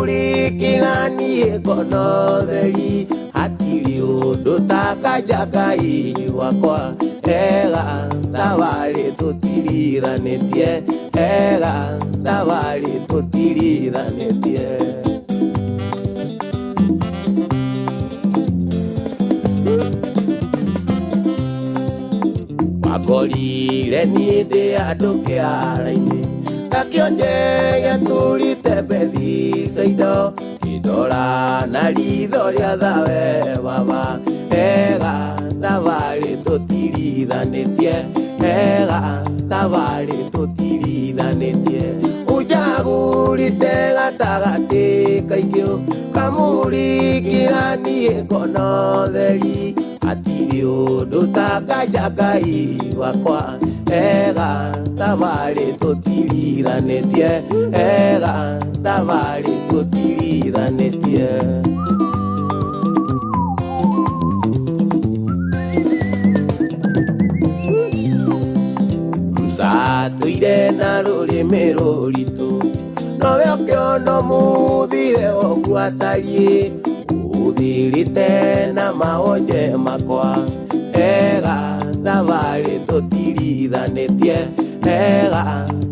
Kamũrikĩra niĩ ngono theri hatirĩ ũndũ ta kanja Ngai wakwa ega thabarĩ tũtirithanĩtie ega thabarĩ tũtirithanĩtie. Wakorire niĩ ndĩ andũ kĩara-inĩ ngakĩonje gĩaturĩte Bethisaida kĩndora na ritho rĩa thawe baba ega thabarĩ tũtirithanĩtie ega thabarĩ tũtirithanĩtie ũnjagũrĩte gatagatĩ kaingĩ kamũrikĩra niĩ ngono theri hatirĩ ũndũ ta kanja Ngai wakwa ega thabarĩ tũtirithanĩtie ega thabarĩ tũtirithanĩtie. Msatũire na rũrĩmĩ rũritũ nowe ũkĩona mũthire ũguo atariĩ ũthirĩte na maonje makwa ega thabarĩ tũtirithanĩtie ega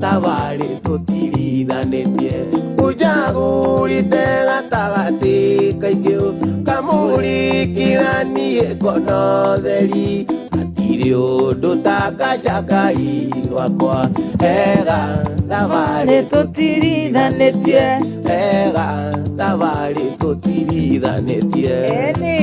thabarĩ tũtirithanĩtie ũnjagũrĩte gatagatĩ kaingĩ kamũrikĩra niĩ ngono theri hatirĩ ũndũ ta kanja Ngai wakwa ega thabarĩ tũtirithanĩtie ega thabarĩ tũtirithanĩtie. Ĩni.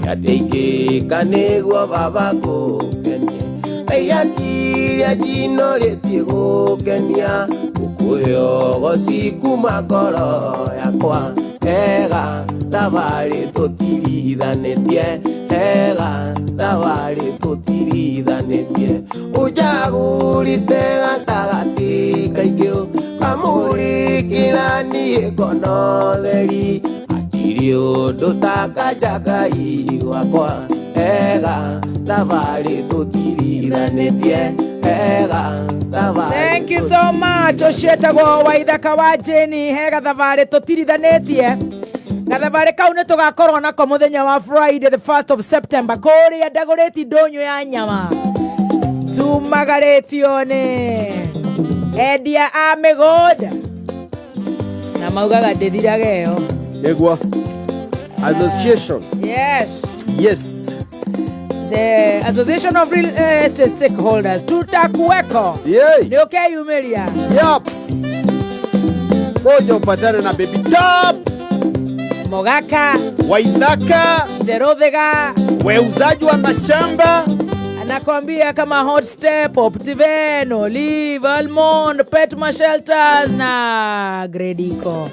Nyateingĩka nĩguo baba ngũkenie Ngai njinũrĩtie gũkenia ngũkũhe ũgoci kuma ngoro yakwa ega thabarĩ tũtirithanĩtie ega thabarĩ tũtirithanĩtie ũnjagũrĩte gatagatĩ kaingĩ kamũrikĩra niĩ ngono theri hatirĩ ũndũ ta kanja Ngai wakwa ega thabarĩ tũtirithanĩtie ega thabarĩ. Thank you so much. Ũcio etagwo Waithaka wa Jane he gathabarĩ tũtirithanĩtie. Gathabarĩ kau nĩ tũgakorwo nako mũthenya wa Friday the 1st of September kũrĩa ndagũrĩti ndũnyũ ya nyama tumagarĩtio nĩ endia a mĩgũnda na maugaga ndĩthiraga ĩyo. Nĩguo association. Yes. Yes. The Association of Real Estate Stakeholders tutakuweko. Yay. Nĩ ũkeyumĩria. Yep. Ngoja upatane na Baby Top. Mogaka Waithaka Jeruthiga weuzaji wa mashamba anakwambia kama Hot Step, Optiven, Olive, Almond, Petma Shelters na Gredico.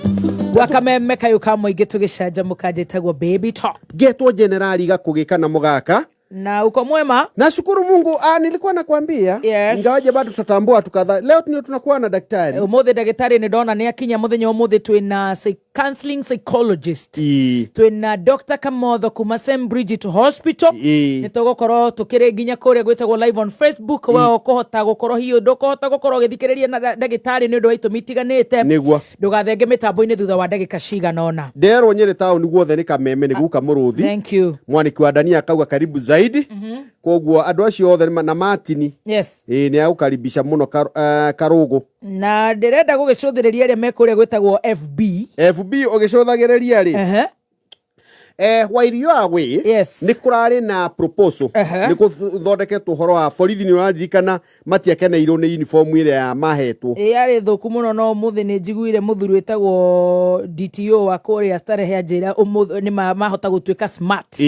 Gwakameme kayũ ka mũingĩ tũgĩcanjamũka njĩtagwo Baby Top. Getwo generali gakũgĩka na mũgaka. Na uko mwema? Nashukuru Mungu. Nilikuwa nakwambia. Yes. Ingawaje bado tutatambua watu kadhaa. Leo ndio tunakuwa na daktari. Ũmũthĩ ndagĩtarĩ nĩ ndona nĩ akinya mũthenya ũmũthĩ twĩna counseling psychologist. Twĩna Dr. Kamotho kuma St. Bridget Hospital. Nĩ tũgũkorwo tũkĩrĩ nginya kũrĩa gwĩtagwo live on Facebook. We ũkũhota gũkorwo hihi ndũkũhota gũkorwo ũgĩthikĩrĩria na ndagĩtarĩ nĩ ũndũ wa itũmi itiganĩte. Nĩguo. Ndũgathenge mĩtambo-inĩ thutha wa ndagĩka cigana ũna. Nderwo Nyĩrĩ taũni guothe nĩ kameme nĩ guka mũrũthi. Thank you. Mwaniki wa Dania akauga karibu zaidi. Koguo andũ acio othe na Martini. Yes. Ĩĩ nĩ agũkaribisha mũno Karũgũ. Na ndĩrenda gũgĩcũthĩrĩria arĩa me kũrĩa gwĩtagwo FB. FB ũgĩcũthagĩrĩria rĩ. While you are away, Yes. nĩ kũrarĩ na proposal. Nĩ gũthondeketwo ũhoro wa borithi nĩ ũraririkana matiakeneirwo nĩ uniform ĩrĩa mahetwo. Ĩ yarĩ thũku mũno no ũmũthĩ nĩ njiguire mũthuri wĩtagwo DTO wa kũrĩa Starehe anjĩra ũmũthĩ nĩ mahota gũtuĩka smart.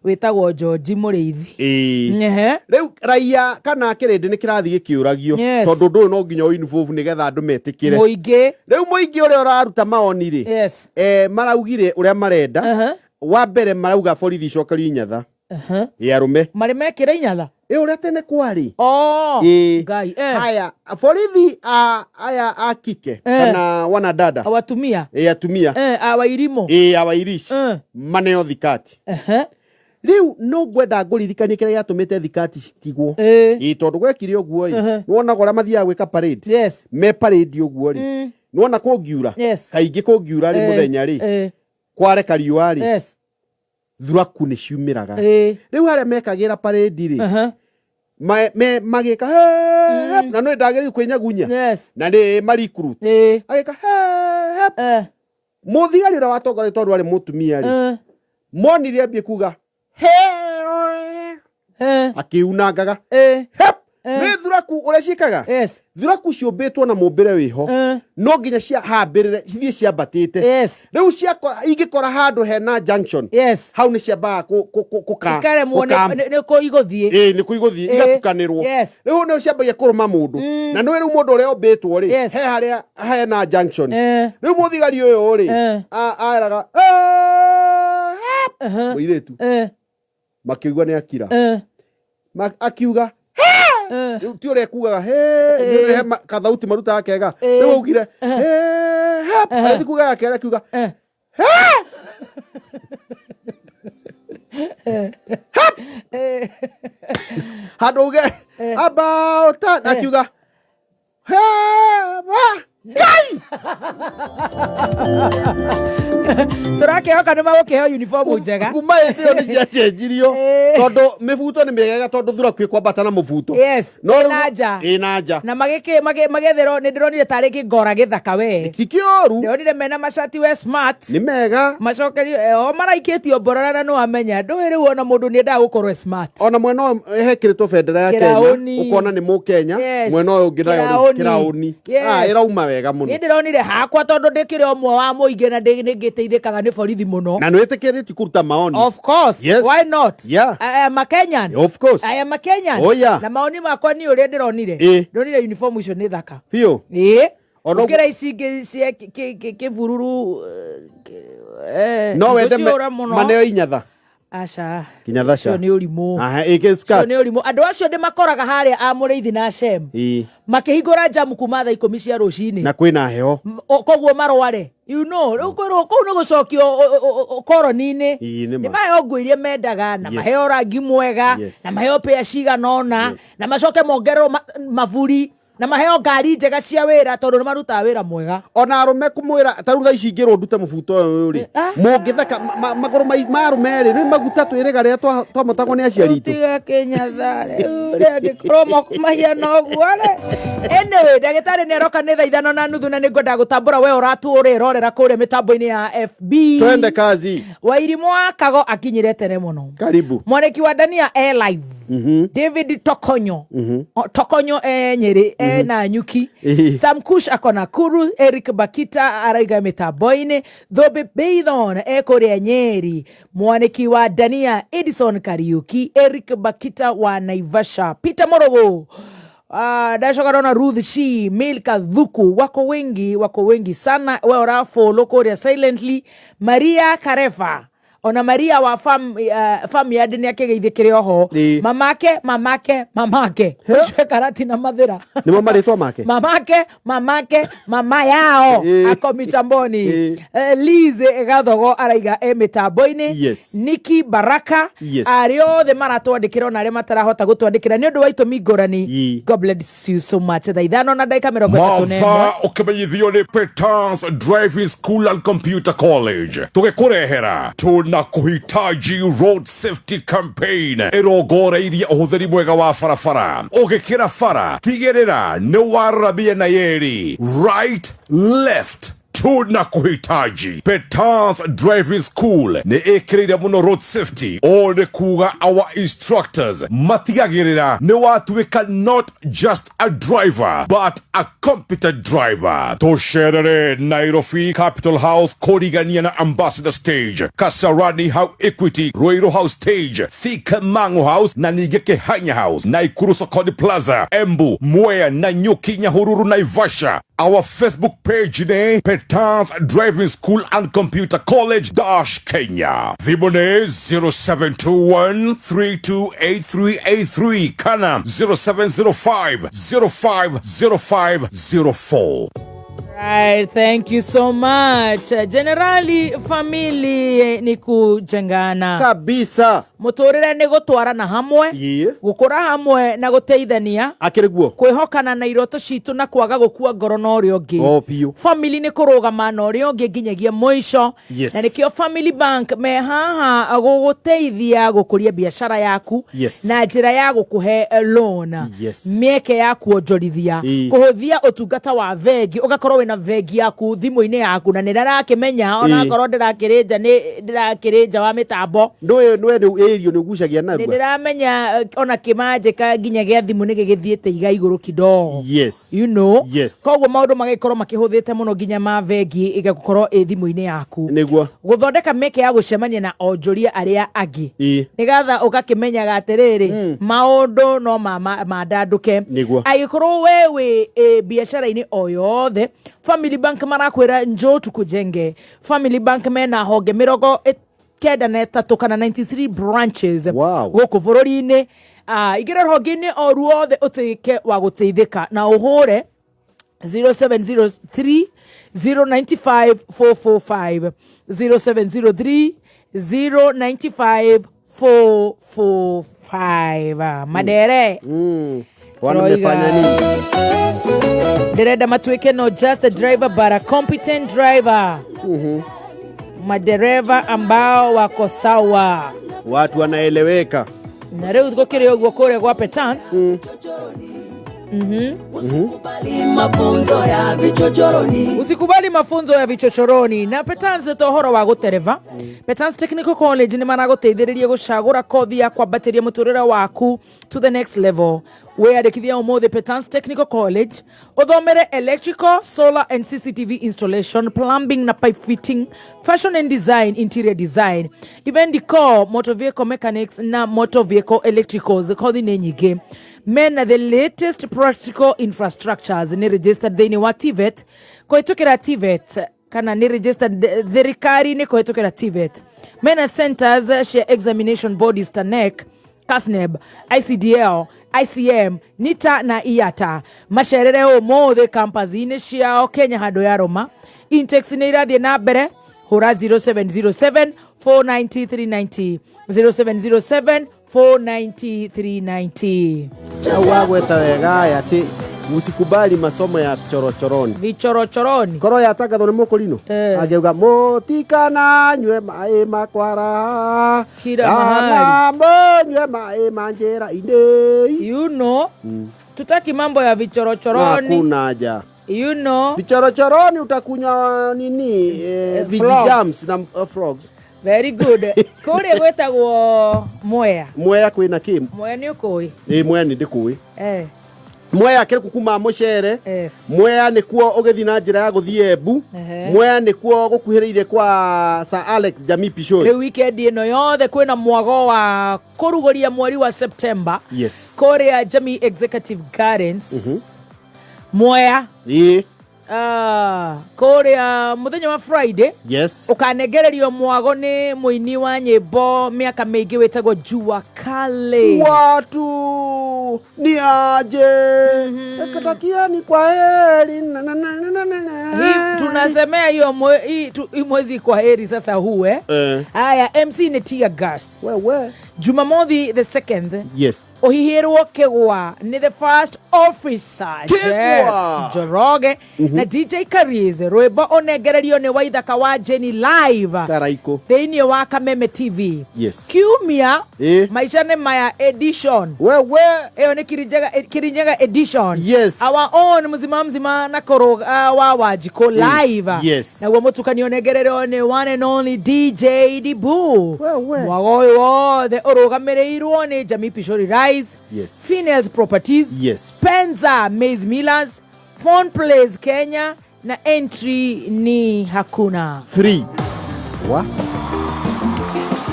Wĩtagwo George Mũrĩithi. Rĩu raia kana kĩrĩndĩ nĩ kĩrathiĩ gĩkĩũragio. Yes. Tondũ ũndũ ũyũ no nginya ũ-involve nĩgetha andũ metĩkĩre. Mũingĩ. Rĩu mũingĩ ũrĩa ũraruta mawoni rĩ. Yes. Maraugire ũrĩa marenda. Wa mbere marauga borithi icokerio inyatha. Ĩ arũme. Marĩ mekĩre inyatha? Ĩ ũrĩa tene kwarĩ. Oh, Ĩ. Ngai, Haya, borithi aya a kike kana wanadada. Awatumia. Ĩ atumia. Awairimo. Ĩ awairici. Maneo thikati. Rĩu no ngwenda ngũririkanie kĩrĩa gĩatũmĩte thikati citigwo. Ĩĩ, tondũ gwekire ũguo ĩ, nĩwonaga ũrĩa mathiaga gwĩka parade. Me parade ũguo rĩ, nĩwona kũngiura, kaingĩ kũngiura rĩ, mũthenya rĩ, kwareka riũa rĩ, thuraku nĩ ciumĩraga. Rĩu harĩa mekagĩra parade rĩ, magĩka hep, na nĩ ndagĩrĩirwo kwĩnyagunya, na nĩ maricruit, agĩka hep. Mũthigari ũrĩa watongoria, tondũ arĩ mũtumia rĩ, monire ambie kuga akiunangaga hep. Nĩ thuraku ũrĩa ciĩkaga. Thuraku ciũmbĩtwo na mũmbĩre wĩho, no nginya ciahambĩrĩre cithiĩ ciambatĩte. Rĩu ciakora, ingĩkora handũ hena junction, hau nĩ ciambaga ikaremwo nĩ kũ igũthiĩ. Ĩĩ, nĩ kũ igũthiĩ, igatukanĩrwo. Rĩu nĩ ciambagia kũrũma mũndũ, na nĩ rĩu mũndũ ũrĩa ũmbĩtwo rĩ, he harĩa hena junction. Rĩu mũthigari ũyũ rĩ, aeraga mũirĩtu, makĩigua nĩ akira. Akiuga rĩu ti ũrĩa ekugaga he, nĩ he kathauti marutaga kega. Rĩu augire he hep, agĩthiĩ kuga ya kerĩ, akiuga he hep, handũ uge about time, akiuga he Ngai. Tũrakĩhoka nĩ magũkĩheo uniform njega. Kuma hĩndĩ ĩyo nĩ ciacenjirio, tondũ mĩbuto nĩ mĩega, tondũ thuraku ĩkwambata na mũbuto. No rĩu- Ĩna nja. Ĩna nja. Na magĩetherwo, nĩ ndĩronire tarĩ kĩngora gĩthaka we. Ti kĩũru. Ndĩronire mena macati we smart. Nĩ mega. Macokerio o maraikĩtio mborora, na nĩwamenya ndũĩ rĩu ona mũndũ nĩ endaga gũkorwo e smart. Ona mwena ũyũ hekĩrĩtwo bendera ya Kenya. Kĩraũni. Ũkona nĩ mũkenya. Mwena ũyũ ũngĩ nayo rĩu Kĩraũni. Kĩraũni. Ah, ĩrauma wega mũno. Niĩ ndĩronire hakwa, tondũ ndĩkĩrĩ ũmwe wa mũingĩ na nĩ ngĩteithĩkaga nĩ borithi mũno. Na nĩ wĩtĩkĩrĩtie kũruta maoni. Of course. Why not? I am a Kenyan. Of course. I am a Kenyan. Oh, yeah. Na maoni makwa niĩ ũrĩa ndĩronire, ndĩronire uniform icio nĩ thaka. Biũ. Ĩĩ. Ona Gũkĩra ici ingĩ cia kĩbururu, no wende ngũciũra mũno. Maneo inyatha. Aca. Kinyatha ca. Ũcio nĩ ũrimũ. Aha, ĩkĩ Ũcio skirt. nĩ ũrimũ. Andũ acio ndĩ makoraga harĩa a Mũrĩithi na Shem makĩhingũra njamu kuma thaa 10 cia rũcinĩ. Na kwĩna heho. Koguo marware, rĩu kwĩrwo kũu nĩ gũcokio koroni-inĩ. Ĩĩ, nĩ ma. Nĩ maheo nguo iria mendaga, na maheo rangi mwega, na maheo pĩa cigana ũna, na macoke mongererwo maburi, na maheo ngari njega cia wĩra, tondũ nĩ marutaga wĩra mwega. Ona arũme kũmwĩra ta rĩu thaa ici ingĩrwo ndute mũbuto ũyũ rĩ, mũngĩtheka magũrũ ma arũme rĩ, nĩ maguta twĩrĩga rĩrĩa twamotagwo nĩ aciari itũ. Tiga kĩnyatha rĩu rĩ, angĩkorwo moko mahiana ũguo rĩ. Anyway, ndagĩtarĩ nĩ aroka nĩ thaa 5:30, na nĩ ngwenda gũtambũra we ũratũrĩrorera kũrĩa mĩtambo-inĩ ya FB. Twende kazi. Wairimũ wa Kago akinyire tene mũno. Karibu. Mwaniki wa Dania e live. David Tokonyo. O, Tokonyo e Nyeri, e na Nyuki. Sam Kush ako Nakuru. Eric Bakita araiga mĩtambo-inĩ. Thobe Beithon e kũrĩa Nyeri. Mwaniki wa Dania, Edison Kariuki, Eric Bakita wa Naivasha, Peter Morogo. Ndacoka ndona Ruth Shi, Milka Thuku, wako wengi, wako wengi sana. We ũrafollow kũrĩa silently. Maria Karefa, ona Maria wa farm yard nĩ akĩgeithĩkĩre oho. Mamake, mamake, mamake ũcio karati na mathĩra. Nĩmo marĩtwa make. Mamake, mamake, mama yao ako mitamboni. Liz Gathogo araiga e mĩtambo-inĩ. Niki Baraka. Arĩa othe maratwandĩkĩra ona arĩa matarahota gũtwandĩkĩra nĩ ũndũ wa itũmi ngũrani. God bless you so much. Thaa 5:31. Mathaa ũkĩmenyithio nĩ Peters Driving School and Computer College, tũgĩkũrehera tuna kuhitaji road safety campaign ĩrongoreirie ũhũthĩri mwega wa barabara. Ũgĩkĩra bara, tigĩrĩra nĩ warora mĩena yerĩ, right, left. Tuna kuhitaji Peters Driving School nĩ ĩkĩrĩire mũno road safety. Ũũ nĩ kuga our instructors matigagĩrĩra nĩ watuĩka not just a driver but a competent driver. Tũcerere Nairobi Capital House, kũrigania na Ambassador Stage, Kasarani Hau Equity, Ruiru House Stage, Thika Mangu House na ningĩ Kihanya House, Naikuru Sokoni Plaza, Embu, Mwea, Nanyuki, Nyahururu, Naivasha. Our Facebook page nĩ Peters Driving School and Computer College dash Kenya. Thimũ nĩ 0721 328383 kana 0705 050504. Right, thank you so much. Generali, family ni kujengana. Kabisa. Mũtũrĩre nĩ gũtwarana hamwe, gũkũra hamwe na gũteithania, Akĩrĩ guo. Kwĩhokana na iroto citũ na kwaga gũkua ngoro na ũrĩa ũngĩ. O biũ. Family nĩ kũrũgama na ũrĩa ũngĩ nginyagia mũico. Na nĩkĩo Family Bank me haha gũgũteithia gũkũria biacara yaku na njĩra ya gũkũhe loan, mĩeke ya kuonjorithia, kũhũthia ũtungata wa bengi, ũgakorwo wĩna bengi yaku thimũ-inĩ yaku, na nĩ ndarakĩmenya onakorwo ndĩrakĩrĩ nja, nĩ ndĩrakĩrĩ nja wa mĩtambo. Ndũĩ nwe rĩu ĩrio nĩ ũgucagia Nĩ narua. ndĩramenya ona kĩmanjĩka nginya gĩa thimũ nĩ gĩgĩthiĩte iga igũrũ kidogo. Koguo maũndũ magĩkorwo makĩhũthĩte mũno, nginya ma bengi ĩgagũkorwo ĩ thimũ-inĩ yaku. Gũthondeka mĩeke ya gũcemania na onjoria arĩa angĩ, nĩgetha ũgakĩmenyaga atĩrĩrĩ, maũndũ no mandandũke. Angĩkorwo we wĩ biacara-inĩ o yothe, Family Bank marakwĩra njoo tukujenge. Family Bank mena honge 93 kana 93 branches gũkũ bũrũri-inĩ. Ingĩra rũhonge-inĩ o ruothe ũtuĩke wa gũteithĩka na ũhũre 0703 095 445, 0703 095 445. Madere. Wana mmefanya nini? Ndĩrenda matuĩke no just a driver but a competent driver, madereva ambao wako sawa. Watu wanaeleweka. Na rĩu gũkĩrĩ ũguo kũrĩa gwa Petans. Usikubali mafunzo ya vichochoroni. Usikubali mafunzo ya vichochoroni. Na Petans to ũhoro wa gũtereva, Petans Technical College nĩ maragũteithĩrĩria gũcagũra kothi ya kwambatĩria mũtũrĩre waku to the next level. Wĩyandĩkithia ũmũthĩ Petans Technical College ũthomere electrical, solar and CCTV installation, plumbing na pipe fitting, fashion and design, interior design, event decor, motor vehicle mechanics na motor vehicle electricals. Kothi nĩ nyingĩ mena the latest practical infrastructures. Nĩ registered thĩinĩ wa TVET kũhĩtũkĩra TVET, kana nĩ registered thirikari-inĩ kũhĩtũkĩra TVET. Mena centers cia examination bodies ta NEC, KASNEB, ICDL, ICM, NITA na IATA. Macerere ũmũthĩ campus-inĩ ciao Kenya handũ ya Roma. Intakes nĩ irathiĩ na mbere. Hũra 0707 490 390, 0707 490 390. Au wagweta wega aya atĩ msikubali masomo ya chorochoroni. Vichorochoroni. Korwo yatangathwo nĩ mũkũrinũ, angĩuga mũtikananyue maĩ makwara Kila kana mahali. mũnyue maĩ ma njĩra-inĩ. Tutaki mambo ya vichorochoroni. Hakuna haja. Vichorochoroni utakunywa nini, frogs. Vijijams na frogs. Very good. Kũrĩa gwĩtagwo Mwea. Mwea kwĩna kĩ? Mwea nĩ ũkũĩ? Ĩ, Mwea nĩ ndĩkũĩ. Mwea kĩrĩ kuma mũcere. Mwea nĩkuo ũgĩthiĩ na njĩra ya gũthiĩ Embu. Mwea nĩkuo gũkuhĩrĩirie kwa Sir Alex Jamii Pishori. Rĩu weekend ĩno yothe kwĩna mwago wa kũrugũria mweri wa September kũrĩa Jamii Executive Gardens, Mwea. Kũrĩa mũthenya wa Friday ũkanengererio mwago nĩ mũini wa nyĩmbo mĩaka mĩingĩ wĩtagwo Jua Kali. Watu ni aje, ekatakiani kwa heri na na na na na na na. Hii tunasemea hiyo hii mwezi kwa heri sasa huu, eh? Haya, MC ni Tia Gas. Wewe. Jumamothi the second ũhihĩrwo kĩgwa nĩ the first officer Kĩgwa! Jeff Njoroge na DJ Kariz. Rwĩmbo ũnengererio nĩ Waithaka wa Jenny live Karaiko. thĩinĩ wa Kameme TV. Kiumia, Maisha nĩ Maya edition. Wewe. Ĩyo nĩ Kirinyaga edition. Our own mzima mzima na koro wa Wanjikũ live. Naguo mũtukanio ũnengererio nĩ one and only DJ Dibu. Wewe. Mwago ũyũ wothe ũrũgamĩrĩirwo nĩ Jamii Pishori Rice, Finels Properties, Spencer Maize Millers, Phone Plays Kenya, na entry ni hakuna. Free. Wa?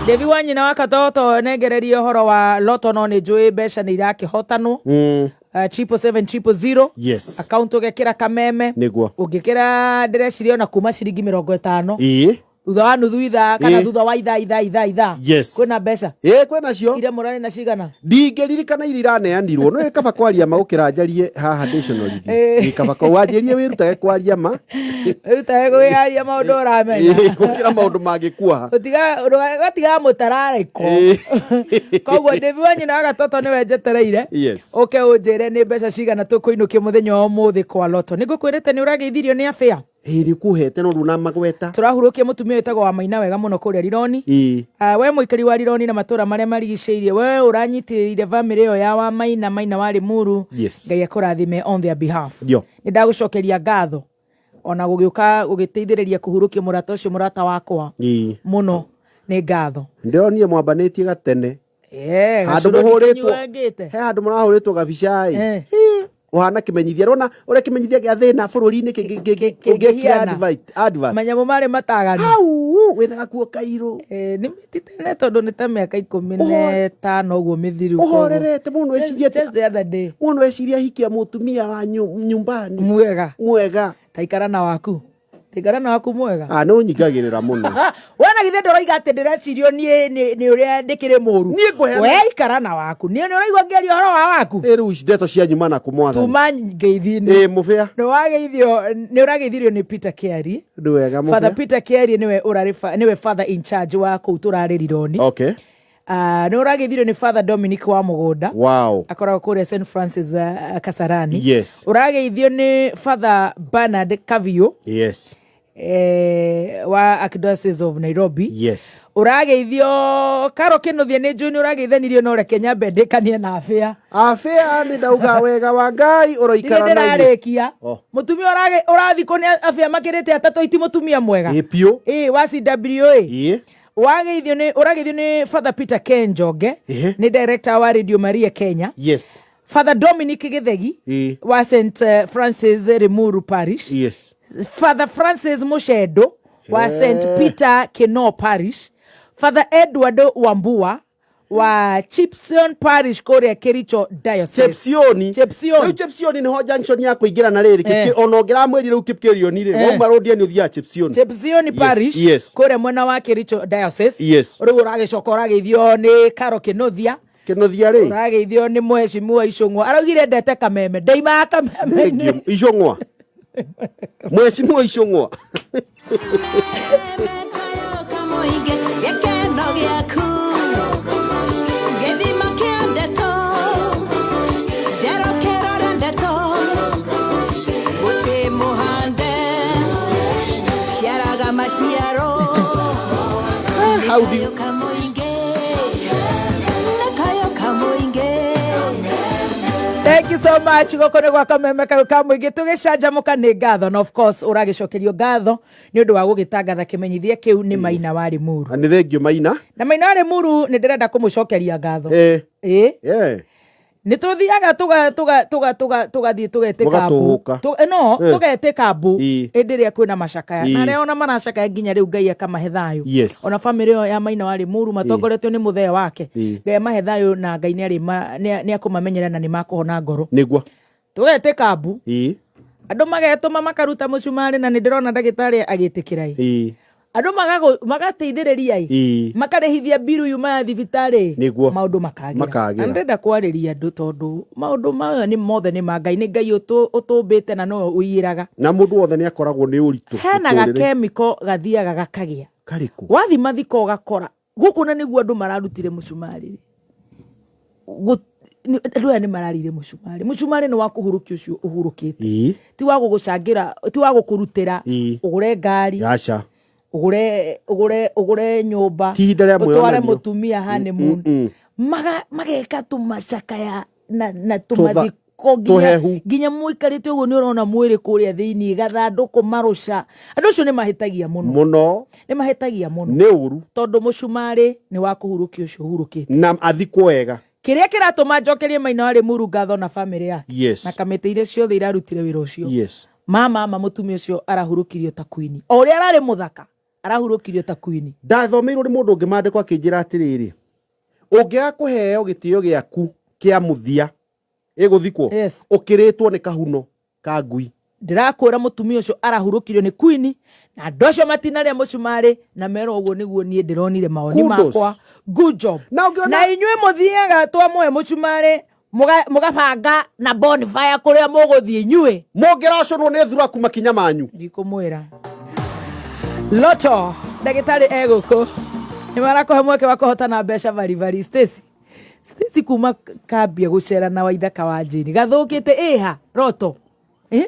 Devi wa nyina wa katoto nengererie ũhoro wa loto, no nĩ njũĩ mbeca nĩ irakĩhotanwo. 777 000. Account ũgekĩra Kameme. Nĩguo. Ũngĩkĩra ndĩreciria ona kuma ciringi 50. Thutha wa nuthu ithaa kana Ĩ. thutha wa ithaa ithaa ithaa ithaa. Yes. Kwĩna mbeca. Ĩ, kwĩna cio. Ira mũrarĩ na cigana? Ndingĩririkana iria iraneanirwo, no kaba kwaria ma gũkĩra njarie haha ndĩconorithie. Ĩ. Ĩ, kaba wanjĩrie wĩrutage kwaria ma. Wĩrutage kwĩyaria maũndũ ũramenya. Ĩ, gũkĩra maũndũ mangĩkuoha. Ũtiga mũtararĩko. Ĩ. Koguo David wa nyina wa gatoto nĩwe njetereire. Yes. Ũke ũnjĩre nĩ mbeca cigana tũkũinũkia mũthenya wa ũmũthĩ kwa Lotto. Nĩngũkwĩrĩte nĩ ũrageithirio nĩ abĩa. Ĩ, nĩ ũkũhete no ndũnamagweta. Tũrahurũkia mũtumia wĩtagwo wa Maina wega mũno kũrĩa Rironi. Ĩ. We mũikari wa Rironi na matũra marĩa marigicĩirie, we ũranyitĩrĩire bamĩrĩ ĩyo ya wa Maina, Maina wa Limuru. Yes. Ngai akũrathime on their behalf. Ndio. Nĩ ndagũcokeria ngatho ona gũgĩũka gũgĩteithĩrĩria kũhurũkia mũrata ũcio, mũrata wakwa Ĩ. mũno, nĩ ngatho. Ndĩronire mwambanĩtie gatene. Eh, Handũ gacũrũ mũhũrĩtwo. ndikĩnyuangĩte. He handũ mũrahũrĩtwo gabica ĩ. Eh. Ũhana kĩmenyithia. Ũrona ũrĩa kĩmenyithia gĩa thĩna bũrũri-inĩ kĩngĩkĩra Kĩngĩhiana. advert. Manyamũ marĩ mataganu. Hau wĩna gakuo kairũ. Eh, nĩ ti tene tondũ nĩ ta mĩaka 15 ũguo mĩthiru. Ũhorerete mũno eciria Just the other day. Mũno eciria hikia mũtumia wa nyumbani. Mwega. Mwega. Taikara na waku. Taikara na waku mwega. Ah, nĩ ũnyingagĩrĩra mũno. We na githĩ ndũroiga atĩ ndĩrecirio niĩ nĩ ũrĩa ndĩkĩrĩ mũru. Niĩ ngũheana- We ikara na waku. Niĩ nĩ ũraigua ngĩaria ũhoro wa waku. Ĩ, rĩu ici ndeto cia nyuma na kũ mwathani. Tuma ngeithi-inĩ. Ĩ, mũbĩa. Nĩ wageithio, nĩ ũrageithirio nĩ Peter Kiari. Nĩ wega Father mũbĩa. Peter Kiari nĩwe ũrarĩ nĩwe father in charge wa kũu tũrarĩ Rironi. Okay. Nĩ ũrageithirio nĩ Father Dominic wa Mũgũnda. Wow. Akoragwo kũrĩa St Francis Kasarani. Yes. Ũrageithio nĩ Father Bernard Kavio. Yes. Wa Archdiocese of Nairobi. Yes. Ũrageithio Karo Kĩnuthia, nĩ njũĩ nĩ ũrageithanirio, no reke nyambe ndĩkanie na abĩa. Abĩa, nĩ ndauga wega wa Ngai Ndirĩ ũroikara na inyuĩ. ndĩrarĩkia. Oh. Mũtumia ũrathikwo nĩ abĩa makĩrĩte atatũ iti mũtumia mwega. Ĩ, piũ. Ĩ, wa CWA. Ĩ. Wageithio nĩ ũrageithio nĩ Father Peter Kenjonge. Ĩhĩ. Nĩ director wa Radio Maria Kenya. Yes. Father Dominic Githegi Ĩ. wa St Francis Limuru Parish. Yes. Father Francis Mushendo wa St Peter Kino Parish. Father Edward Wambua wa Chipsion Parish kũrĩa Kericho Diocese. Chepsioni. Chepsioni. Rĩu Chepsioni nĩho junction ya kũingĩra na rĩrĩ. Ona ũngĩramwĩrire rĩu Kipkelioni rĩ, wauma rũndia nĩ ũthiaga Chepsioni. Chepsioni Yes, Parish yes. kũrĩa mwena wa Kericho Diocese. Yes. Rĩu ũragĩcoka ũrageithio nĩ Karo Kĩnuthia. Kĩnuthia rĩ. Ũrageithio nĩ mheshimiwa Icũng'wa. Araugire ndete kameme. Ndaimaga kameme-inĩ. Thank you. Icũng'wa. Mheshimiwa Icũng'wa. Gĩkeno gĩaku gĩthima kĩa ndeto therũkĩrore ndeto mũtĩ mũhande ciaraga maciaro. How do you Kayo kamũingĩ kayo kamũingĩ. Thank you so much. Gũkũ nĩ gwa kameme kau ka mũingĩ, tũgĩcanjamũka nĩ ngatho, na of course ũragĩcokerio ngatho nĩ ũndũ wa gũgĩtangatha kĩmenyithia kĩu nĩ Maina wa Limuru. Na nĩ thengio Maina. Na Maina wa Limuru nĩ ndĩrenda kũmũcokeria ngatho. Eh. Ĩ. Eh. Nĩ tũthiaga tũgathiĩ tũgetĩka mbu. Mũgatũhũka. No Eh. tũgetĩka mbu Ĩ. hĩndĩ ĩrĩa kwĩna macakaya Ĩ. na arĩa ona maracakaya nginya rĩu Ngai akamahe thayũ. Yes. Ona bamĩrĩ ĩyo ya Maina wa Limuru matongoretio nĩ mũthee wake. Ĩ. Ngai amahe thayũ na Ngai nĩ akũmamenyerera na nĩ makũhona ngoro. Nĩguo. Tũgetĩka mbu. Ĩ. Andũ magetũma makaruta mũcumarĩ na nĩ ndĩrona ndagĩtarĩ agĩtĩkĩra ĩ. Ĩ. Andũ magateithĩrĩria ĩ. Ĩ. Makarĩhithia mbiru yuma ya thibitarĩ. Nĩguo. Maũndũ makagĩra. Makagĩra. Na ndĩrenda kwarĩria andũ tondũ maũndũ maya nĩ mothe nĩ ma Ngai, nĩ Ngai ũtũmbĩte na nowe ũiyĩraga. Na mũndũ wothe nĩ akoragwo nĩ ũritũ. Hena mũtũrĩre. gakemiko gathiaga gakagĩa. Karĩkũ? Wathi mathiko ũgakora gũkũ na nĩguo andũ mararutire mũcumarĩ. Andũ aya nĩ mararire mũcumarĩ. Mũcumarĩ nĩ wa kũhurũkia ũcio ũhurũkĩte. Ĩ. Ti wa gũgũcangĩra, ti wa gũkũrutĩra Ĩ. ũgũre ngari, Aca. ũgũre nyũmba, Ti ihinda rĩa ũtware mwĩyonanio. mũtumia honeymoon. Mageka tũmacakaya na tũmathiko nginya Tũhehu. nginya mũikarĩte ũguo nĩ ũrona mwĩrĩ kũrĩa thĩinĩ gathandũkũ marũca. Andũ acio nĩ mahĩtagia mũno. Mũno. Nĩ mahĩtagia mũno. Nĩ ũru. Tondũ mũcumarĩ nĩ wa kũhurũkia ũcio ũhurũkĩte. Na athikwo wega. Kĩrĩa kĩratũma njokerie Maina wa Limuru ngatho na bamĩrĩ yake Yes. na kamĩtĩ iria ciothe irarutire wĩra ũcio. Yes. Mama mũtumia ũcio arahurũkirio ta queen, o ũrĩa ararĩ mũthaka arahurũkirio ta queen. Ndathomeirwo nĩ mũndũ ũngĩ mandĩko akĩnjĩra atĩrĩrĩ, ũngĩaga kũheo gĩtĩo gĩaku kĩa mũthia ĩgũthikwo Yes. ũkĩrĩtwo nĩ kahuno ka ngui. Ndĩrakwĩra mũtumia ũcio arahurũkirio nĩ queen, na andũ acio matinarĩa mũcumarĩ na merwo ũguo nĩguo niĩ ndĩronire mawoni Kudos. makwa. Good job. Na ũngĩona- Na inyuĩ mũthiaga twamũhe mũcumarĩ mũgabanga na bonfire kũrĩa mũgũthiĩ inyuĩ. Mũngĩraconwo nĩ thuraku makinya manyu. Ndikũmwĩra loto ndagĩtarĩ egũkũ nĩ marakũhe mweke wa kũhotana mbeca baribari. Stacy, Stacy kuma kambia gũcera na Waithaka wa Jane gathũkĩte ĩha roto, eh?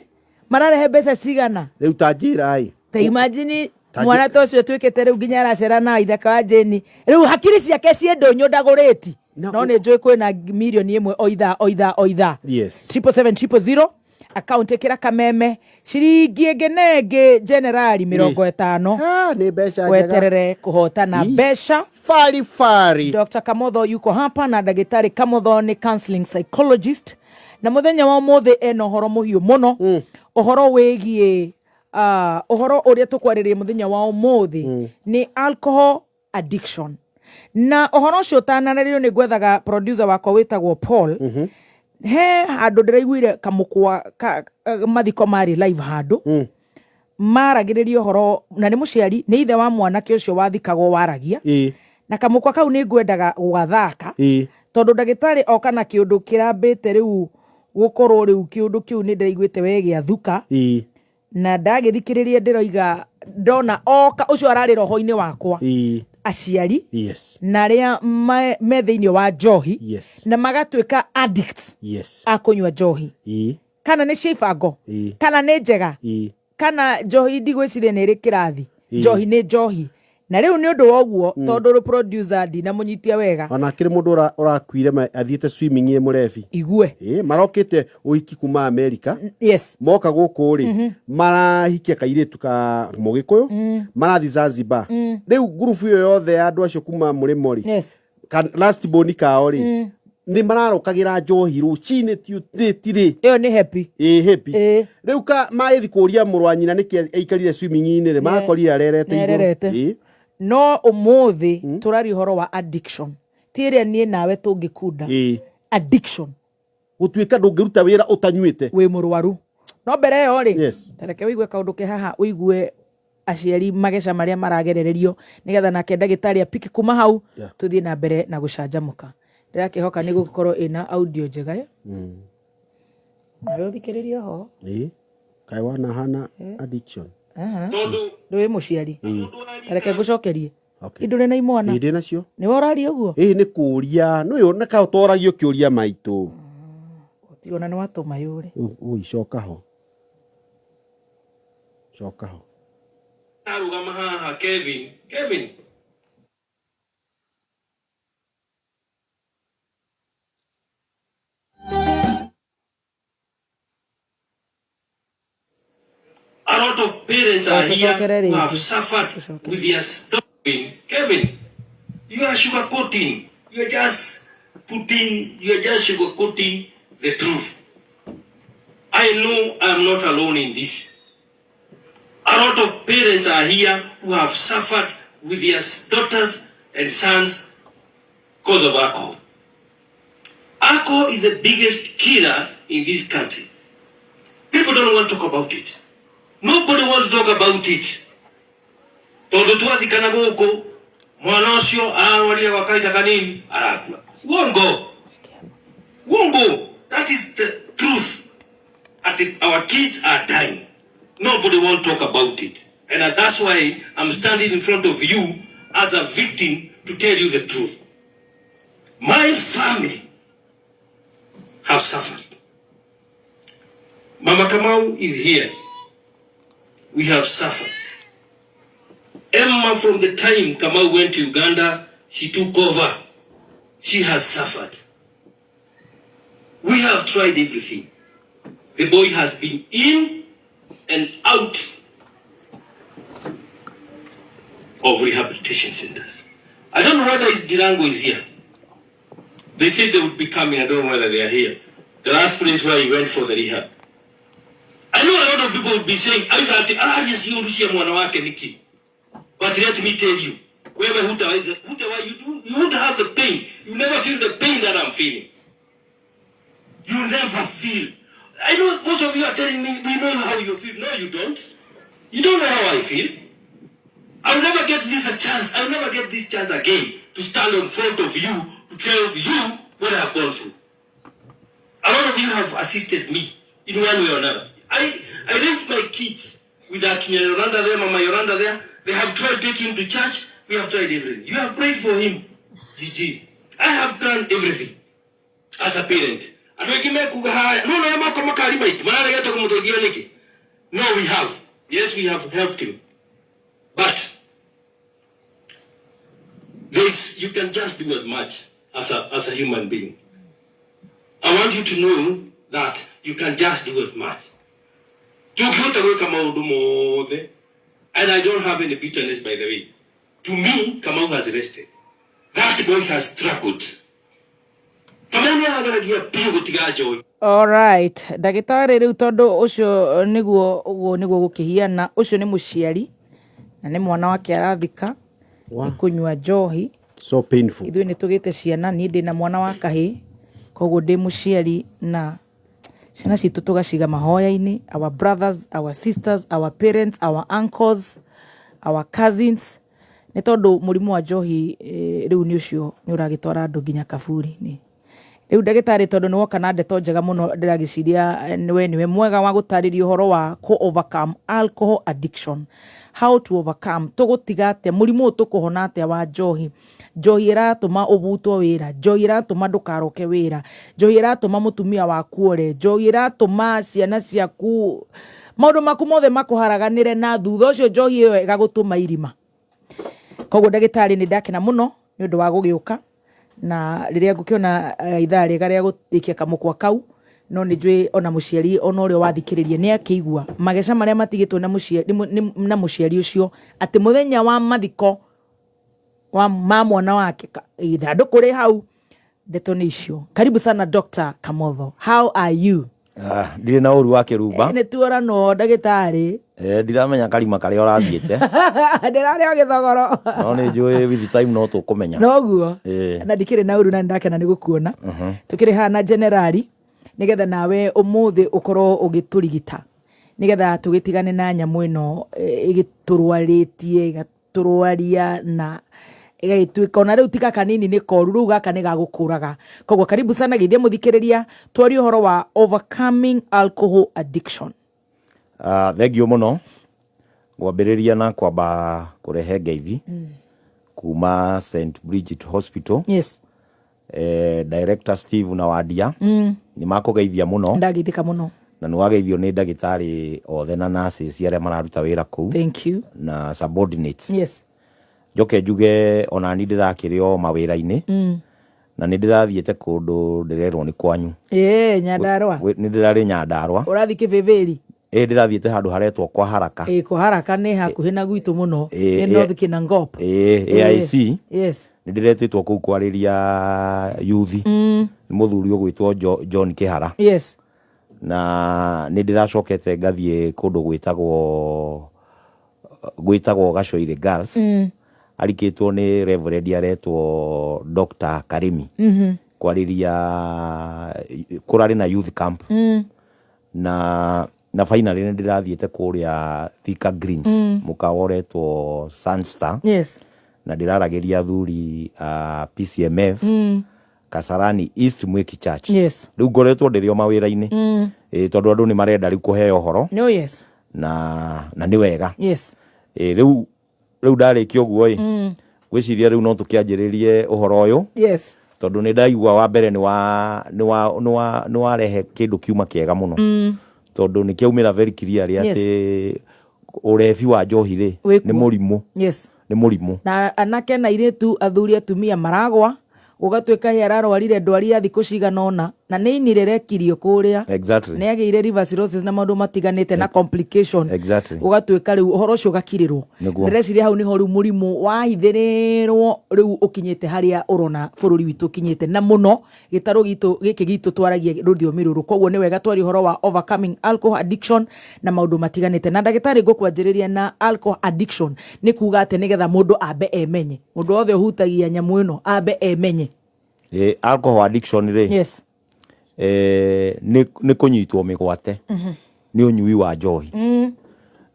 Mararehe mbeca cigana? Rĩu ta njĩra ĩ. Ta imagine Ta mwana ta ũcio tuĩkĩte rĩu nginya aracera na Waithaka wa Jane, rĩu hakiri ciake ciĩ ndũnyũ ndagũrĩti. No nĩ njũĩ kwĩna 1 million o ithaa o ithaa o ithaa. Yes. 777 000 akaunti ĩkĩra kameme ciringi ĩngĩ na ĩngĩ generali 50. Ah, nĩ mbeca njega. Weterere kũhotana mbeca. Fari fari. Dr. Kamotho yuko hapa na ndagĩtarĩ Kamotho nĩ counseling psychologist, na mũthenya wa ũmũthĩ ena ũhoro mũhiũ mũno, ũhoro wĩgiĩ ũhoro ũrĩa tũkwarĩrĩria mũthenya wa ũmũthĩ nĩ alcohol addiction. Na ũhoro ũcio ũtanarĩrio nĩ ngwethaga producer wakwa wĩtagwo Paul. He handũ ndĩraiguire kamũkwa ka, mathiko marĩ live handũ maragĩrĩria ũhoro, na nĩ mũciari, nĩ ithe wa mwanake ũcio wathikagwo waragia. Na kamũkwa kau nĩ ngwendaga gũgathaka tondũ ndagĩtarĩ oka na kĩũndũ kĩrambĩte rĩu gũkorwo rĩu kĩũndũ kĩu nĩ ndĩraiguĩte we gĩathuka. Na ndagĩthikĩrĩria ndĩroiga ndona oka ũcio ararĩ roho-inĩ wakwa. Aciari na arĩa me thĩinĩ wa njohi na magatuĩka addicts a kũnyua njohi, kana nĩ cia ibango, kana nĩ njega, kana njohi ndigwĩciria nĩ ĩrĩ kĩrathi. Njohi nĩ njohi, na rĩu nĩ ũndũ wa ũguo tondũ rĩ producer ndinamũnyitia wega. Ona akĩrĩ mũndũ ũrakuire athiĩte swimming ĩ mũrebi. Igue. Ĩ, marokĩte ũhiki kuma Amerika. Moka gũkũ rĩ, marahikia kairĩtu ka mũgĩkũyũ, marathiĩ Zanzibar. Rĩu ngurubu ĩyo yothe ya andũ acio kuma mũrĩmo rĩ, last born kao rĩ, nĩ mararokagĩra njohi rũcinĩ tirĩ. Ĩyo nĩ happy. Ĩ, happy. Rĩu ka magĩthiĩ kũria mũrũ wa nyina nĩkĩ aikarire swimming-inĩ rĩ, makorire arerete igũrũ. Nĩarerete. No ũmũthĩ tũraria ũhoro wa addiction, ti ĩrĩa niĩ nawe tũngĩkunda. Addiction. Gũtuĩka ndũngĩruta wĩra ũtanyuĩte. Wĩ mũrwaru. No mbere ĩyo rĩ, tareke wĩigue kaũndũ ke haha, ũigue aciari mageca marĩa maragerererio, nĩgetha nake ndagĩtarĩ apiki kuma hau. Tũthiĩ na mbere na gũcanjamũka. Ndĩrakĩhoka nĩ gũkorwo ĩna audio njega ĩ? Nawe ũthikĩrĩrie ho. Ĩ, kaĩ wanahana addiction. Ndũĩ mũciari, tareke ngũcokerie. Indũrĩ na imwana. Ĩ, ndĩ nacio. Nĩwe ũraria ũguo. Ĩ, nĩ kũũria nĩũyũ nĩkaĩ ũtoragio kĩũria maitũ. Tigona nĩ watũma yũre. Ui, coka ho, coka ho. Arugama haha Kevin, Kevin. A lot of parents are here Tũcokere who have rĩngĩ. suffered Tũcokere. with their stopping. Kevin, you are sugarcoating. You are just putting, you are just sugarcoating the truth. I know I'm not alone in this. A lot of parents are here who have suffered with their daughters and sons because of alcohol. Alcohol is the biggest killer in this country. People don't want to talk about it. Nobody wants to talk about it. Tondũ twathikana gũkũ, mwana ũcio ararwarire gwa kahinda kanini arakua. Uongo. Uongo. That is the truth. At it, our kids are dying. Nobody won't talk about it. And that's why I'm standing in front of you as a victim to tell you the truth. My family have suffered. Mama Kamau is here. We have suffered. Emma, from the time Kamau went to Uganda, she took over. She has suffered. We have tried everything. The boy has been in and out of rehabilitation centers. I don't know whether his Dirango is here. They said they would be coming. I don't know whether they are here. The last place where he went for the rehab. I know a lot of people would be saying, "Araria mwana wake niki." But let me tell you, wewe hutaweza, hutawa, you won't have the pain. You never feel the pain that I'm feeling. You never feel. I know most of you are telling me we know how you feel. No, you don't. You don't know how I feel. I'll never get this a chance. I'll never get this chance again to stand in front of you to tell you what I have gone through. A lot of you have assisted me in one way or another. I raised my kids with Akinya Yolanda there, Mama Yolanda there. They have tried taking him to church. We have tried everything. You have prayed for him, Gigi. I have done everything as a parent. Andũ aingĩ mekuga haya, no no mako makari maingĩ mararegete kũmũteithia nĩkĩ? No, we have. Yes, we have helped him. But this, you can just do as much as a human being. I want you to know that you can just do as much. Ndũngĩhota gwĩka maũndũ mothe. And I don't have any bitterness, by the way. To me, Kamau has rested. That boy has struggled. Kamau nĩ arageragia biũ gũtiga njohi. Alright, ndagĩtarĩ rĩu tondũ ũcio nĩguo ũguo nĩguo gũkĩhiana, ũcio nĩ mũciari na nĩ mwana wake arathika nĩ kũnyua njohi. So painful. Ithuĩ nĩ tũgĩte ciana, niĩ ndĩna mwana wa kahĩĩ, koguo ndĩ mũciari na ciana citũ tũgaciga mahoya-inĩ, our brothers, our sisters, our parents, our uncles, our cousins, nĩ tondũ mũrimũ wa njohi rĩu nĩ ũcio nĩ ũragĩtwara andũ nginya kaburi-inĩ. Rĩu ndagĩtarĩ tondũ nĩ woka na ndeto njega mũno ndĩragĩciria we nĩwe mwega wa gũtarĩria ũhoro wa kũ overcome alcohol addiction. How to overcome, tũgũtiga atĩa mũrimũ ũyũ, tũkũhona atĩa wa njohi. Njohi ĩratũma ũbutwo wĩra, njohi ĩratũma ndũkaroke wĩra, njohi ĩratũma mũtumia waku ore, njohi ĩratũma ciana ciaku maũndũ maku mothe makũharaganĩre, na thutha ũcio njohi ĩyo ĩgagũtũma irima. Koguo ndagĩtarĩ nĩ ndakena mũno nĩ ũndũ wa gũgĩũka, na rĩrĩa ngũkĩona ithaa rĩega rĩa gũtĩkia kamũkwa kau, no nĩ njũĩ ona mũciari ona ũrĩa wathikĩrĩria nĩ akĩigua mageca marĩa matigĩtwo na mũciari ũcio, atĩ mũthenya wa mathiko wa ma mwana wake ithandũkũ rĩ hau. Ndeto nĩ icio. Karibu sana Dr. Kamotho, how are you? Ndirĩ na ũru wa kĩrumba. Nĩ tuoranwo ndagĩtarĩ. Ndiramenya karima karĩa ũrathiĩte. Ndĩrarĩ o gĩthogoro. No nĩ njũĩ with time no tũkũmenya. Noguo. Na ndikĩrĩ na ũru na nĩndakena nĩ gũkuona. Tũkĩrĩ haha na generali nĩgetha nawe ũmũthĩ ũkorwo ũgĩtũrigita, nĩgetha tũgĩtigane na nyamũ ĩno ĩgĩtũrwarĩtie, ĩgatũrwaria na ĩgagĩtuĩka ona rĩu ti gaka nini nĩ koru, rĩu gaka nĩ gagũkũraga. Koguo karibu sana geithia mũthikĩrĩria, twarie ũhoro wa overcoming alcohol addiction. Thengiũ mũno. Ngwambĩrĩria na kwamba kũrehe ngeithi kuma St Bridget Hospital. Yes. Director Steve na Wadia nĩ makũgeithia mũno. Ndageithĩka mũno. Na nĩ wageithio nĩ ndagĩtarĩ othe na nurses arĩa mararuta wĩra kũu. Thank you. Na subordinates. Yes. Njoke njuge ona ni ndĩrakĩrĩ o mawĩra-inĩ. Na nĩ ndĩrathiĩte kũndũ ndĩrerwo nĩ kwanyu. Nyandarũa. Nĩ ndĩrarĩ Nyandarũa. Ũrathiĩ Kĩbĩbĩri? Ndĩrathiĩte handũ haretwo kwa Haraka. Kwa Haraka nĩ hakuhĩ na gwitũ mũno. Nĩ North Kinangop. AIC. Yes. Nĩ ndĩretĩtwo kũu kwarĩria yuthi. Nĩ mũthuri ũgwĩtwo John Kĩhara. Yes. Na nĩ ndĩracokete ngathiĩ kũndũ gwĩtagwo Gacoire Girls. Arikĩtwo nĩ Reverend aretwo Dr. Karimi. Kwarĩria kũrarĩ na youth camp. Na finally nĩ ndĩrathiĩte kũrĩa Thika Greens, mũkawa ũretwo Sunstar. Yes. Na ndĩraragĩria athuri a PCMF, Kasarani East Mwiki Church. Yes. Rĩu ngoretwo ndĩrĩ o mawĩra-inĩ. Tondũ andũ nĩ marenda rĩu kũheo ũhoro. No, yes. Na nĩ wega. Yes. Rĩu ndarĩkia ũguo ĩ, ngwĩciria rĩu no tũkĩanjĩrĩrie ũhoro ũyũ. Yes. Tondũ nĩ ndaigua wa mbere nĩ warehe kĩndũ kiuma kĩega mũno. Tondũ nĩ kĩaumĩra very clear atĩ ũrebi wa njohi rĩ, nĩ mũrimũ. Yes. Nĩ mũrimũ. Na anake na airĩtu, athuri, atumia maragwa, gũgatuĩka he ararwarire ndwari ya thikũ cigana ũna, na nĩ ini rĩrekirio kũrĩa. Exactly. Nĩ agĩire liver cirrhosis na maũndũ matiganĩte na complication. Exactly. Gũgatuĩka rĩu ũhoro ũcio ũgakirĩrwo. Ndĩreciria hau nĩho rĩu mũrimũ wahithĩrĩrwo rĩu ũkinyĩte harĩa ũrona bũrũri witũ ũkinyĩte, na mũno gĩtarũ gitũ gĩkĩ gitũ twaragia rũthiomi rũrũ. Koguo nĩ wega twarie ũhoro wa overcoming alcohol addiction na maũndũ matiganĩte. Na ndagĩtarĩ ngũkwanjĩrĩria na alcohol addiction nĩ kuga atĩ nĩgetha mũndũ ambe emenye, mũndũ wothe ũhutagia nyamũ ĩno ambe emenye. Alcohol addiction rĩ, Yes. Nĩ kũnyitwo mĩgwate nĩ ũnyui wa njohi.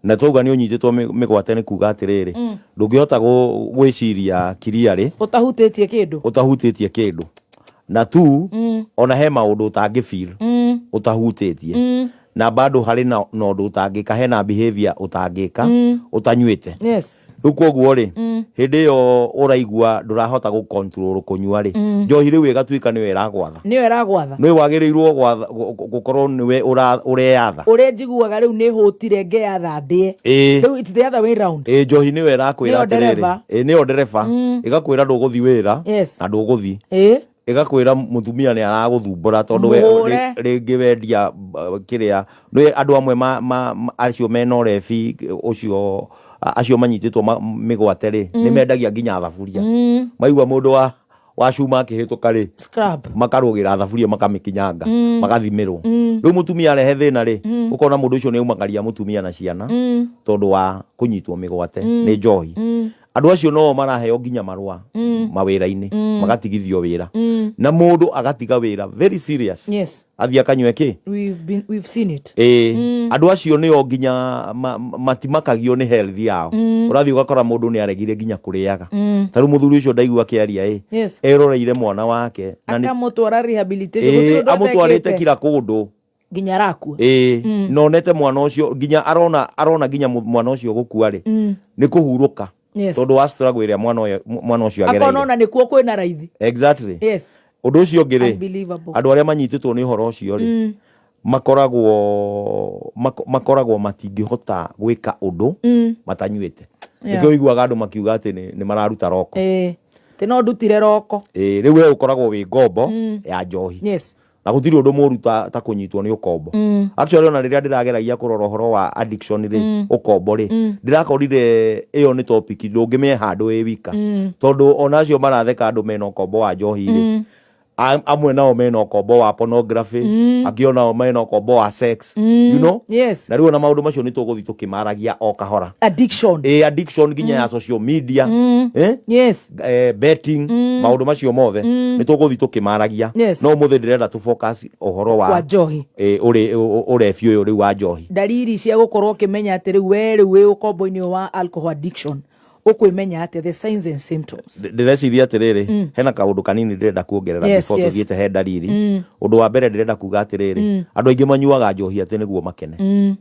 Na twauga nĩ ũnyitĩtwo mĩgwate nĩ kuga atĩrĩrĩ, ndũngĩhota gwĩciria clearly Ũtahutĩtie kĩndũ. Ũtahutĩtie kĩndũ, na tu ona he maũndũ ũtangĩ feel ũtahutĩtie, na bado harĩ na ũndũ ũtangĩka, hena behavior ũtangĩka ũtanyuĩte. Rĩu koguo rĩ, hĩndĩ ĩyo ũraigua ndũrahota gũ control kũnyua rĩ, njohi rĩu ĩgatuĩka nĩyo ĩragwatha. Nĩyo ĩragwatha. Nĩwe wagĩrĩirwo gũkorwo nĩwe ũreyatha. Ũrĩa njiguaga rĩu nĩ hũtire ngeyatha ndĩe. Rĩu it's the other way round. Ĩĩ, njohi nĩyo ĩrakwĩra Nĩyo atĩrĩrĩ, ndereba. ĩĩ, nĩyo ndereba, ĩgakwĩra ndũgũthi wĩra na ndũgũthi, ĩgakwĩra mũtumia nĩ aragũthumbũra tondũ Mũhũre. Rĩngĩ wendia kĩrĩa nĩ andũ amwe acio mena ũrebi ũcio, acio manyitĩtwo mĩgwate rĩ, nĩ mendagia nginya thaburia. Maigua mũndũ wa cuma akĩhĩtũka rĩ, Scrap. Makarũgĩra thaburia, makamĩkinyanga, magathimĩrwo. Rĩu mũtumia arehe thĩna rĩ, ũkona mũndũ ũcio nĩ aumagaria mũtumia na ciana tondũ wa kũnyitwo mĩgwate nĩ njohi. Andũ acio no maraheo nginya marũa mawĩra-inĩ, magatigithio wĩra, na mũndũ agatiga wĩra very serious, athiĩ akanyue kĩ. We've seen it. Ĩĩ, andũ acio nĩo nginya matimakagio nĩ health yao. Ũrathiĩ ũgakora mũndũ nĩ aregire nginya kũrĩaga. Ta rĩu mũthuri ũcio ndaigua akĩaria ĩ, eroreire mwana wake na Akamũtwara rehabilitation. Gũtirĩ ũndũ amũtwarĩte atekĩte. Kila kũndũ. Nginya arakua. Ĩĩ, nonete mwana ũcio nginya arona nginya mwana ũcio gũkua rĩ, nĩ kũhurũka tondũ wa struggle ĩrĩa mwana ũcio Akona agereire. ona nĩkuo kwĩna raithi. Exactly. Ũndũ ũcio ũngĩ rĩ, Unbelievable. Andũ arĩa manyitĩtwo nĩ ũhoro ũcio rĩ, makoragwo matingĩhota gwĩka ũndũ matanyuĩte. Nĩkĩo ũiguaga andũ makiuga atĩ nĩ mararuta roko. Ĩĩ, atĩ no ndutire roko. Ĩĩ, rĩu we ũkoragwo wĩ ngombo ya njohi. Na gũtirĩ ũndũ mũru ta kũnyitwo nĩ ũkombo. Actually, ona rĩrĩa ndĩrageragia kũrora ũhoro wa addiction rĩ, ũkombo rĩ, ndĩrakorire ĩyo nĩ topic ndũngĩmĩhe handũ ĩ wika, tondũ ona acio maratheka andũ mena ũkombo wa njohi rĩ, amwe nao mena ũkombo wa pornography, angĩ onao mena ũkombo wa sex. Na rĩu ona maũndũ macio nĩ tũgũthiĩ tũkĩmaragia o kahora. Addiction. Ĩ, addiction nginya ya social media, eh? Betting, maũndũ macio mothe nĩ tũgũthiĩ tũkĩmaragia. No ũmũthĩ ndĩrenda tũ focus ũhoro wa Kwa njohi. Ũrebi ũyũ rĩu wa njohi. Ndariri cia gũkorwo ũkĩmenya atĩ rĩu we rĩu wĩ ũkombo-inĩ ũyũ wa alcohol addiction, ũkwĩmenya atĩa, the signs and symptoms? Ndĩreciria atĩrĩrĩ, hena kaũndũ kanini ndĩrenda kuongerera before tũthiĩte he ndariri. Ũndũ wa mbere ndĩrenda kuga atĩrĩrĩ, andũ aingĩ manyuaga njohi atĩ nĩguo makene,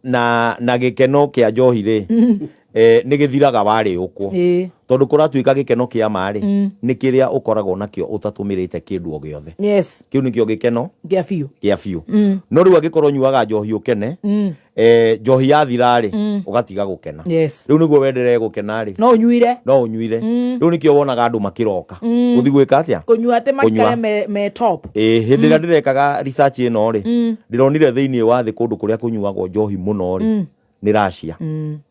na gĩkeno kĩa njohi rĩ, nĩ gĩthiraga warĩũkwo, tondũ kũratuĩka gĩkeno kĩa ma rĩ, nĩ kĩrĩa ũkoragwo nakĩo ũtatũmĩrĩte kĩndũ o gĩothe. Kĩu nĩkĩo gĩkeno Gĩa biũ. Kĩa biũ. No rĩu angĩkorwo nyuaga njohi ũkene, njohi yathira rĩ, ũgatiga gũkena. Rĩu nĩguo wenderee gũkena rĩ, No ũnyuire. No ũnyuire. Rĩu nĩkĩo wonaga andũ makĩroka gũthiĩ gwĩka atĩa? Kũnyua atĩ maikare Kũnyua. me top. Ĩĩ, hĩndĩ ĩrĩa ndĩrekaga research ĩno rĩ, ndĩronire thĩinĩ wa thĩ kũndũ kũrĩa kũnyuagwo njohi mũno rĩ, nĩ Russia.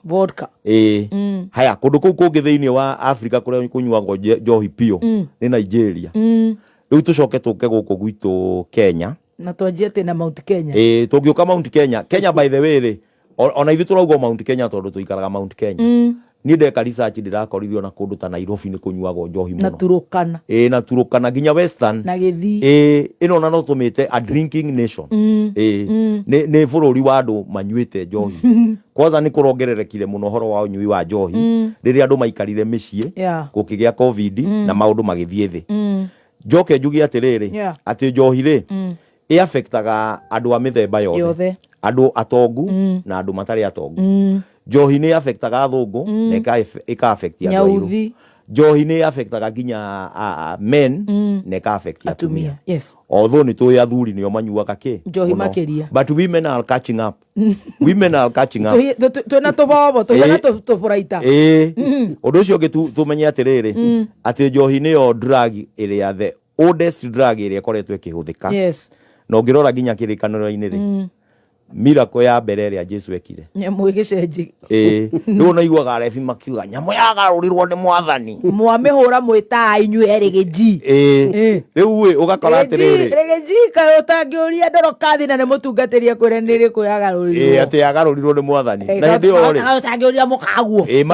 Vodka. Ĩĩ, haya, kũndũ kũu kũngĩ thĩinĩ wa Africa kũrĩa kũnyuagwo njohi biũ nĩ Nigeria. Rĩu tũcoke tũke gũkũ gwitũ Kenya. Na twanjie atĩ na Mount Kenya. Ĩĩ, tũngĩũka Mount Kenya, Kenya by the way rĩ, ona ithuĩ tũrauga Mount Kenya tondũ tũikaraga Mount Kenya. Niĩ ndeka research ndĩrakorire ona kũndũ ta Nairobi nĩ kũnyuagwo njohi Na mũno. Turukana. Ĩĩ, na Turukana, nginya Western. Na Gĩthii. Ĩĩ, ĩno ona no tũmĩte a drinking nation. Ĩĩ, nĩ bũrũri wa andũ manyuĩte njohi. Kwanza nĩ kũrongererekire mũno ũhoro wa ũnyui wa njohi rĩrĩa andũ maikarire mĩciĩ, gũkĩgĩa COVID na maũndũ magĩthiĩ thĩ. Njoke njuge atĩrĩrĩ, atĩ njohi rĩ, ĩ-affectaga andũ a mĩthemba yothe. Yothe. Andũ atongu na andũ matarĩ atongu. Njohi nĩ affectaga athũngũ na ĩka affect andũ airũ. Nyauthi. Njohi nĩ affectaga nginya men na ĩka affect atumia. Atumia, yes. Although nĩ tũĩ athuri nĩo manyuaga kĩ Njohi mũno. makĩria. But women are catching up, women are catching up. Twĩna tũbobo tũhana tũburaita. Ĩĩ, ũndũ ũcio ũngĩ tũmenye atĩrĩrĩ, atĩ njohi nĩyo drug ĩrĩa, the oldest drug ĩrĩa ĩkoretwo ĩkĩhũthĩka. Na ũngĩrora nginya kĩrĩkanĩro-inĩ rĩ, Miracle ya mbere ĩrĩa Jesu ekire. Nyamũ ĩgĩcenji. Ĩĩ, rĩu ona iguaga arebi makiuga nyamũ yagarũrirwo nĩ mwathani. Mwamĩhũra mwĩtaa inyuĩ erĩgĩnji. Ĩĩ, rĩu ĩ ũgakora atĩrĩrĩ, Rĩgĩnji kaĩ ũtangĩũria ndorokathi na nĩ mũtungatĩri akwĩre nĩ ĩrĩkũ ĩĩ yagarũrirwo. atĩ yagarũrirwo nĩ mwathani. Na hĩndĩ ĩyo rĩ, Kaĩ ũtangĩũria mũkaguo. ĩĩ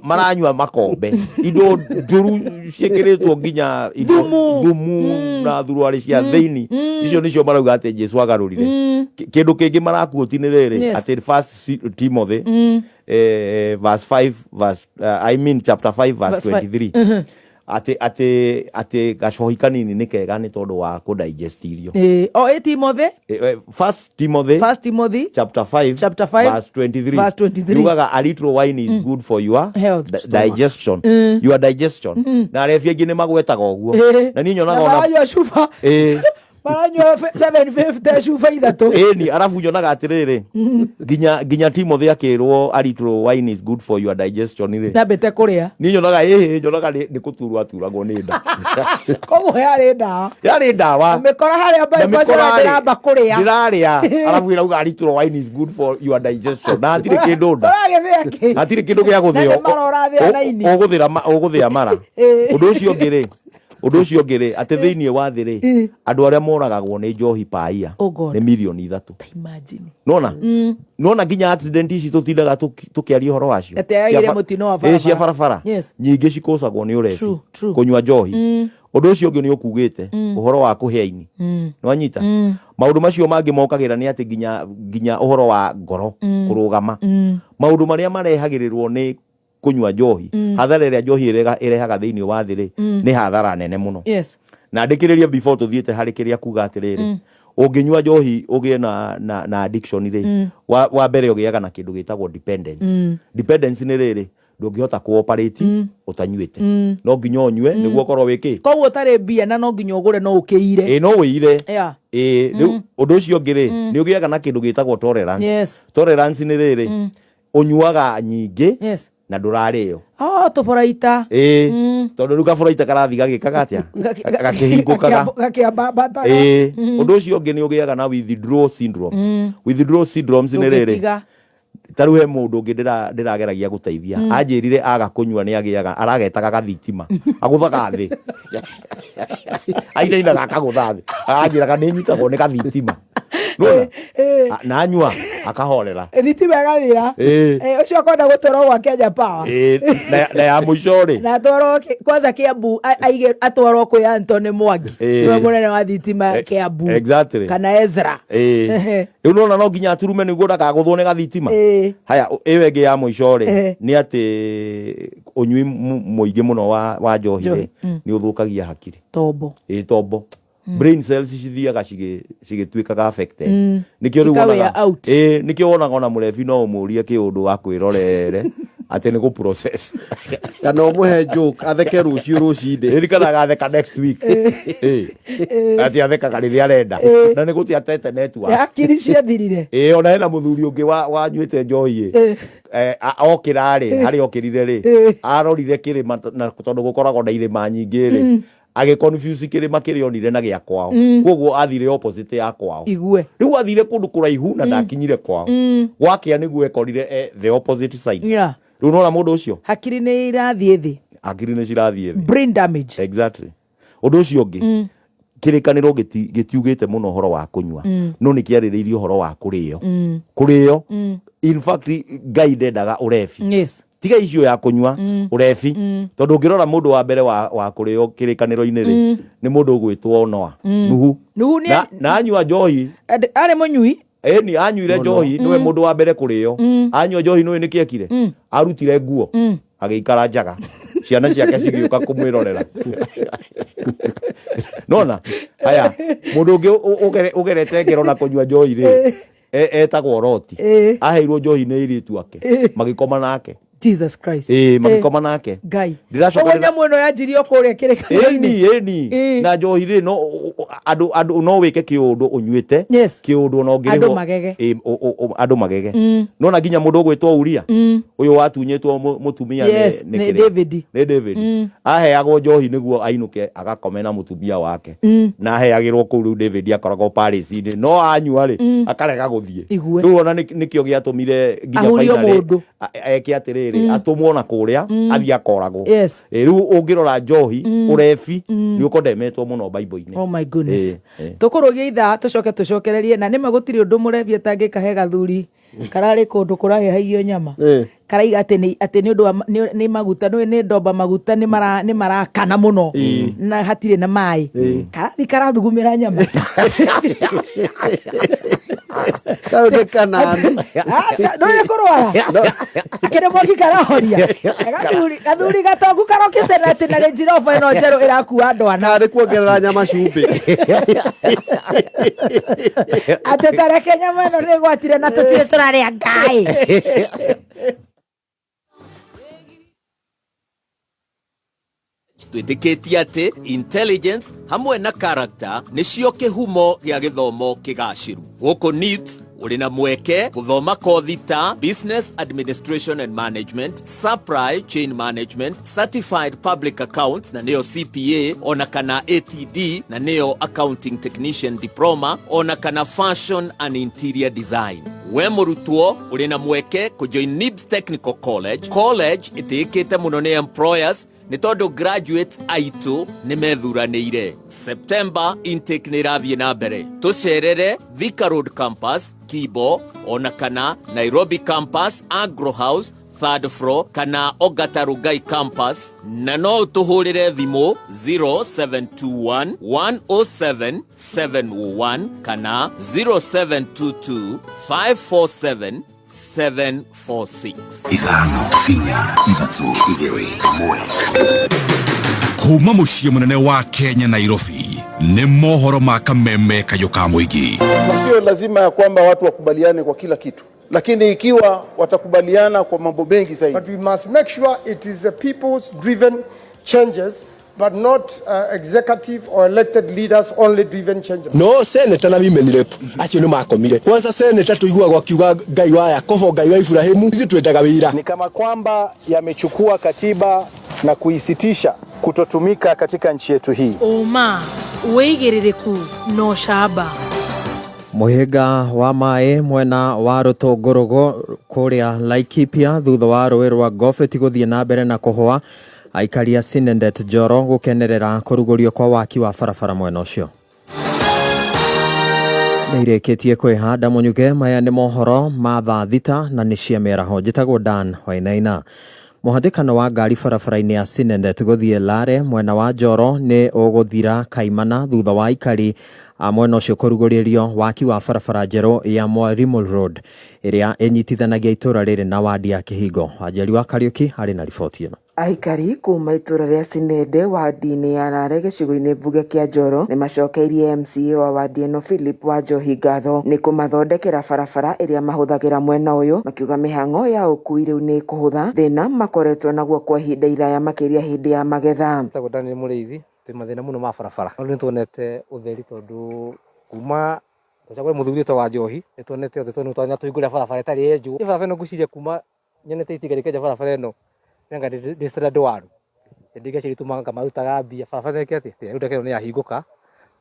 maranyua makombe indo njũru ciĩkĩrĩtwo nginya indo- Thumu. thumu na thuruarĩ cia thĩinĩ, icio nĩcio marauga atĩ Jesu agarũrire. Kĩndũ kĩngĩ marakuoti nĩ rĩrĩ, atĩ First Timothy verse 5 verse I mean chapter 5 verse Verse 5. 23 atĩ gacohi kanini nĩ kega nĩ tondũ wa kũ-digest irio. Ĩĩ, o ĩ Timothy. First Timothy First Timothy chapter 5 Chapter 5, verse 23 verse 23. Yugaga a little wine is good for your Health. digestion, your digestion. Na arebi aingĩ nĩ magwetaga ũguo, na niĩ nyonaga Na ona maranyua cuba. Ĩĩ. Maranyua 750 cuba ithatũ. Ĩni arabu nyonaga atĩrĩrĩ, nginya Timothy akĩrwo a little wine is good for your digestion rĩ, Nambĩte kũrĩa. Niĩ nyonaga ĩhĩ, nyonaga nĩ kũturwo aturagwo nĩ nda. Koguo yarĩ ndawa. Yarĩ ndawa. Mĩkora harĩa Na bypass mĩkora rĩ, ndĩramba kũrĩa. ndĩrarĩa arabu ĩrauga a little wine is good for your digestion, na hatirĩ kĩndũ nda. Ũragĩthĩa kĩ? Hatirĩ kĩndũ gĩa Na gũthĩo. nĩ mara ũrathĩa na ini. Ũgũthĩa mara. Ĩĩ. Ũndũ ũcio ũngĩ rĩ, atĩ thĩinĩ wa thĩ rĩ, andũ arĩa moragagwo nĩ njohi paia Oh God. nĩ milioni 3. Imagine. Nona nginya accident ici tũtindaga tũkĩaria ũhoro wacio Atĩ yagĩire mũtino wa Ĩĩ, cia barabara. barabara Yes. nyingĩ cikũcagwo nĩ ũrebi, True, true. kũnyua njohi. Ũndũ ũcio ũngĩ nĩ ũkugĩte ũhoro wa kũhĩa ini, nĩwanyita maũndũ macio mangĩ mokagĩra nĩ atĩ nginya ũhoro wa ngoro kũrũgama, maũndũ marĩa marehagĩrĩrwo nĩ kũnyua njohi, hathara ĩrĩa njohi ĩrehaga thĩinĩ wa thĩ rĩ, nĩ hathara nene mũno. Yes. Na ndĩkĩrĩrie before tũthiĩte harĩ kĩrĩa kuga atĩrĩrĩ, ũngĩnyua njohi ũgĩe na addiction rĩ, wa mbere ũgĩaga na kĩndũ gĩtagwo dependence. Dependence nĩ rĩrĩ, ndũngĩhota kũ-operate ũtanyuĩte, no nginya ũnyue nĩguo ũkorwo wĩ kĩ. Koguo ũtarĩ mbia na no nginya ũgũre no ũkĩire. Ĩĩ, no wĩire. Yeah. Ĩĩ, rĩu ũndũ ũcio ũngĩ rĩ, nĩ ũgĩaga na kĩndũ gĩtagwo tolerance. Yes. Tolerance nĩ rĩrĩ, ũnyuaga nyingĩ Yes. na ndũrarĩo. Oh, tũboraita. Ĩĩ, tondũ rĩu kabũraita karathiĩ gagĩkaga atĩa, gakĩhingũkaga. Gakĩambambataga. Ĩĩ, ũndũ ũcio ũngĩ nĩ ũgĩaga na withdrawal syndromes. Withdrawal syndromes nĩ rĩrĩ, Ndũngĩtiga. Ta rĩu he mũndũ ũngĩ ndĩrageragia gũteithia, anjĩrire aga kũnyua nĩ agĩaga aragetaga gathitima agũthaga thĩ, ainainaga akagũtha thĩ, aranjĩraga nĩ nyitagwo nĩ gathitima. Nĩwona? Na anyua akahorera. Thitima ĩgathira. Ĩĩ. Ũcio akwenda gũtwarwo gwa Kenya Power. Ĩĩ, na ya mũico rĩ, Na atwarwo kwanza Kiambu, aige atwarwo kwĩ Anthony Mwangi. Ĩĩ. Nĩwe mũnene wa thitima Kiambu. Exactly. Kana Ezra. Ĩĩ, rĩu nona no nginya aturume nĩguo ndakagũthwo nĩ gathitima. Ĩĩ. Haya, ĩyo ĩngĩ ya mũico rĩ, nĩ atĩ ũnyui mũingĩ mũno wa njohi rĩ, Njohi, nĩ ũthũkagia hakiri. Tombo. Ĩĩ, tombo. Brain cells cithiaga cigĩtuĩkaga affected, nĩkĩo rĩu Ika wonaga wear out. Ĩĩ, nĩkĩo wonaga ona mũrebi no ũmũrie kĩũndũ wa kwĩrorere atĩ nĩ gũ-process. Kana ũmũhe joke atheke rũciũ rũcinĩ. Ririkanaga atheka next week. Ĩĩ, atĩ athekaga rĩrĩa arenda na nĩ gũtĩ atete network. Hakiri ciathirire. Ĩĩ, ona hena mũthuri ũngĩ wanyuĩte njohi ĩ, okĩra rĩ, harĩa okĩrire rĩ, arorire kĩrĩma na tondũ gũkoragwo na irĩma nyingĩ rĩ, agĩ confuse kĩrĩma kĩrĩa onire na gĩa kwao, koguo athire opposite ya kwao. Igue. Rĩu athire kũndũ kũraihu na ndakinyire kwao, gwakĩa nĩguo ekorire the opposite side. Rĩu nona mũndũ ũcio Hakiri nĩ irathiĩ thĩ. Hakiri nĩ cirathiĩ thĩ. Brain damage. Exactly. Ũndũ ũcio ũngĩ, kĩrĩkanĩro gĩtiugĩte mũno ũhoro wa kũnyua, no nĩ kĩarĩrĩirie ũhoro wa kũrĩo. Kũrĩo, in fact, Ngai ndendaga ũrebi. Tiga icio ya kũnyua, ũrebi, tondũ ũngĩrora mũndũ wa mbere wa kũrĩo kĩrĩkanĩro-inĩ rĩ, nĩ mũndũ ũgwĩtwo Noa, Nuhu. Nuhu nĩ Na anyua njohi. Arĩ mũnyui. Ĩni, anyuire njohi, nĩwe mũndũ wa mbere kũrĩo. Anyua njohi, nĩwe nĩkĩ ekire? Arutire nguo agĩikara njaga, ciana ciake cigĩũka kũmwĩrorera. Nona haya, mũndũ ũngĩ ũgerete ngero na kũnyua njohi rĩ, etagwo Loti. Aheirwo njohi nĩ airĩtu ake, magĩkoma nake. Jesus Christ. Ĩĩ, magĩkoma nake. Ngai. Ndĩracoka Ũguo nyamũ ĩno yanjirie o kũrĩa kĩrĩkanĩro-inĩ. Ĩni, ĩni. Ĩĩ. Na njohi rĩ, no andũ andũ no wĩke kĩũndũ ũnyuĩte. Yes. Kĩũndũ ona ũngĩrĩhwo. Andũ magege. Ĩĩ, andũ magege. Nona nginya mũndũ ũgwĩtwo Uria. Ũyũ watunyĩtwo mũtumia nĩ Yes, nĩ kĩrĩa? David. Nĩ David. Aheagwo njohi nĩguo ainũke agakome na mũtumia wake. Na aheagĩrwo kũu rĩu David akoragwo Paris-inĩ. No anyua rĩ, akarega gũthiĩ. Igue. Rĩu ona nĩkĩo gĩatũmire nginya Ahurio finally mũndũ. eke atĩrĩrĩ, atũmwo na kũrĩa athiĩ akoragwo. Yes. Rĩu ũngĩrora njohi, ũrebi nĩ ũkondemetwo mũno Bible-inĩ. Oh my goodness. Ĩĩ, ĩĩ. Tũkũrũgia ithaa tũcoke tũcokererie na nĩma gũtirĩ ũndũ mũrebi atangĩka he gathuri kararĩ kũndũ kũrahĩhagio nyama. Karaiga atĩ nĩ atĩ nĩ ũndũ wa nĩ maguta nĩ ndomba maguta nĩ mara nĩ marakana mũno na hatirĩ na maĩ. Karathi karathugumĩra nyama. Kau nĩ kanani. Aca, ndũĩ kũrwara akĩrĩ mwaki karahoria. Gathuri gatongu karokĩte na atĩ na Range Rover ĩno njerũ ĩrakua andũ ana. Karĩ kuongerera nyama cumbĩ. Atĩ tareke nyama ĩno nĩ ĩgwatire na tũtirĩ tũrarĩa ngai. Twĩtĩkĩtie atĩ intelligence hamwe na character nĩcio kĩhumo gĩa gĩthomo kĩgacĩru. Gũkũ NIBS ũrĩ na mweke gũthoma kothi ta Business Administration and Management, Supply Chain Management, Certified Public Accounts na nĩyo CPA, ona kana ATD na nĩyo Accounting Technician Diploma, ona kana Fashion and Interior Design. We mũrutwo ũrĩ na mweke kũjoin NIBS Technical College, college ĩtĩĩkĩte mũno nĩ employers nĩ tondũ graduates aitũ nĩ methuranĩire. September intake nĩ ĩrathiĩ na mbere. Tũcerere Thika Road Campus, Kibo, ona kana Nairobi Campus, Agro House, third floor, kana Ongata Rongai Campus, na no ũtũhũrĩre thimũ 0721 107 701 kana 0722 547 746. 5 4 3 2 1. Kuma mũciĩ mũnene wa Kenya Nairobi nĩ mohoro ma kameme kayũ ka mũingĩ. Sio lazima ya kwamba watu wakubaliane kwa kila kitu, lakini ikiwa watakubaliana kwa mambo mengi zaidi. But we must make sure it is the people's driven changes, but not executive or elected leaders only driven changes. No senator na women rep acio nĩ makomire. Kwanza senator tuiguaga akiuga Ngai wa Yakobo, Ngai wa Ibrahimu, ithuĩ twendaga wĩra. Ni kama kwamba yamechukua katiba na kuisitisha kutotumika katika nchi yetu hii. Ũma, wĩigĩrĩrĩku na ũcamba. Mũhĩnga wa maĩ mwena wa rũtũngũrũgũ kũrĩa Laikipia thutha wa rũĩ rwa Ngobeti gũthiĩ na mbere na kũhũa, aikari a Sinendet Njoro gũkenerera kũrugũrio kwa waki wa barabara mwena ũcio. Nĩ irĩkĩtie kwĩhanda mũnyuge, maya nĩ mohoro ma thaa thita na nĩ cia mĩaraho. Njĩtagwo Dan Wainaina. Mũhatĩkano wa ngari barabara-inĩ ya Sinendet gũthiĩ Lare mwena wa Njoro nĩ ũgũthira kaimana thutha wa aikari a mwena ũcio kũrugũrĩrio waki wa barabara njerũ ya Mwalimu Road ĩrĩa ĩnyitithanagia itũra rĩrĩ na wadi ya Kĩhingo. Wanjeri wa Kariũki arĩ na riboti ĩno. Aikari kuma itũra rĩa Sinende wadi-inĩ ya Rare gĩcigo-inĩ mbunge kĩa Njoro nĩ macokeirie MCA wa wadi ĩno Philip Wanjohi ngatho nĩ kũmathondekera barabara ĩrĩa mahũthagĩra mwena ũyũ, makiuga mĩhang'o ya ũkui rĩu nĩ ĩkũhũtha thĩna makoretwo naguo kwa ihinda iraya makĩria hĩndĩ ya magetha. Njĩtagwo Daniel Mũrĩithi, twĩ mathĩna mũno ma barabara. No rĩu nĩtuonete ũtheri tondũ kuma tũcagũre mũthuri witũ wa Njohi nĩtuonete ũtheri tondũ nĩtũhingũrĩra barabara ĩtarĩ yenjwo. Niĩ barabara ĩno ngwĩciria kuma nyonete itinga rĩkĩenja barabara ĩno nĩanga ndĩ standard one. Ndingĩciria itũmaga marutaga mbia barabara ĩke atĩa, rĩu ndagĩka ĩno nĩyahingũka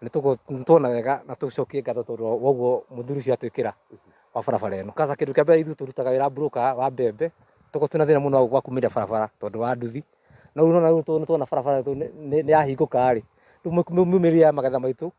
nĩtuona wega na tũcokie ngatho tondũ wa ũguo mũthuri ũcio atwĩkĩra wa barabara ĩno. Kwanza kĩndũ kĩa mbere ithuĩ tũrutaga wĩra broker wa mbembe, tũkorwo twĩna thĩna mũno wa kumĩria barabara tondũ wa nduthi. No rĩu nĩwona rĩu nĩtuona barabara nĩyahingũka rĩ, rĩu mĩumĩrĩre ya magetha maitũ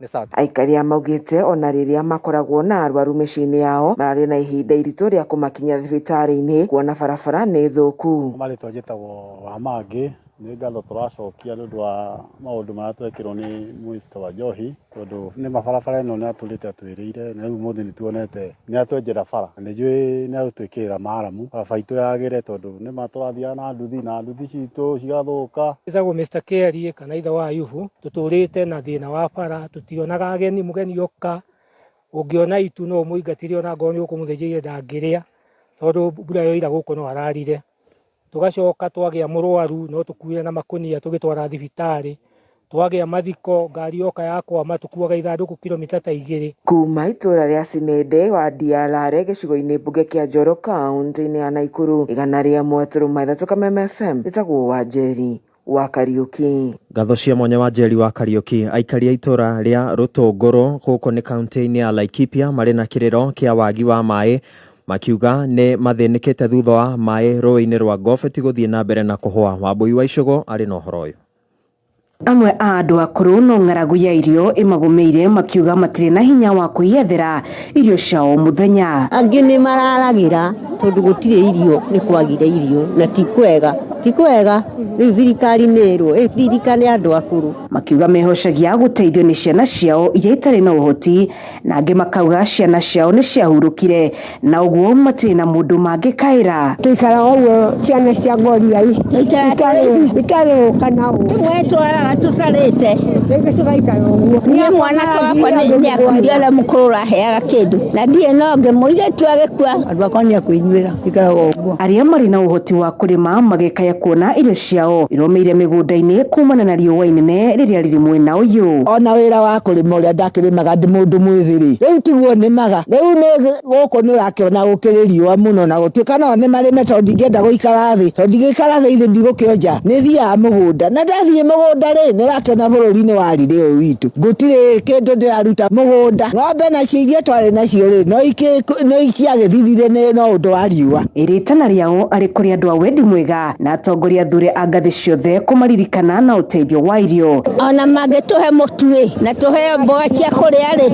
nĩ sawa. Aikari a maugĩte ona rĩrĩa makoragwo na arwaru mĩciĩ-inĩ yao mararĩ na ihinda iritũ rĩa kũmakinyia thibitarĩ-inĩ kuona barabara nĩ thũku. Marĩtwa njĩtagwo Wamangĩ, nĩ ngatho tũracokia nĩ ũndũ wa maũndũ marĩa twekĩrwo nĩ Mr. Wanjohi, tondũ nĩ ma barabara ĩno nĩ atũrĩte atwĩrĩire, na rĩu ũmũthĩ nĩ tuonete nĩ atwenjera bara, na nĩ njũĩ nĩ agũtwĩkĩrĩra maramu barabara itũ yagĩre, tondũ nĩ ma tũrathiaga na nduthi na nduthi citũ cigathũka. Njĩtagwo Mr. Kerry kana ithe wa Ayubu, tũtũrĩte na thĩna wa bara, tũtionaga ageni, mũgeni oka ũngĩona itu no ũmũingatire ona ngorwo nĩ ũkũmũthĩnjĩire ndangĩrĩa, tondũ mbura yoira gũkũ no ararire. Tũgacoka twagĩa mũrwaru no tũkuire na makũnia tũgĩtwara thibitarĩ. Twagĩa mathiko ngari yoka yakwama tũkuaga ithandũkũ kilomita ta 2. Kuma itũra rĩa Sinende wadi ya Lare gĩcigo-inĩ mbunge kĩa Njoro kaunti-inĩ ya Naikuru 103.3 Kameme FM ĩtagwo Wanjeri wa Kariuki. Ngatho cia mwanya wa Njeri wa Kariuki. Aikari a itũra rĩa Rũtũngũrũ gũkũ nĩ kaunti-inĩ ya Laikipia marĩ na kĩrĩro kĩa wagi wa maĩ makiuga nĩ mathĩnĩkĩte thutha wa maĩ rũĩ-inĩ rwa Ngobeti gũthiĩ na mbere na kũhũa. Wambui wa Icũgũ arĩ na ũhoro ũyũ. Amwe a andũ akũrũ no ng'aragu ya irio ĩmagũmĩire makiuga matirĩ na hinya wa kwĩyethera irio cia o mũthenya. Angĩ nĩ mararagĩra tondũ gũtirĩ irio, nĩ kwagire irio na ti kwega, ti kwega. Rĩu thirikari nĩ ĩrwo ĩririkane andũ akũrũ. Makiuga mehocagia gũteithio nĩ ciana ciao iria itarĩ na ũhoti, na angĩ makauga ciana ciao nĩ ciahurũkire na ũguo matirĩ na mũndũ mangĩkaĩra. Tũikaraga ũguo ciana cia ngoriai itarĩ gũka na ũũ. Rĩmwe twaraga tũtarĩte. Rĩngĩ tũgaikara ũguo. Niĩ mwanake wakwa nĩ akuire ũrĩa mũkũrũ ũraheaga kĩndũ na ndirĩ na ũngĩ mũirĩtu agĩkua. Andũ akwa nĩ akwĩnyuĩra ikaraga ũguo. Arĩa marĩ na ũhoti wa kũrĩma magĩkaya kuona irio ciao iromĩire mĩgũnda-inĩ kumana na riũa inene rĩrĩa rĩrĩ mwena ũyũ. Ona wĩra wa kũrĩma ũrĩa ndakĩrĩmaga ndĩ mũndũ mwĩthĩ rĩ, rĩu tiguo nĩmaga. Rĩu nĩ gũkũ nĩ ũrakĩona gũkĩrĩ riũa mũno na gũtuĩka no nĩmarĩme tondũ ndingĩenda gũikara thĩ, tondũ ndingĩikara thĩ ithe ndigũkĩonja. Nĩ thiaga mũgũnda na ndathiĩ mũgũnda rĩ, nĩ ũrakĩona bũrũri-inĩ wa riri ũyũ witũ gũtirĩ kĩndũ ndĩraruta mũgũnda. Ng'ombe nacio iria twarĩ nacio rĩ, no ikiagĩthirire nĩ no ũndũ wa riũa. Rĩtana rĩao arĩ kũrĩ andũ a wendi mwega na atongoria athure a ngathĩ ciothe kũmaririkana na ũteithio wa irio. Ona mangĩtũhe mũtu rĩ, na tũheo mboga cia kũrĩa rĩ,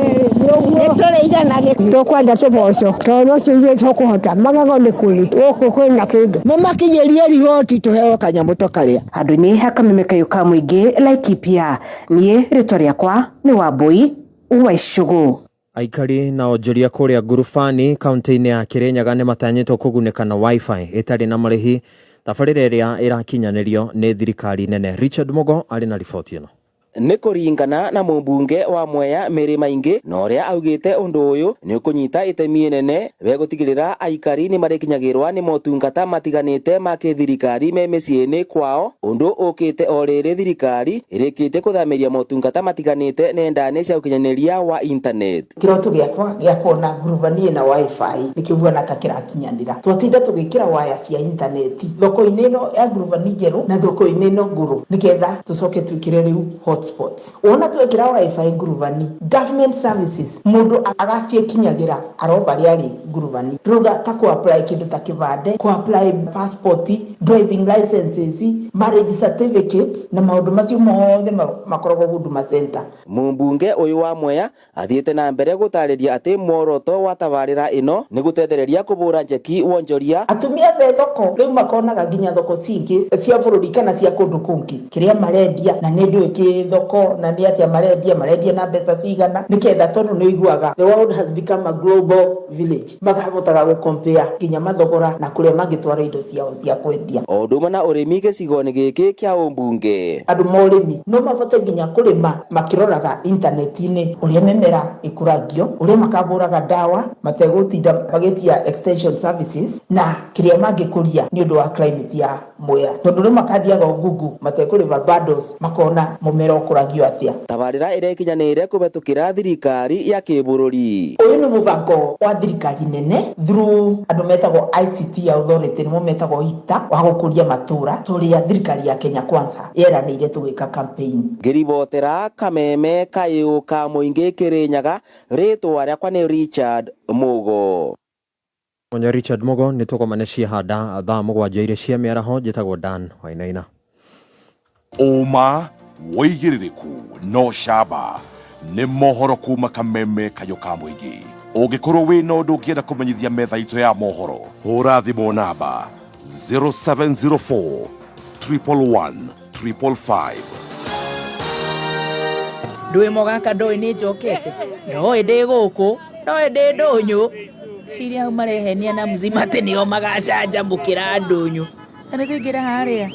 nĩ tũrĩiganagĩra. Tũkwenda tũboco tondũ ũcio ithuĩ tũkũhota magego nĩ kũrĩ gũkũ kwĩna kĩndũ. Mũmakinyĩrie riboti tũheo kanyamũ tũkarĩa. Handũ-inĩ ha kameme kayũ ka mũingĩ Laikipia, niĩ rĩtwa rĩakwa nĩ Wambui wa Icũgũ. Aikari na onjoria kũrĩa Ngurubani kaunti-inĩ ya Kirinyaga nĩ matanyĩtwo kũgunĩka na wifi ĩtarĩ na marĩhi tabarĩra ĩrĩa ĩrakinyanĩrio nĩ thirikari nene. Richard Mugo arĩ na riboti ĩno. Nĩ kũringana na mũmbunge wa Mwea Mary Maingi na ũrĩa augĩte ũndũ ũyũ nĩ ũkũnyita itemi inene begũtigĩrĩra aikari nĩ marĩkinyagĩrwa nĩ motungata matiganĩte ma kĩthirikari me mĩciĩ-inĩ kwao, ũndũ ũkĩte o rĩrĩ thirikari ĩrĩkĩtie kũthamĩria motungata matiganĩte nenda-inĩ cia ũkinyanĩria wa internet. Kĩroto gĩakwa gĩa kuona ngurubani ĩna wifi nĩkĩo buona ta kĩrakinyanĩra. Twatinda tũgĩkĩra waya cia intaneti thoko-inĩ ĩno ya ngurubani njerũ na thoko-inĩ ĩno ngũrũ nĩgetha tũcoke twĩkĩre rĩu hotspots. Wona twekĩra wifi ngurubani, government services mũndũ agaciĩkinyagĩra aromba rĩa rĩ ngurubani. Rũga ta kũ apply kĩndũ ta kĩbande, kũ apply passport, driving licenses, marriage certificates na maũndũ macio mothe makoragwo Huduma Center. Mũmbunge ũyũ wa Mwea athiĩte na mbere gũtarĩria atĩ muoroto wa tabarĩra ĩno nĩ gũtethereria kũbũra njeki wonjoria. Atumia me thoko rĩu makonaga nginya thoko cingĩ cia bũrũri kana cia kũndũ kũngĩ kĩrĩa marendia na nĩ ndũĩ kĩ thoko na nĩ atĩa marendia, marendia na mbeca cigana nĩketha tondũ nĩ ũiguaga the world has become a global village, makahotaga gũ compare nginya mathogora na kũrĩa mangĩtwara indo ciao cia kwendia. O ũndũ ũmwe na ũrĩmi gĩcigo-inĩ gĩkĩ kĩa ũmbunge. Andũ ma ũrĩmi no mabote nginya kũrĩma makĩroraga intaneti-inĩ ũrĩa mĩmera ĩkũragio, ũrĩa makabũraga ndawa mategũtinda magĩtia extension services na kĩrĩa mangĩkũria nĩ ũndũ wa climate ya Mwea, tondũ rĩu makathiaga o Google matekũrĩba bundles makona mũmera ũkũragio atĩa. Tabarĩra ĩrĩa ĩkinyanĩire kũhetũkĩra thirikari ya kĩbũrũri. Ũyũ nĩ mũbango wa thirikari nene through andũ metagwo ICT Authority, nĩmo metagwo ITA, wa gũkũria matũra tũrĩa thirikari ya Kenya Kwanza yeranĩire tũgĩka campaign. Ngĩribotera kameme kayũ ka mũingĩ Kĩrĩnyaga, rĩtwa rĩakwa nĩ Richard Mugo. Mwanya Richard Mugo nĩ tũgomane ciahanda thaa 7 iria cia mĩaraho. Njĩtagwo Dan Wainaina. Ũma wĩigĩrĩrĩku no camba nĩ mohoro kuma kameme kayũ ka mũingĩ. Ũngĩkorwo wĩna ũndũ ũngĩenda kũmenyithia metha itũ ya mohoro, hũra thimũ namba 0704 111 555. Ndũĩ mũgaka ndũĩ nĩ njokete, ndoĩ ndĩ gũkũ, ndoĩ ndĩ ndũnyũ. Ciria hau marehenia na mzima atĩ nĩo magacanjamũkĩra ndũnyũ. Ta nĩ tũingĩre harĩa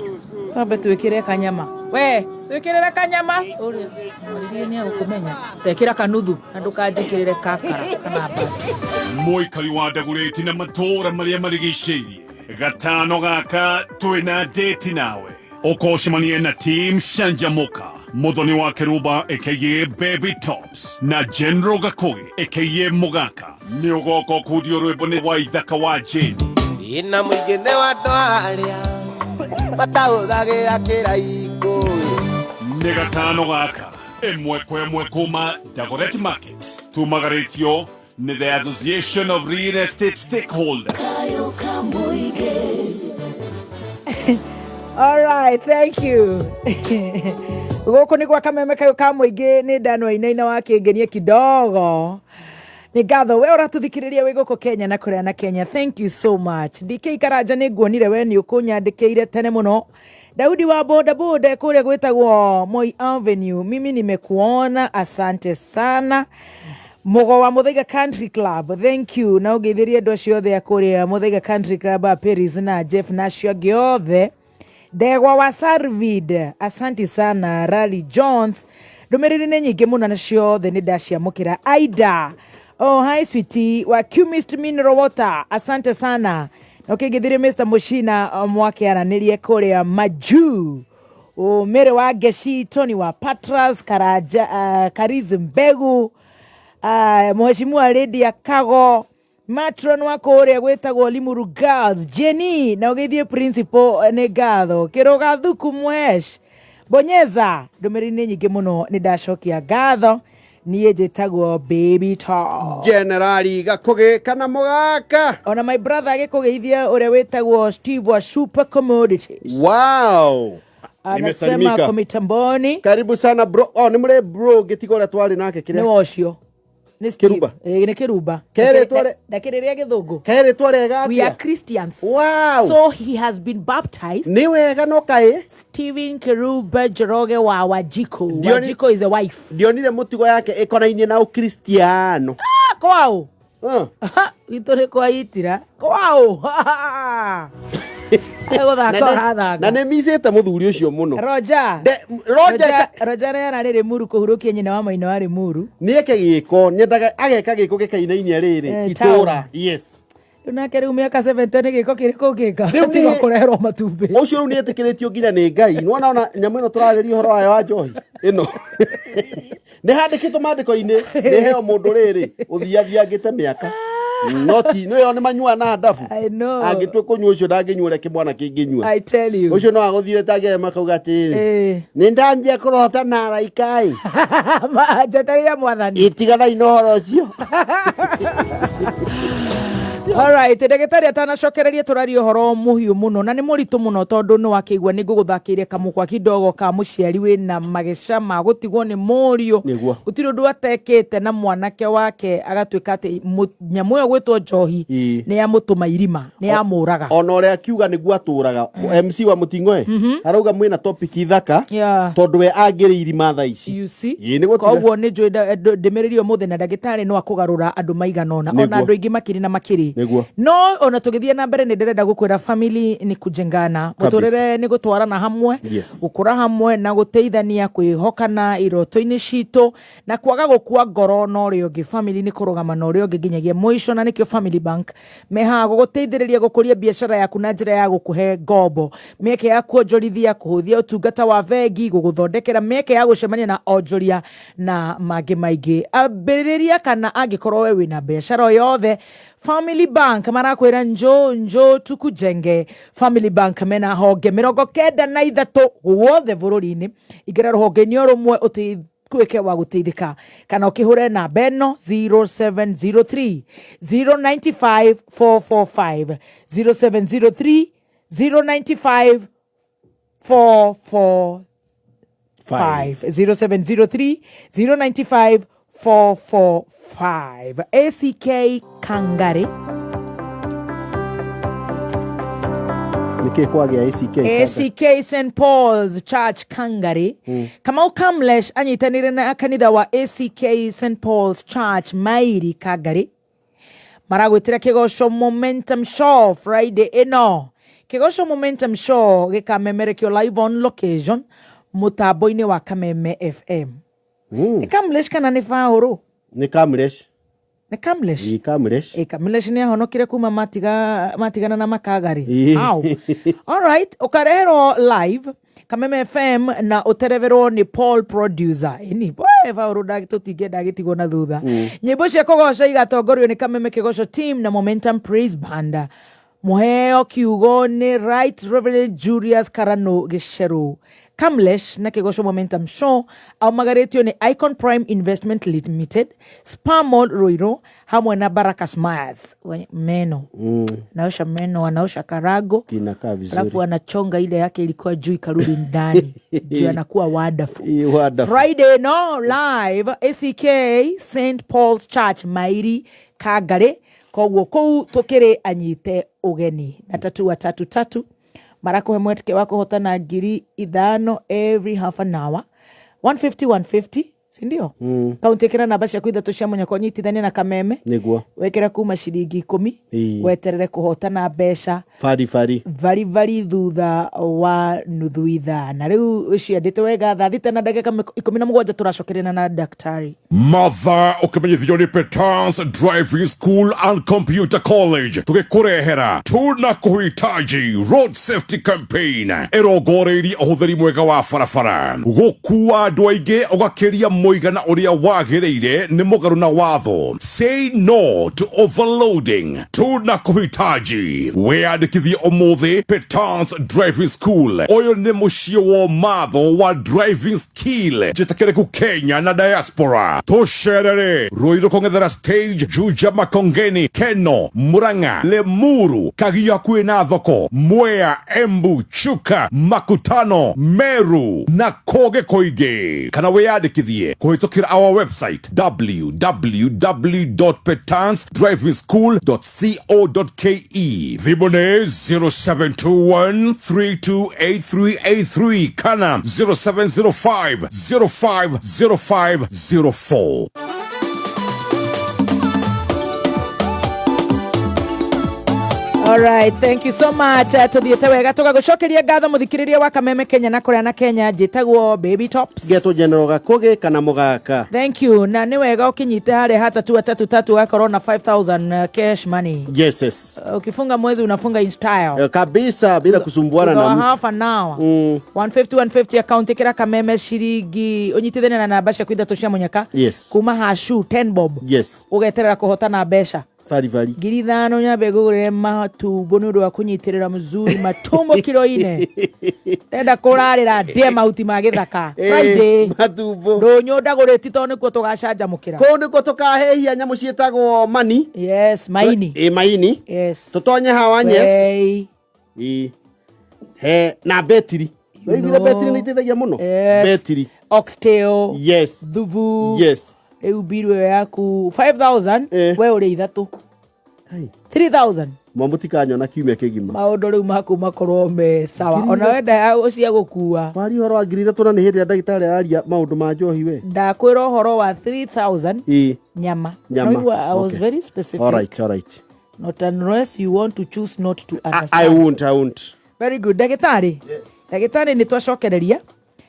twambe twĩkĩre kanyama. We twĩkĩrĩre kanyama. Ũrĩa mwaririe nĩ agũkũmenya. Tekĩra kanuthu na ndũkanjĩkĩrĩre kakara kana mbati. Mũikari wa Ndagũrĩti na matũũra marĩa marigicĩirie. Gatano gaka twina date nawe. Ũkocemanie na team Canjamũka, Muthoni wa Kĩrumba aka Baby Tops na General Gakugi aka Mũgaka. Nĩ ũgoka ũkundio rwĩmbo nĩ Waithaka wa Jane. Ina mũingĩ nĩ wa andũ arĩa matahũthagĩra kĩraikũ. Nĩ gatano gaka ĩmwe kwa ĩmwe kuma Dagoretti Market tumagarĩtio nĩ the Association of Real Estate Stakeholders. All right, thank you. Gũkũ nĩ gwa kameme kayũ ka mũingĩ nĩ ndanwa inaina wa kĩngenie kidogo. Nĩ ngatho we ũratũthikĩrĩria wĩ gũkũ Kenya na kũrĩa na Kenya. Thank you so much. DK Karanja nĩ nguonire we nĩ ũkũnyandĩkĩire tene mũno. Daudi wa boda boda kũrĩa gwĩtagwo Moi Avenue. Mimi nimekuona, asante sana. Mugo wa Muthaiga Country Club, thank you. Na ũngeithĩrie andũ acio othe a kũrĩa Muthaiga Country Club a Paris na Jeff na acio angĩ othe. Ndegwa wa Sarvid, asanti sana. Rally Jones, ndũmĩrĩri nĩ nyingĩ mũno na ciothe nĩ ndaciamũkĩra. Aida, oh hi sweetie wa Chemist Mineral Water, asante sana. Na ũkĩngeithĩrie Mr. Mushina mwakĩaranĩrie kũrĩa Majuu. Mary wa Ngeshi, Tony wa Patras, Karaja, Kariz Mbegu, Mheshimiwa Lydia Kago, matron wa kũrĩa gwĩtagwo Limuru Girls, Jenny, na ũgeithie principal nĩ ngatho. Kĩrũga Thuku Mwesh, Bonyeza, ndũmĩrĩri nĩ nyingĩ mũno nĩ ndacokia ngatho. Niĩ njĩtagwo Baby Top. Generali Gakugi kana Mũgaka. Ona my brother agĩkũgeithia ũrĩa wĩtagwo Steve wa Super Commodities. Wow. Anasema Nimesalimika. ako mitamboni. Karibu sana bro. Oh, nĩ mũrĩ bro ngĩtiga ũrĩa twarĩ nake kĩrĩa. Nĩ wocio. Nĩ Steve. Kĩrumba. Nĩ Kĩrumba. Kerĩ tware- Ndakĩrĩrĩa gĩthũngũ. Kerĩ twarega We are atĩa? Christians. Wow. So he has been baptized. Nĩ wega no kaĩ. Stephen Keruba Njoroge wa Wanjiko. Ndioni- Wanjiko is a wife. Ndionire mũtugo yake ĩkonainie na ũkristiano. Ah, kwao. Witũ nĩ kwa itira. Kwao. Egũthaka ũrathaka. Na nĩ micĩte mũthuri ũcio mũno. Roger. Roger Roger nĩ ararĩ Limuru kũhurũkia nyina wa maina wa Limuru. Nĩ eke gĩko, nyendaga ageka gĩko gĩkainainia rĩrĩ itũra. Town. Yes. Rĩu nake rĩu mĩaka 70 nĩ gĩko kĩrĩkũ ũngĩka? Rĩu nĩ- Tiga kũreherwo matumbĩ. Ũcio rĩu nĩ etĩkĩrĩtio nginya nĩ Ngai. Nĩwona ona nyamũ ĩno tũrarĩria ũhoro wayo wa njohi ĩno. Nĩ handĩkĩtwo maandĩko-inĩ, nĩ heo mũndũ rĩrĩ ũthiathiangĩte mĩaka. No ti, nĩyo nĩ manyuaga na ndabu. I know. Angĩtua kũnyua ũcio ndangĩnyua ũrĩa kĩmwana kĩngĩnyua. I tell you. Ũcio no agũthire tangĩaye makauga atĩrĩrĩ. Nĩ ndambia kũrota na araika ĩ. Njeterere mwathani. Itiganai na ũhoro ũcio. Alright, ndagĩtarĩ atanacokereria tũraria ũhoro mũhiũ mũno na nĩ mũritũ mũno tondũ nĩ wakĩigua nĩ ngũgũthakĩire kamũkwa kidogo ka mũciari wĩna mageca ma gũtigwo nĩ mũriũ. Nĩguo. Gũtirĩ ũndũ atekĩte na mwanake wake agatuĩka atĩ nyamũ ĩyo gwĩtwo njohi nĩ yamũtũma irima, nĩ yamũraga. Ona ũrĩa akiuga nĩguo atũraga. MC wa Mũting'oe arauga mwĩna topic ithaka tondũ we angĩrĩ irima thaa ici. You see? Ĩĩ, nĩ gũtiga- Koguo nĩ njũĩ ndĩmĩrĩri ũmũthĩ na ndagĩtarĩ no akũgarũra andũ maigana ũna, ona Nĩguo. andũ aingĩ makĩrĩ na makĩrĩ. Nĩguo. No ona tũgĩthiĩ na mbere nĩ ndĩrenda gũkwĩra family nĩ kujengana. Kabisa. Mũtũrĩre nĩ gũtwarana hamwe, Yes. gũkũra hamwe na gũteithania, kwĩhokana iroto-inĩ citũ na kwaga gũkua ngoro na ũrĩa ũngĩ. Family nĩ kũrũgama na ũrĩa ũngĩ nginyagia mũico, na nĩkĩo Family Bank mehaga gũgũteithĩrĩria gũkũria biacara yaku na njĩra ya gũkũhe ngombo, mĩeke ya kuonjorithia, kũhũthia ũtungata wa bengi, gũgũthondekera mĩeke ya gũcemania na onjoria na mangĩ maingĩ. Ambĩrĩria kana angĩkorwo we wĩna biacara o yothe, Family Bank marakwĩra njũ njũ tukujenge. Family Bank mena honge 93 guothe bũrũri-inĩ. Ingĩra rũhonge-inĩ o rũmwe ũtuĩke wa gũteithĩka, kana ũkĩhũre namba ĩno 0703 095 445, 0703 095 445, 0703 095 445. ACK Kangari. Nĩkĩ kwagĩa ACK? ACK St Paul's Church Kangari. Kamau Kamlesh anyitanĩire na kanitha wa ACK St Paul's Church Mairi Kangari. Maragwĩtĩra kĩgoco Momentum Show Friday ĩno. Kĩgoco Momentum Show gĩkamemerekio live on location mũtambo-inĩ wa Kameme FM. Nĩ Kamlesh kana nĩ Faũrũ? Nĩ Kamlesh. Nĩ Kamlesh? Ĩ, Kamlesh. Ĩ, Kamlesh nĩ ahonokire kuma matiga matigana na Makagari. Ĩ. How? All right, ũkareherwo live Kameme FM na ũtereverwo nĩ Paul producer. Ĩni, we Paul tũtingĩenda agĩtigwo na thutha. Nyĩmbo cia kũgoca igatongorio nĩ Kameme Kĩgoco Team na Momentum Praise Band. Mũheo kiugo nĩ Right Reverend Julius Karano Gĩcerũ. Kamlesh na Kĩgoco Momentum Show aumagarĩtio nĩ Icon Prime Investment Limited, Spamol Ruiru hamwe na Baraka Smiles. Meno. Naosha meno, anaosha karago. Inakaa vizuri. Alafu anachonga ile yake ilikuwa juu ikarudi ndani. Juu anakuwa wonderful. Ĩ, wonderful. Friday no live ACK St Paul's Church Mairi Kangari koguo kũu tũkĩrĩ anyite ũgeni na tatu wa tatu tatu marakũhe mweke wa kũhotana 5,000 every half an hour 150 150 sindio? Kaunti ĩkĩra namba ciaku ithatũ cia mũnyaka ũnyitithanie na Kameme Nĩguo. wekĩra kuma ciringi 10 Ĩĩ. weterere kũhotana mbeca Bari bari. vari vari thutha wa nuthu ithaa na rĩu ciandĩte wega thaa thita na ndagĩka 17 tũracokerena na daktari. Matha ũkĩmenyithio nĩ Petans Driving School and Computer College tũgĩkũrehera tuna kuhitaji road safety campaign ĩrongoreirie ũhũthĩri mwega wa barabara gũkua andũ aingĩ ũgakĩria mũigana ũrĩa wagĩrĩire nĩ mũgarũ na watho. Say no to overloading. Tuna kuhitaji wĩyandĩkithie ũmũthĩ Petans Driving School. Ũyũ nĩ mũciĩ wa matho wa driving skill njĩtĩkĩrĩku Kenya na diaspora. Tũcerere Ruiru kũng'ethera stage Juja Makongeni Keno Murang'a Limuru Kagio hakuhĩ na thoko Mwea Embu Chuka Makutano Meru na kũngĩ kũingĩ. Kana wĩyandĩkithie kũhĩtũkĩra our website www.petansdrivingschool.co.ke. Thimũ nĩ 0721328383 kana 0705 050504. All right, thank you so much. Tuthiĩte wega tũgagũcokeria ngatho mũthikĩrĩria wa Kameme Kenya na kũrĩa na Kenya. Njĩtagwo Baby Tops. Getwo General Gakũgĩ kana Mũgaka. Thank you. Na nĩ wega ũkĩnyite harĩa hatatu watatu tatu ũgakorwo na 5000 cash money. Yes, yes. Ukifunga mwezi unafunga in style. Kabisa bila kusumbuana Thutha na wa mtu. half an hour. 150 150 account ĩkĩra Kameme ciringi ũnyitithanie na namba ciaku ithatũ cia mũnyaka. Yes. Kuma hashu 10 bob. Yes. Ũgeterera kũhotana mbeca. Bari bari. 5,000 nyambe ngũgũrĩre matumbo nĩ ũndũ wa kũnyitĩrĩra mzuri matumbo kiro ine. Ndenda kũrarĩra ndĩe mahuti ma gĩthaka. Friday. Matumbo. Ndũnyũ ndagũrĩti tondũ nĩkuo tũgacanjamũkĩra. Kũu nĩkuo tũkahĩhia nyamũ ciĩtagwo mani. Yes, maini. Ĩ, maini. Yes. Tũtonye hawa nyes. Wei. Ĩ. He na betiri. Waiguire betiri nĩ iteithagia mũno? Yes. Betiri. Oxtail. Yes. Thubu. Yes. Rĩu mbiru ĩyo yaku 5000 we ũrĩ ithatũ. 3000. Mwamũtikanyona kiumia kĩgima. Maũndũ rĩu maku makorwo me sawa. Ona wenda ya cia gũkua. Waria ũhoro wa 3,000 na nĩ hĩndĩ ĩrĩa ndagĩtarĩ araria maũndũ ma njohi we. Ndakwĩra ũhoro wa 3000 Ĩ. nyama. Nyama. Naigua, I was Okay. very specific. All right, all right. Not unless you want to choose not to I understand. won't, I won't. Very good. Ndagĩtarĩ. Ndagĩtarĩ nĩ twacokereria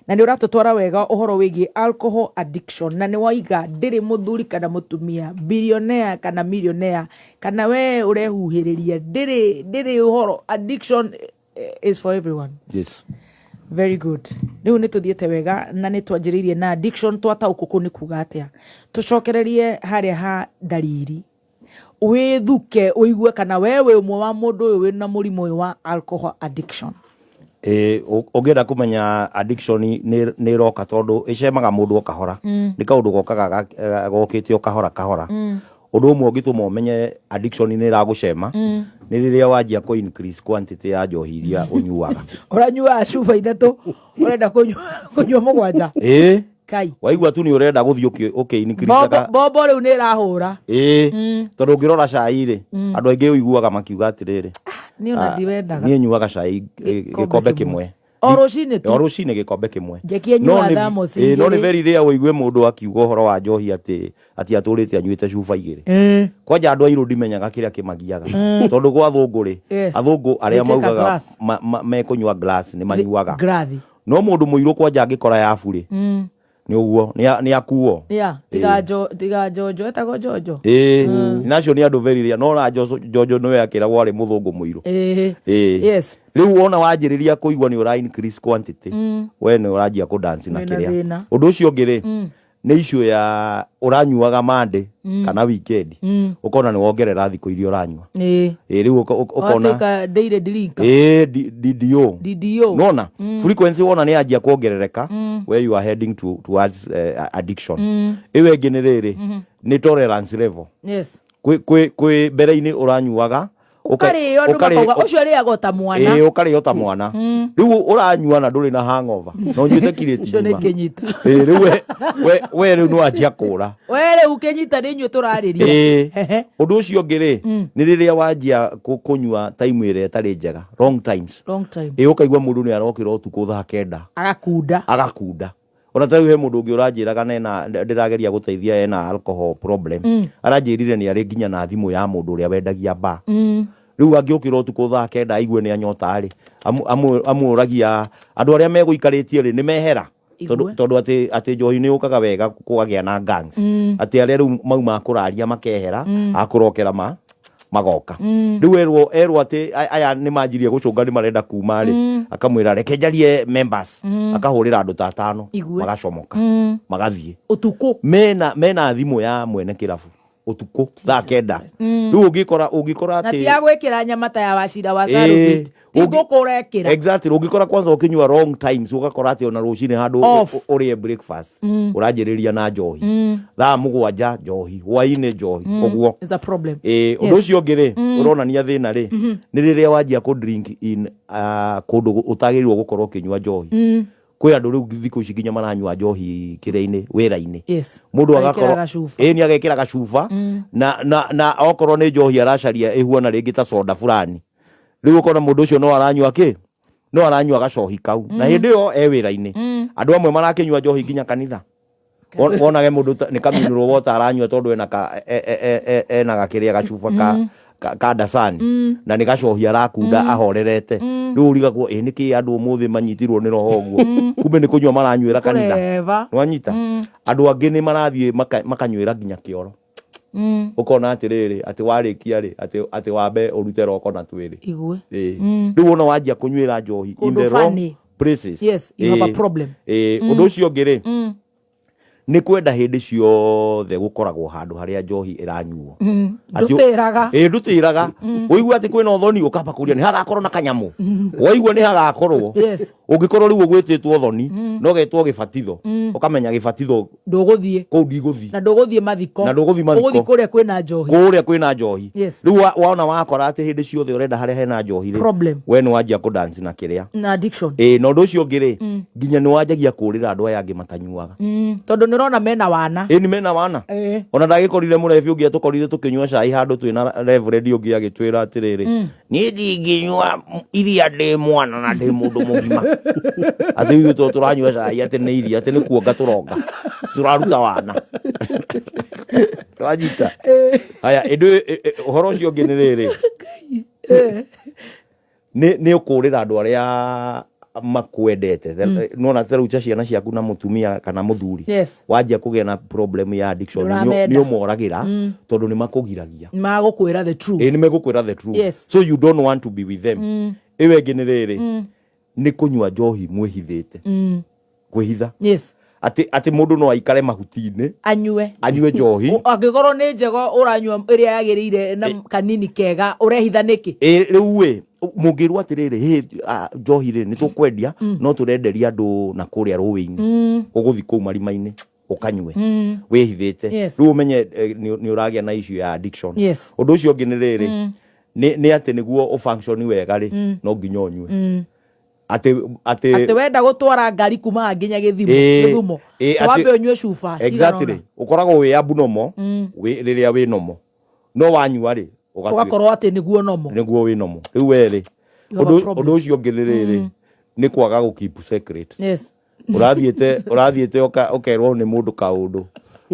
na nĩ ũratũtwara wega ũhoro wĩgiĩ alcohol addiction na nĩ waiga ndĩrĩ mũthuri kana mũtumia, billionaire kana millionaire kana we ũrehuhĩrĩria, ndĩrĩ ũhoro, addiction is for everyone. Yes. Very good. Rĩu nĩ tũthiĩte wega na nĩ twanjĩrĩirie na addiction twataũkwo kũu nĩ kuga atĩa. Tũcokererie harĩa ha ndariri. Wĩthuke ũigue kana we wĩ ũmwe wa mũndũ ũyũ wĩna mũrimũ ũyũ wa alcohol addiction. Ũngĩenda kũmenya addiction nĩ ĩroka tondũ ĩcemaga mũndũ o kahora. Nĩ kaũndũ gokaga gokĩte o kahora kahora. Ũndũ ũmwe ũngĩtũma ũmenye addiction nĩ ĩragũcema, nĩ rĩrĩa wanjia kũ increase quantity ya njohi iria ũnyuaga. Ũranyuaga cuba ithatũ, ũrenda kũnyua mũgwanja. Ĩĩ. Kai. Waigua tu nĩ ũrenda gũthiĩ ũkĩ increase-aga. Bombo rĩu nĩ ĩrahũra. Ĩĩ. Tondũ ũngĩrora cai rĩ, andũ aingĩ ũiguaga makiuga atĩrĩrĩ, Niĩ ona ndiwendaga. Niĩ nyuaga cai gĩkombe kĩmwe. O rũcinĩ tu. O rũcinĩ gĩkombe kĩmwe. Jackie anyuaga thermos No nĩ igĩrĩ. very rare ũigue mũndũ akiuga ũhoro wa njohi atĩ atũrĩte anyuĩte cuba igĩrĩ. Kwanja andũ airũ ndimenyaga kĩrĩa kĩmagiaga. Tondũ gwa athũngũ rĩ, athũngũ arĩa They take a maugaga glass. mekũnyua glass nĩ manyuaga. Glathi. No mũndũ mũirũ kwanja angĩkora yabu rĩ, Nĩ ũguo nĩ akuo. Yeah, tiga jo tiga Jojo etagwo Jojo. Ĩĩ, nacio nĩ andũ very rare, no na Jojo nĩwe akĩragwo arĩ mũthũngũ mũirũ. Ĩĩ. Rĩu wona wanjĩrĩria kũigua nĩ ũra increase quantity, we nĩ ũranjia kũ dance na Wĩna kĩrĩa. thĩna. Ũndũ ũcio ũngĩ rĩ, nĩ issue ya ũranyuaga Monday kana weekend, ũkona nĩ wongerera thikũ iria ũranyua. Ĩĩ, rĩu ũkona Watuĩka daily drinker. Ĩĩ, DDO. DDO. Nona frequency wona nĩ yanjia kuongerereka, where you are heading towards addiction. Ĩyo ĩngĩ nĩ rĩrĩ, nĩ tolerance level. Kwĩ mbere-inĩ ũranyuaga Ũkarĩo andũ makauga ũcio arĩaga o ta mwana. Ĩĩ, ũkarĩo ta mwana. Rĩu ũranyua na ndũrĩ na hangover na ũnyuĩte kirĩti Ũcio nĩ ng'ima. kĩnyita. Ĩĩ, rĩu we rĩu nĩ wanjia kũra. We rĩu kĩnyita nĩ inyuĩ tũrarĩria. Ĩĩ. Ũndũ ũcio ũngĩ rĩ, nĩ rĩrĩa wanjia kũnyua time ĩrĩa ĩtarĩ njega, wrong times. Wrong time. Ĩĩ, ũkaigua mũndũ nĩ arokĩra ũtukũ thaa 9. Agakunda. Agakunda. Ona ta rĩu he mũndũ ũngĩ ũranjĩraga na ena ndĩrageria gũteithia ena alcohol problem. Aranjĩrire nĩ arĩ nginya na thimũ ya mũndũ ũrĩa wendagia bar. Rĩu angĩũkĩra ũtukũ thaa 9 aigue nĩ anyota rĩ, amũragia andũ arĩa megũikarĩtie rĩ, nĩ mehera. Igue. Tondũ atĩ njohi nĩ yũkaga wega kũgagĩa na gangs. Atĩ arĩa rĩu mauma kũraria makehera, akũrokera magoka. Rĩu erwo atĩ aya nĩ manjirie gũcũnga nĩ marenda kuma rĩ, akamwĩra reke njarie members, akahũrĩra andũ ta atano, Igue. magacomoka, magathiĩ. Ũtukũ. Mena thimũ ya mwene kĩrabu ũtukũ thaa 9. Rĩu ũngĩkora Na atĩ ti ya gwĩkĩra nyama ta ya Wachira wa Ĩĩ, Sarubit. Ti ngũkũ ũrekĩra. Exactly, ũngĩkora kwanza ũkĩnyua wrong times, ũgakora atĩ ona rũcinĩ handũ Off. ũrĩe breakfast, ũranjĩrĩria na njohi. Thaa 7 njohi, hwainĩ njohi, ũguo. It's a problem. Ĩĩ, ũndũ ũcio ũngĩ rĩ, ũronania thĩna rĩ, nĩ rĩrĩa wanjia kũ drink in kũndũ ũtagĩrĩirwo gũkorwo ũkĩnyua njohi. Kwĩ andũ rĩu thikũ ici nginya maranyua njohi kĩrĩa-inĩ, wĩra-inĩ. Mũndũ Agekĩra agakorwo gacuba. Ĩĩ, nĩ agekĩra gacuba, na okorwo nĩ njohi aracaria ĩhuana rĩngĩ ta soda fulani. Rĩu ũkona mũndũ ũcio no aranyua kĩ? No aranyua gacohi kau. Na hĩndĩ ĩyo e wĩra-inĩ. Andũ amwe marakĩnyua njohi nginya kanitha. Wonage mũndũ nĩ kaminũrwo wota aranyua tondũ ena ka, ena gakĩrĩa gacuba ka ndacani. Na nĩ gacohi arakunda ahorerete. Rĩu ũrigagwo, ĩ nĩkĩ andũ ũmũthĩ manyitirwo nĩ roho ũguo? Kumbe nĩ kũnyua maranyuĩra kanitha. Kũreba. Nĩwanyita? Andũ angĩ nĩ marathiĩ makanyuĩra nginya kĩoro. Ũkona atĩrĩrĩ, atĩ warĩkia rĩ, atĩ wambe ũrute roko na twĩrĩ. Igue. Ĩĩ. Rĩu wona wanjia kũnyuĩra njohi in Kũndũ the wrong funny. places. Yes, you have a Ĩĩ. problem. Ĩĩ, ũndũ ũcio ũngĩ rĩ, nĩ kwenda hĩndĩ ciothe gũkoragwo handũ harĩa njohi ĩranyuo. Atĩ Ndũtĩraga. Ĩĩ, ndũtĩraga. Ũigua atĩ kwĩna ũthoni, ũkamba kũria nĩ hagakorwo na kanyamũ. Waigua nĩ hagakorwo. Ũngĩkorwo rĩu ũgwĩtĩtwo ũthoni, no ũgetwo gĩbatitho, ũkamenya gĩbatitho Ndũgũthiĩ. Kũu ndigũthiĩ. Na ndũgũthiĩ mathiko. Na ndũgũthiĩ mathiko. Ũgũthiĩ kũrĩa kwĩna njohi. Kũrĩa kwĩna njohi. Rĩu wona wakora atĩ hĩndĩ ciothe ũrenda harĩa hena njohi rĩ, Problem. we nĩ wanjia kũ dance na kĩrĩa. Na addiction. Ĩĩ, na ũndũ ũcio ũngĩ rĩ, nginya nĩ wanjagia kũrĩra andũ aya angĩ matanyuaga. Tondũ nĩ ũrona mena wana. Ĩĩ, nĩ mena wana. Ona ndagĩkorire mũrebi ũngĩ atũkorire tũkĩnyua cai handũ twĩna reverend ũngĩ agĩtwĩra atĩrĩrĩ, niĩ ndingĩnyua iria ndĩ mwana na ndĩ mũndũ mũgima. Atĩ ithuĩ to tũranyua cai atĩ nĩ iria, atĩ nĩ kuonga tũronga, tũraruta wana. Wanyita? Haya, ĩndĩ, ũhoro ũcio ũngĩ nĩ rĩrĩ, nĩ ũkũrĩra andũ arĩa makwendete. Nĩwona ta rĩu ta ciana ciaku na mũtumia kana mũthuri, wanjia kũgĩa na problem ya addiction, Ndũramenda. nĩ ũmoragĩra, tondũ nĩ makũgiragia. Magũkwĩra the truth. Ĩĩ, nĩ megũkwĩra the truth. So you don't want to be with them. Ĩyo ĩngĩ nĩ rĩrĩ, nĩ kũnyua njohi mwĩhithĩte. Kwĩhitha. Atĩ mũndũ no aikare mahuti-inĩ. Anyue. Anyue njohi. Angĩkorwo nĩ njega ũranyua ĩrĩa yagĩrĩire na kanini kega, ũrehitha nĩkĩ? Ĩĩ, rĩu ĩ, mũngĩrwo atĩrĩrĩ, hĩ, njohi rĩ, nĩ tũkwendia, no tũrenderia andũ na kũrĩa rũĩ-inĩ. Ũgũthiĩ kũu marima-inĩ, ũkanyue. Wĩhithĩte. Rĩu ũmenye nĩ ũragĩa na issue ya addiction. Ũndũ ũcio ũngĩ nĩ rĩrĩ, nĩ atĩ nĩguo ũ function wega rĩ, no nginya ũnyue. Atĩ Atĩ wenda gũtwara ngari kuma haha nginya Gĩthumo, wambe ũnyue cuba cigana ũna. Ũkoragwo wĩ abnormal, rĩrĩa wĩ normal. No wanyua rĩ, ũgakorwo atĩ nĩguo normal. Nĩguo wĩ normal. Rĩu we rĩ, You have a problem. ũndũ ũcio ũngĩ nĩ rĩrĩ, nĩ kwaga gũ keep secret. Ũrathiĩte ũkerwo nĩ mũndũ kaũndũ.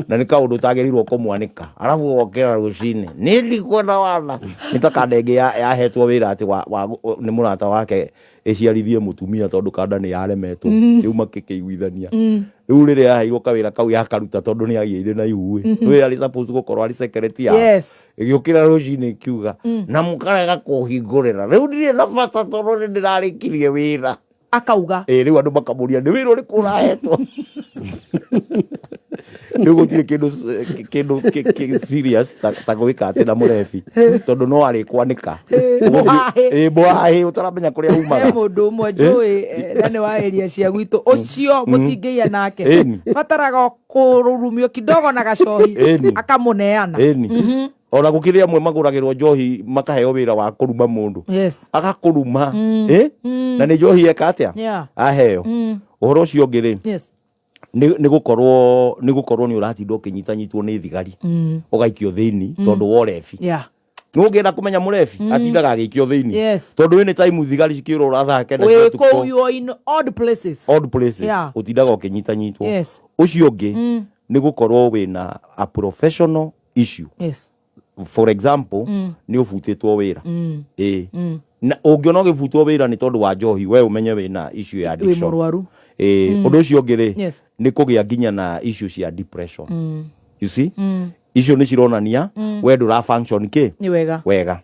Na nĩ kaũndũ ũtagĩrĩirwo kũmwanĩka, arabu ũgokĩra rũcinĩ nĩ ndikwenda wana nĩ ta kanda ĩngĩ yahetwo wĩra atĩ nĩ mũrata wake ĩciarithie mũtumia tondũ kanda nĩ yaremetwo. Rĩu makĩkĩiguithania. Rĩu rĩrĩa yaheirwo kawĩra kau yakaruta tondũ nĩ yagĩire na ihu ĩ, rĩu yarĩ supposed gũkorwo arĩ secretary yao. Ĩgĩũkĩra rũcinĩ ĩkiuga, na mũkarega kũhingũrĩra, rĩu ndirĩ na bata tondũ nĩ ndĩrarĩkirie wĩra. Akauga. Ĩ, rĩu andũ makamũria nĩ wĩra ũrĩkũ ũrahetwo? Rĩu gũtirĩ kĩndũ kĩndũ serious ta gwĩka atĩ na mũrebi, tondũ no arĩkwanĩka. Mũhahĩ. Ĩ, mũhahĩ ũtaramenya kũrĩa He umaga. Mũndũ ũmwe njũĩ na nĩ wa area cia gwitũ ũcio, mũtingĩia nake. Bataraga o kũrurumio kidogo na gacohi, akamũneana. Ĩni. Ona gũkĩrĩ amwe magũragĩrwo njohi makaheo wĩra wa kũruma mũndũ. Agakũruma. Ĩ? Na nĩ njohi eka atĩa? Aheo. Ũhoro ũcio ũngĩ rĩ, nĩ gũkorwo nĩ ũratinda ũkĩnyitanyitwo nĩ thigari, ũgaikio thĩinĩ tondũ wa ũrebi. Nĩ ũngĩenda kũmenya mũrebi, atindaga agĩikio thĩinĩ. Tondũ any time thigari cikĩũrũra thaa 9 Wĩ cia ũtukũ, kũu, you are in odd places. Odd places. Ũtindaga ũkĩnyitanyitwo. Ũcio ũngĩ nĩ gũkorwo wĩna a professional issue. For example, nĩ ũbutĩtwo wĩra. Ĩ. Na ũngĩona ũgĩbutwo wĩra nĩ tondũ wa njohi, we ũmenye wĩna issue ya Wĩ addiction. Mũrwaru. Ĩ, ũndũ ũcio ũngĩ rĩ, nĩ kũgĩa nginya na issue cia depression. You see? Icio nĩ cironania we ndũra function kĩ? Nĩ wega. Wega.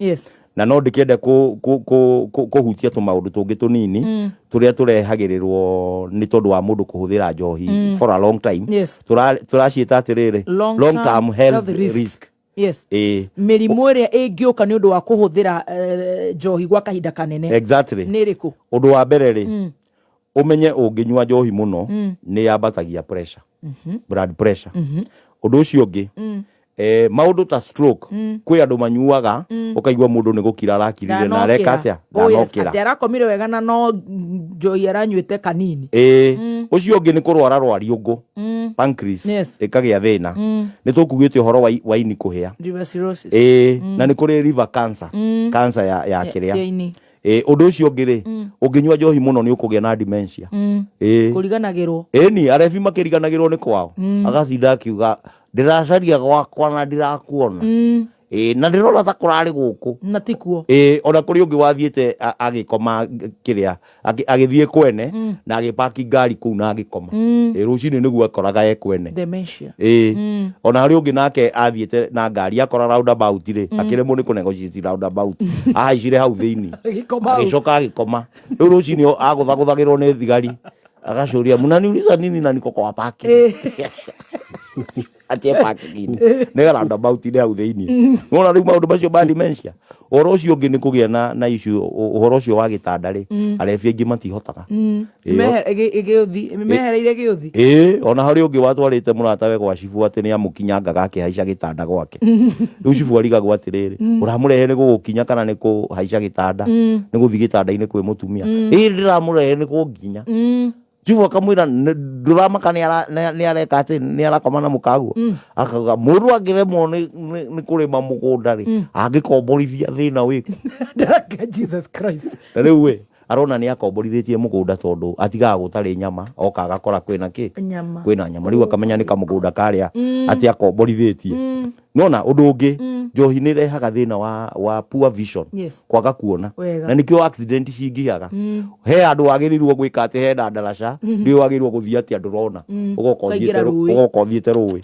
Na no ndĩkĩende kũhutia tũmaũndũ tũngĩ tũnini tũrĩa tũrehagĩrĩrwo nĩ tondũ wa mũndũ kũhũthĩra njohi for a long time. Tũraciĩta atĩrĩrĩ, Long long term health health risks. Risk. Ĩ. Mĩrimũ ĩrĩa ĩngĩũka nĩ ũndũ wa kũhũthĩra njohi gwa kahinda kanene. Nĩ ĩrĩkũ? Ũndũ wa mbere rĩ, ũmenye ũngĩnyua njohi mũno nĩ yambatagia pressure, blood pressure. Ũndũ ũcio ũngĩ, maũndũ ta stroke. Kwĩ andũ manyuaga, ũkaigua mũndũ nĩ gũkira arakirire na areka atĩa? Oh, yes. Ndanokĩra. Atĩ arakomire wega na no njohi aranyuĩte kanini. Ĩĩ. Ũcio ũngĩ nĩ kũrwara rwariũngũ, pancreas ĩkagĩa thĩna. Nĩ tũkugĩte ũhoro wa ini kũhĩa. Liver cirrhosis. Ĩĩ, na nĩ kũrĩ liver cancer, cancer ya kĩrĩa ya ini. Ĩĩ, ũndũ ũcio ũngĩ rĩ, ũngĩnyua njohi mũno nĩ ũkũgĩa na dementia. Ĩĩ. Kũriganagĩrwo. Ĩni, arebi makĩriganagĩrwo nĩ kwao. Agatinda akiuga ndĩracaria gwakwa na ndirakuona. Ĩĩ, na ndĩrona ta kũrarĩ gũkũ. Na tikuo. Ĩĩ, ona kũrĩ ũngĩ wathiĩte agĩkoma kĩrĩa, agĩthiĩ kwene na agĩpaki ngari kũu na agĩkoma. Ĩĩ, rũcinĩ nĩguo akoraga e kwene. Dementia. Ĩĩ. Ona harĩ ũngĩ nake athiĩte na ngari akora roundabout rĩ, akĩremwo nĩ kũnegotiate roundabout. Ahaicire hau thĩinĩ. Agĩkoma hau. Agĩcoka agĩkoma. Rĩu rũcinĩ agũthagũthagĩrwo nĩ thigari. Agacuria, mnaniuliza nini na niko kwa parking? Atĩ e parking-inĩ. Nĩ roundabout-inĩ hau thĩinĩ. Nĩwona rĩu maũndũ macio ma dementia. Ũhoro ũcio ũngĩ nĩ kũgĩa na issue ũhoro ũcio wa gĩtanda rĩ, arebi aingĩ matihotaga. Ĩĩ, Gĩũthi mehereire gĩũthi. Ĩĩ, ona harĩ ũngĩ watwarĩte mũratawe gwa cibũ atĩ nĩ amũkinyangaga akĩhaica gĩtanda gwake. Rĩu cibũ arigagwo atĩrĩrĩ, ũramũrehe nĩ gũgũkinya kana nĩ kũhaica gĩtanda? Nĩ gũthiĩ gĩtanda-inĩ kwĩ mũtumia. Ĩĩ, ndĩramũrehe nĩ kũnginya. Cibũ akamwĩra, "Ndũramaka nĩ areka atĩ nĩ arakoma na mũkaguo?" Akauga mũndũ angĩremwo nĩ kũrĩma mũgũnda rĩ, angĩkomborithia thĩna wĩkũ? Jesus Christ. Na rĩu ĩ, arona nĩ akomborithĩtie mũgũnda tondũ atigaga gũtarĩ nyama, oka agakora kwĩna kĩ? Nyama. Kwĩna nyama. Rĩu akamenya nĩ kamũgũnda karĩa atĩ akomborithĩtie. Nona ũndũ ũngĩ, njohi nĩ ĩrehaga thĩna wa poor vision. Kwaga kuona. Na nĩkĩo accident cingĩhaga. He handũ wagĩrĩirwo gwĩka atĩ hena ndaraca, ndũĩ wagĩrĩirwo gũthiĩ atĩa, ndũrona. Ũgoka Ũkaingĩra ũthiĩte rũĩ. Ũgoka ũthiĩte rũĩ.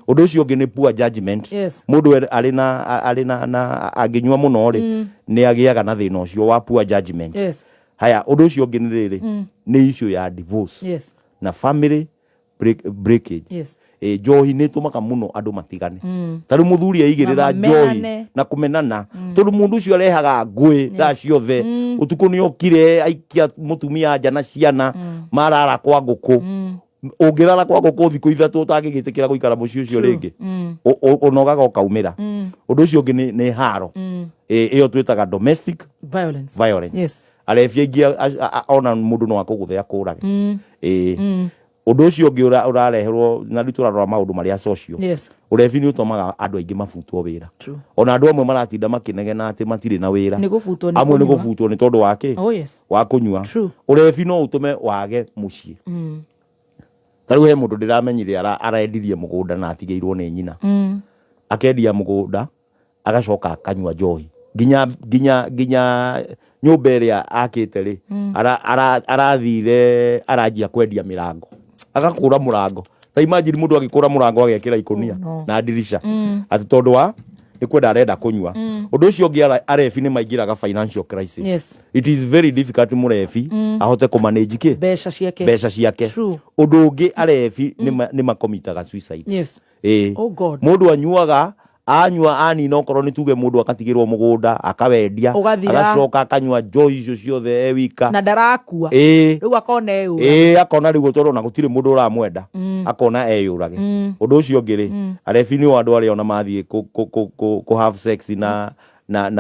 Ũndũ ũcio ũngĩ nĩ poor judgment. Mũndũ arĩ na arĩ na na angĩnyua mũno rĩ, nĩ agĩaga na thĩna ũcio wa poor judgment. Haya, ũndũ ũcio ũngĩ nĩ rĩrĩ, nĩ issue ya divorce na family breakage. Ĩ, njohi nĩ ĩtũmaga mũno andũ matigane. Ta rĩu mũthuri aigĩrĩra Na njohi mamenane. na kũmenana, tondũ mũndũ ũcio arehaga ngũĩ thaa ciothe. Ũtukũ nĩ okire aikia mũtumia nja na ciana, marara kwa ngũkũ. Ũngĩrara kwa ngũkũ thikũ 3 ũtangĩgĩtĩkĩra gũikara mũciĩ ũcio rĩngĩ, ũnogaga ũkaumĩra. Ũndũ ũcio ũngĩ nĩ haro. Ĩ, ĩyo twĩtaga domestic violence. Violence. Arebi aingĩ ona mũndũ no akũgũthe akũrage. Ĩ. Ũndũ ũcio ũngĩ ũrareherwo na rĩu tũrarora maũndũ marĩa social. Ũrebi nĩ ũtũmaga andũ aingĩ mabutwo wĩra. Ona andũ amwe maratinda makĩnegena atĩ matirĩ na wĩra. Nĩ gũbutwo nĩ Amwe nĩ kũnyua. gũbutwo nĩ tondũ wa kĩ? Oh, yes. Wa kũnyua. Ũrebi no ũtũme wage mũciĩ. Ta rĩu he mũndũ ndĩramenyire arendirie mũgũnda na atigĩirwo nĩ nyina. Akendia mũgũnda agacoka akanyua njohi nginya nginya nginya nyũmba ĩrĩa akĩte rĩ arathire aranjia kwendia mĩrango agakũra mũrango ta imagine mũndũ agĩkũra mũrango agekĩra ikũnia Oh, no. na ndirica atĩ tondũ wa nĩ kwenda arenda kũnyua ũndũ ũcio ũngĩ arebi nĩ maingĩraga financial crisis it is very difficult mũrebi ahote kũmanage kĩ Mbeca ciake. Mbeca ciake. Ũndũ ũngĩ arebi nĩ makomitaga suicide. Ĩĩ. Oh God. Mũndũ anyuaga anyua anina okorwo nĩ tuge mũndũ akatigĩrwo mũgũnda akawendia Ũgathira. Agacoka akanyua njohi icio ciothe e wika Na ndarakua. Ĩĩ. Rĩu akona eyũrage. Ĩĩ, akona rĩu tondũ ona gũtirĩ mũndũ ũramwenda akona eyũrage. Ũndũ ũcio ũngĩ rĩ, arebi nĩo andũ arĩa ona mathiĩ kũ have sex na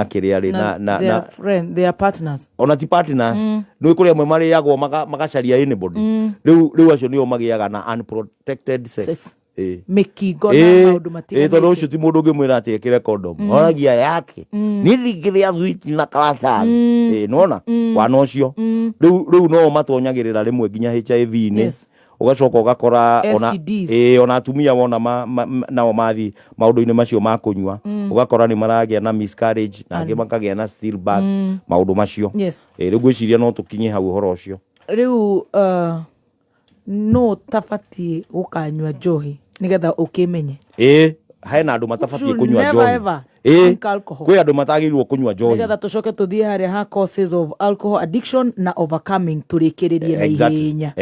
kĩrĩa rĩ na Their friend, their partners. Ona ti partners. Nĩ kũrĩ amwe marĩagwo magacaria anybody. Rĩu acio nĩo magĩaga na unprotected sex. Sex. Ĩĩ. Mĩkingo na Ĩĩ, maũndũ ĩĩ, tondũ matiganĩte. Ũcio ti mũndũ ũngĩmwĩra atĩ ekĩre condom. Oragia yake niĩ ndingĩrĩa thwiti na karatathi. Ĩĩ, nĩwona wana ũcio rĩu no matonyagĩrĩra rĩmwe nginya HIV-inĩ. Ũgacoka ũgakora ona STDs. Ĩĩ, ona atumia wona nao mathiĩ maũndũ-inĩ macio ma kũnyua ũgakora nĩ maragĩa na miscarriage na angĩ makagĩa na stillbirth, maũndũ macio. Ĩĩ, rĩu ngwĩciria no tũkinye hau ũhoro ũcio. Rĩu no ũtabatiĩ gũkanyua njohi nĩgetha ũkĩmenye? Ĩĩ, hena andũ matabatiĩ Should kũnyua never njohi. ever Ĩĩ, drink alcohol. Kwĩ andũ matagĩrĩirwo kũnyua njohi. Nĩgetha tũcoke tũthiĩ harĩa ha causes of alcohol addiction na overcoming tũrĩkĩrĩrie na ihenya.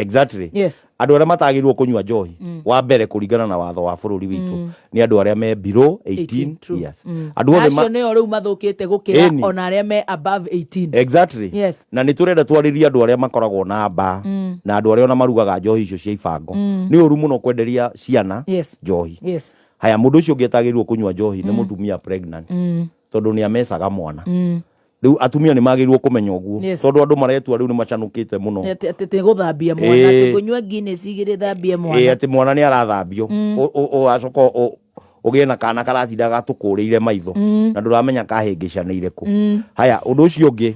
Andũ arĩa matagĩrĩirwo kũnyua njohi wa mbere kũringana na watho wa bũrũri witũ nĩ andũ arĩa me below 18 True. years. Andũ othe Acio nĩo rĩu mathũkĩte gũkĩra Ĩni. ona arĩa me above 18. Na nĩ tũrenda twarĩrie andũ arĩa makoragwo na mba na andũ arĩa ona marugaga njohi icio cia ibango. Nĩ ũru mũno kwenderia ciana njohi. Haya, mũndũ ũcio ũngĩ atagĩrĩirwo kũnyua njohi nĩ mũtumia pregnant tondũ nĩ amecaga mwana. Rĩu atumia nĩ magĩrĩirwo kũmenya ũguo tondũ andũ maretua rĩu nĩ macanũkĩte mũno. Atĩ gũthambia mwana, atĩ kũnyua Guinness igĩrĩ thambie mwana. Atĩ mwana nĩ arathambio. Ũgacoka ũgĩe na kana karatinda gatũkũrĩire maitho na ndũramenya kahĩngĩcanĩire kũ. Haya, ũndũ ũcio ũngĩ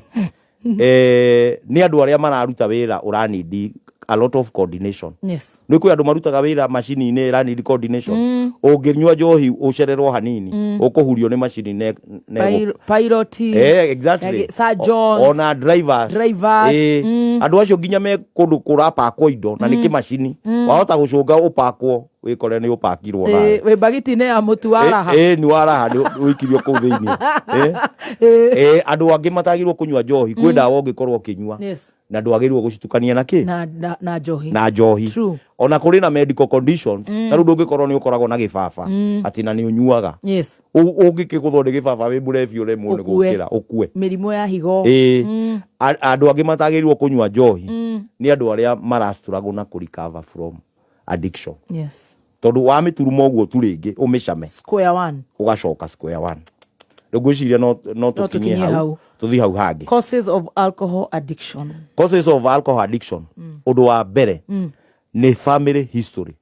nĩ andũ arĩa mararuta wĩra ũranidi a lot of coordination. Nĩ kwĩ andũ marutaga wĩra macini-inĩ ĩranidi coordination. Ũngĩnyua njohi ũcererwo hanini ũkũhurio nĩ macini ne Pilot, Exactly. Surgeons, Ona drivers. Drivers, Andũ acio nginya me kũndũ kũrapakwo indo na nĩ kĩmacini wahota gũcũnga ũpakwo wĩkore nĩ ũpakirwo nawe. Wĩ mbagiti-inĩ ya mũtu wa raha. Nĩ wa raha nĩ ũikirio kũu thĩinĩ. Andũ angĩ matagĩrĩirwo kũnyua njohi kwĩ ndawa ũngĩkorwo ũkĩnyua na ndwagĩrĩirwo gũcitukania na kĩ Na njohi. Na njohi. Ona kũrĩ na medical conditions ta rĩu ndũngĩkorwo nĩ ũkoragwo na gĩbaba atĩ na nĩ ũnyuaga ũngĩkĩgũthwo nĩ gĩbaba wĩ mũrebi ũremwo nĩ Ũkue. gũkĩra ũkue. Mĩrimũ ya higo. Ĩĩ. Andũ angĩ matagĩrĩirwo kũnyua njohi nĩ andũ arĩa marastruggle na kũ recover from addiction tondũ wamĩturuma ũguo tu rĩngĩ ũmĩcame Square one. Ũgacoka square one. Rĩu ngwĩciria no tũkinye tũkinye hau hau. Tũthiĩ hau hangĩ. Causes of alcohol addiction. Causes of alcohol addiction. Ũndũ wa mbere nĩ family history.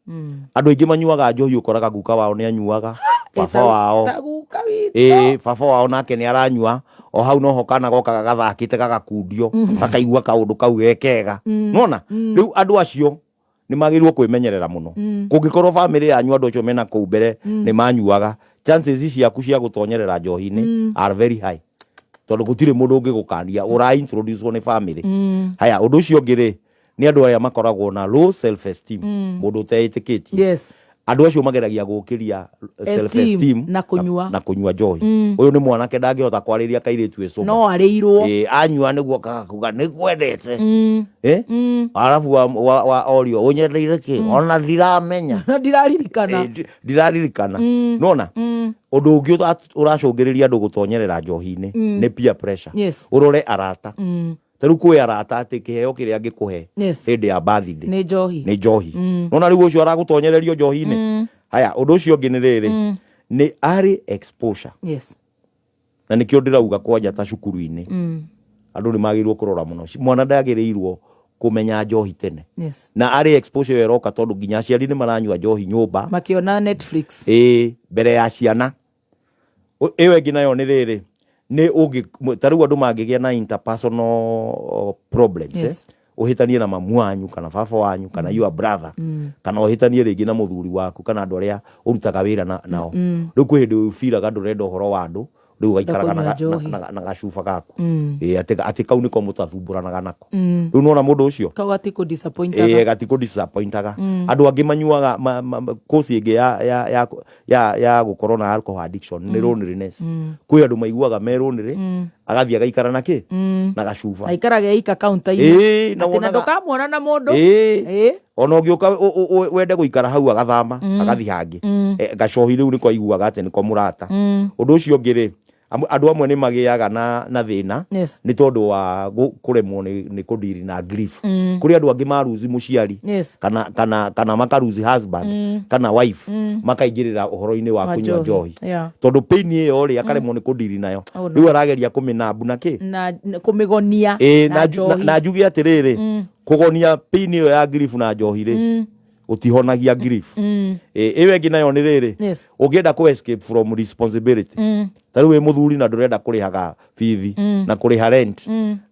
Andũ aingĩ manyuaga njohi ũkoraga guka wao nĩ anyuaga, baba wao Ta guka witũ. Ĩĩ, baba wao nake nĩ aranyua o hau noho kana goka gagathakĩte gagakundio gakaigua kaũndũ kau ge kega. Nona rĩu andũ acio nĩ magĩrĩirwo kwĩmenyerera mũno. Kũngĩkorwo family yanyu andũ acio mena kũu mbere nĩ manyuaga, chances ciaku cia gũtonyerera njohi-inĩ are very high tondũ gũtirĩ mũndũ ũngĩgũkania ũra introduce nĩ family. Haya, ũndũ ũcio ũngĩ rĩ nĩ andũ aya makoragwo na low self esteem, mũndũ ũteĩtĩkĩtie. Andũ acio mageragia gũkĩria self esteem na kũnyua. Na kũnyua njohi. Ũyũ nĩ mwanake ndangĩhota kwarĩria kairĩtu ĩcũma No arĩirwo. Ĩĩ, anyua nĩguo kaga kuga nĩngwendete. Eh? Arabu wa orio ũnyendeire kĩ ona ndiramenya. Na ndiraririkana. Ĩĩ, ndiraririkana. Nona ũndũ ũngĩ ũracũngĩrĩria andũ gũtonyerera njohi-inĩ nĩ peer pressure. Ũrore arata. Ta rĩu kwĩ arata atĩ kĩheo kĩrĩa angĩkũhe hĩndĩ ya birthday nĩ njohi. Nĩ njohi. Nona rĩu ũcio aragũtonyererio njohi-inĩ. Haya, ũndũ ũcio ũngĩ nĩ rĩrĩ nĩ early exposure. Na nĩkĩo ndĩrauga kwanja ta cukuru-inĩ andũ nĩ magĩrĩirwo kũrora mũno. Mwana ndagĩrĩirwo kũmenya njohi tene. Na early exposure ĩyo ĩroka tondũ nginya aciari nĩ maranyua njohi nyũmba makĩona Netflix. Ĩĩ, mbere ya ciana. Ĩyo ĩngĩ nayo nĩ rĩrĩ nĩ ũngĩ ta rĩu andũ mangĩgĩa na interpersonal problems. Ũhĩtanie na mamu wanyu kana baba wanyu kana your brother, kana ũhĩtanie rĩngĩ na mũthuri waku kana andũ arĩa ũrutaga wĩra nao. Rĩu kwĩ hĩndĩ ũbiraga ndũrenda ũhoro wa andũ, rĩu ũgaikaraga Kũnyua njohi. na gacuba gaku. Ĩĩ, atĩ kau nĩko mũtathumbũranaga nako. Rĩu nĩwona mũndũ ũcio Kau gatikũ disappointaga. Ĩĩ, gatikũ disappointaga. Andũ angĩ manyuaga course ĩngĩ ya gũkorwo na alcohol addiction nĩ loneliness. Kwĩ andũ maiguaga me lonely, agathiĩ agaikara na kĩ na gacuba. Aikaraga eika counter-inĩ. Ĩĩ, na Atĩ na wonaga ndũkamuona na mũndũ. Ĩĩ. Ĩĩ. Ona ũngĩũka wende gũikara hau agathama, agathiĩ hangĩ. Gacohi rĩu nĩko aiguaga atĩ nĩko mũrata. Ũndũ ũcio ũngĩ rĩ, andũ amwe nĩ magĩaga na thĩna nĩ tondũ wa kũremwo nĩ kũdiri na grief. Kũrĩ andũ angĩ maruzi mũciari, kana makaruzi husband, kana wife, makaingĩrĩra ũhoro-inĩ wa Wa kũnyua njohi. njohi. Tondũ pain ĩyo rĩ, akaremwo nĩ kũdiri nayo. Oh, no. Rĩu arageria kũmĩnambu na kĩ? Na kũmĩgonia Ĩĩ, na njohi. na njuge atĩrĩrĩ, kũgonia pain ĩyo ya grief na njohi rĩ, gũtihonagia grief. Ĩĩ, ĩyo ĩngĩ nayo nĩ rĩrĩ, ũngĩenda kũ escape from responsibility, ta rĩu wĩ mũthuri na ndũrenda kũrĩhaga bithi na kũrĩha rent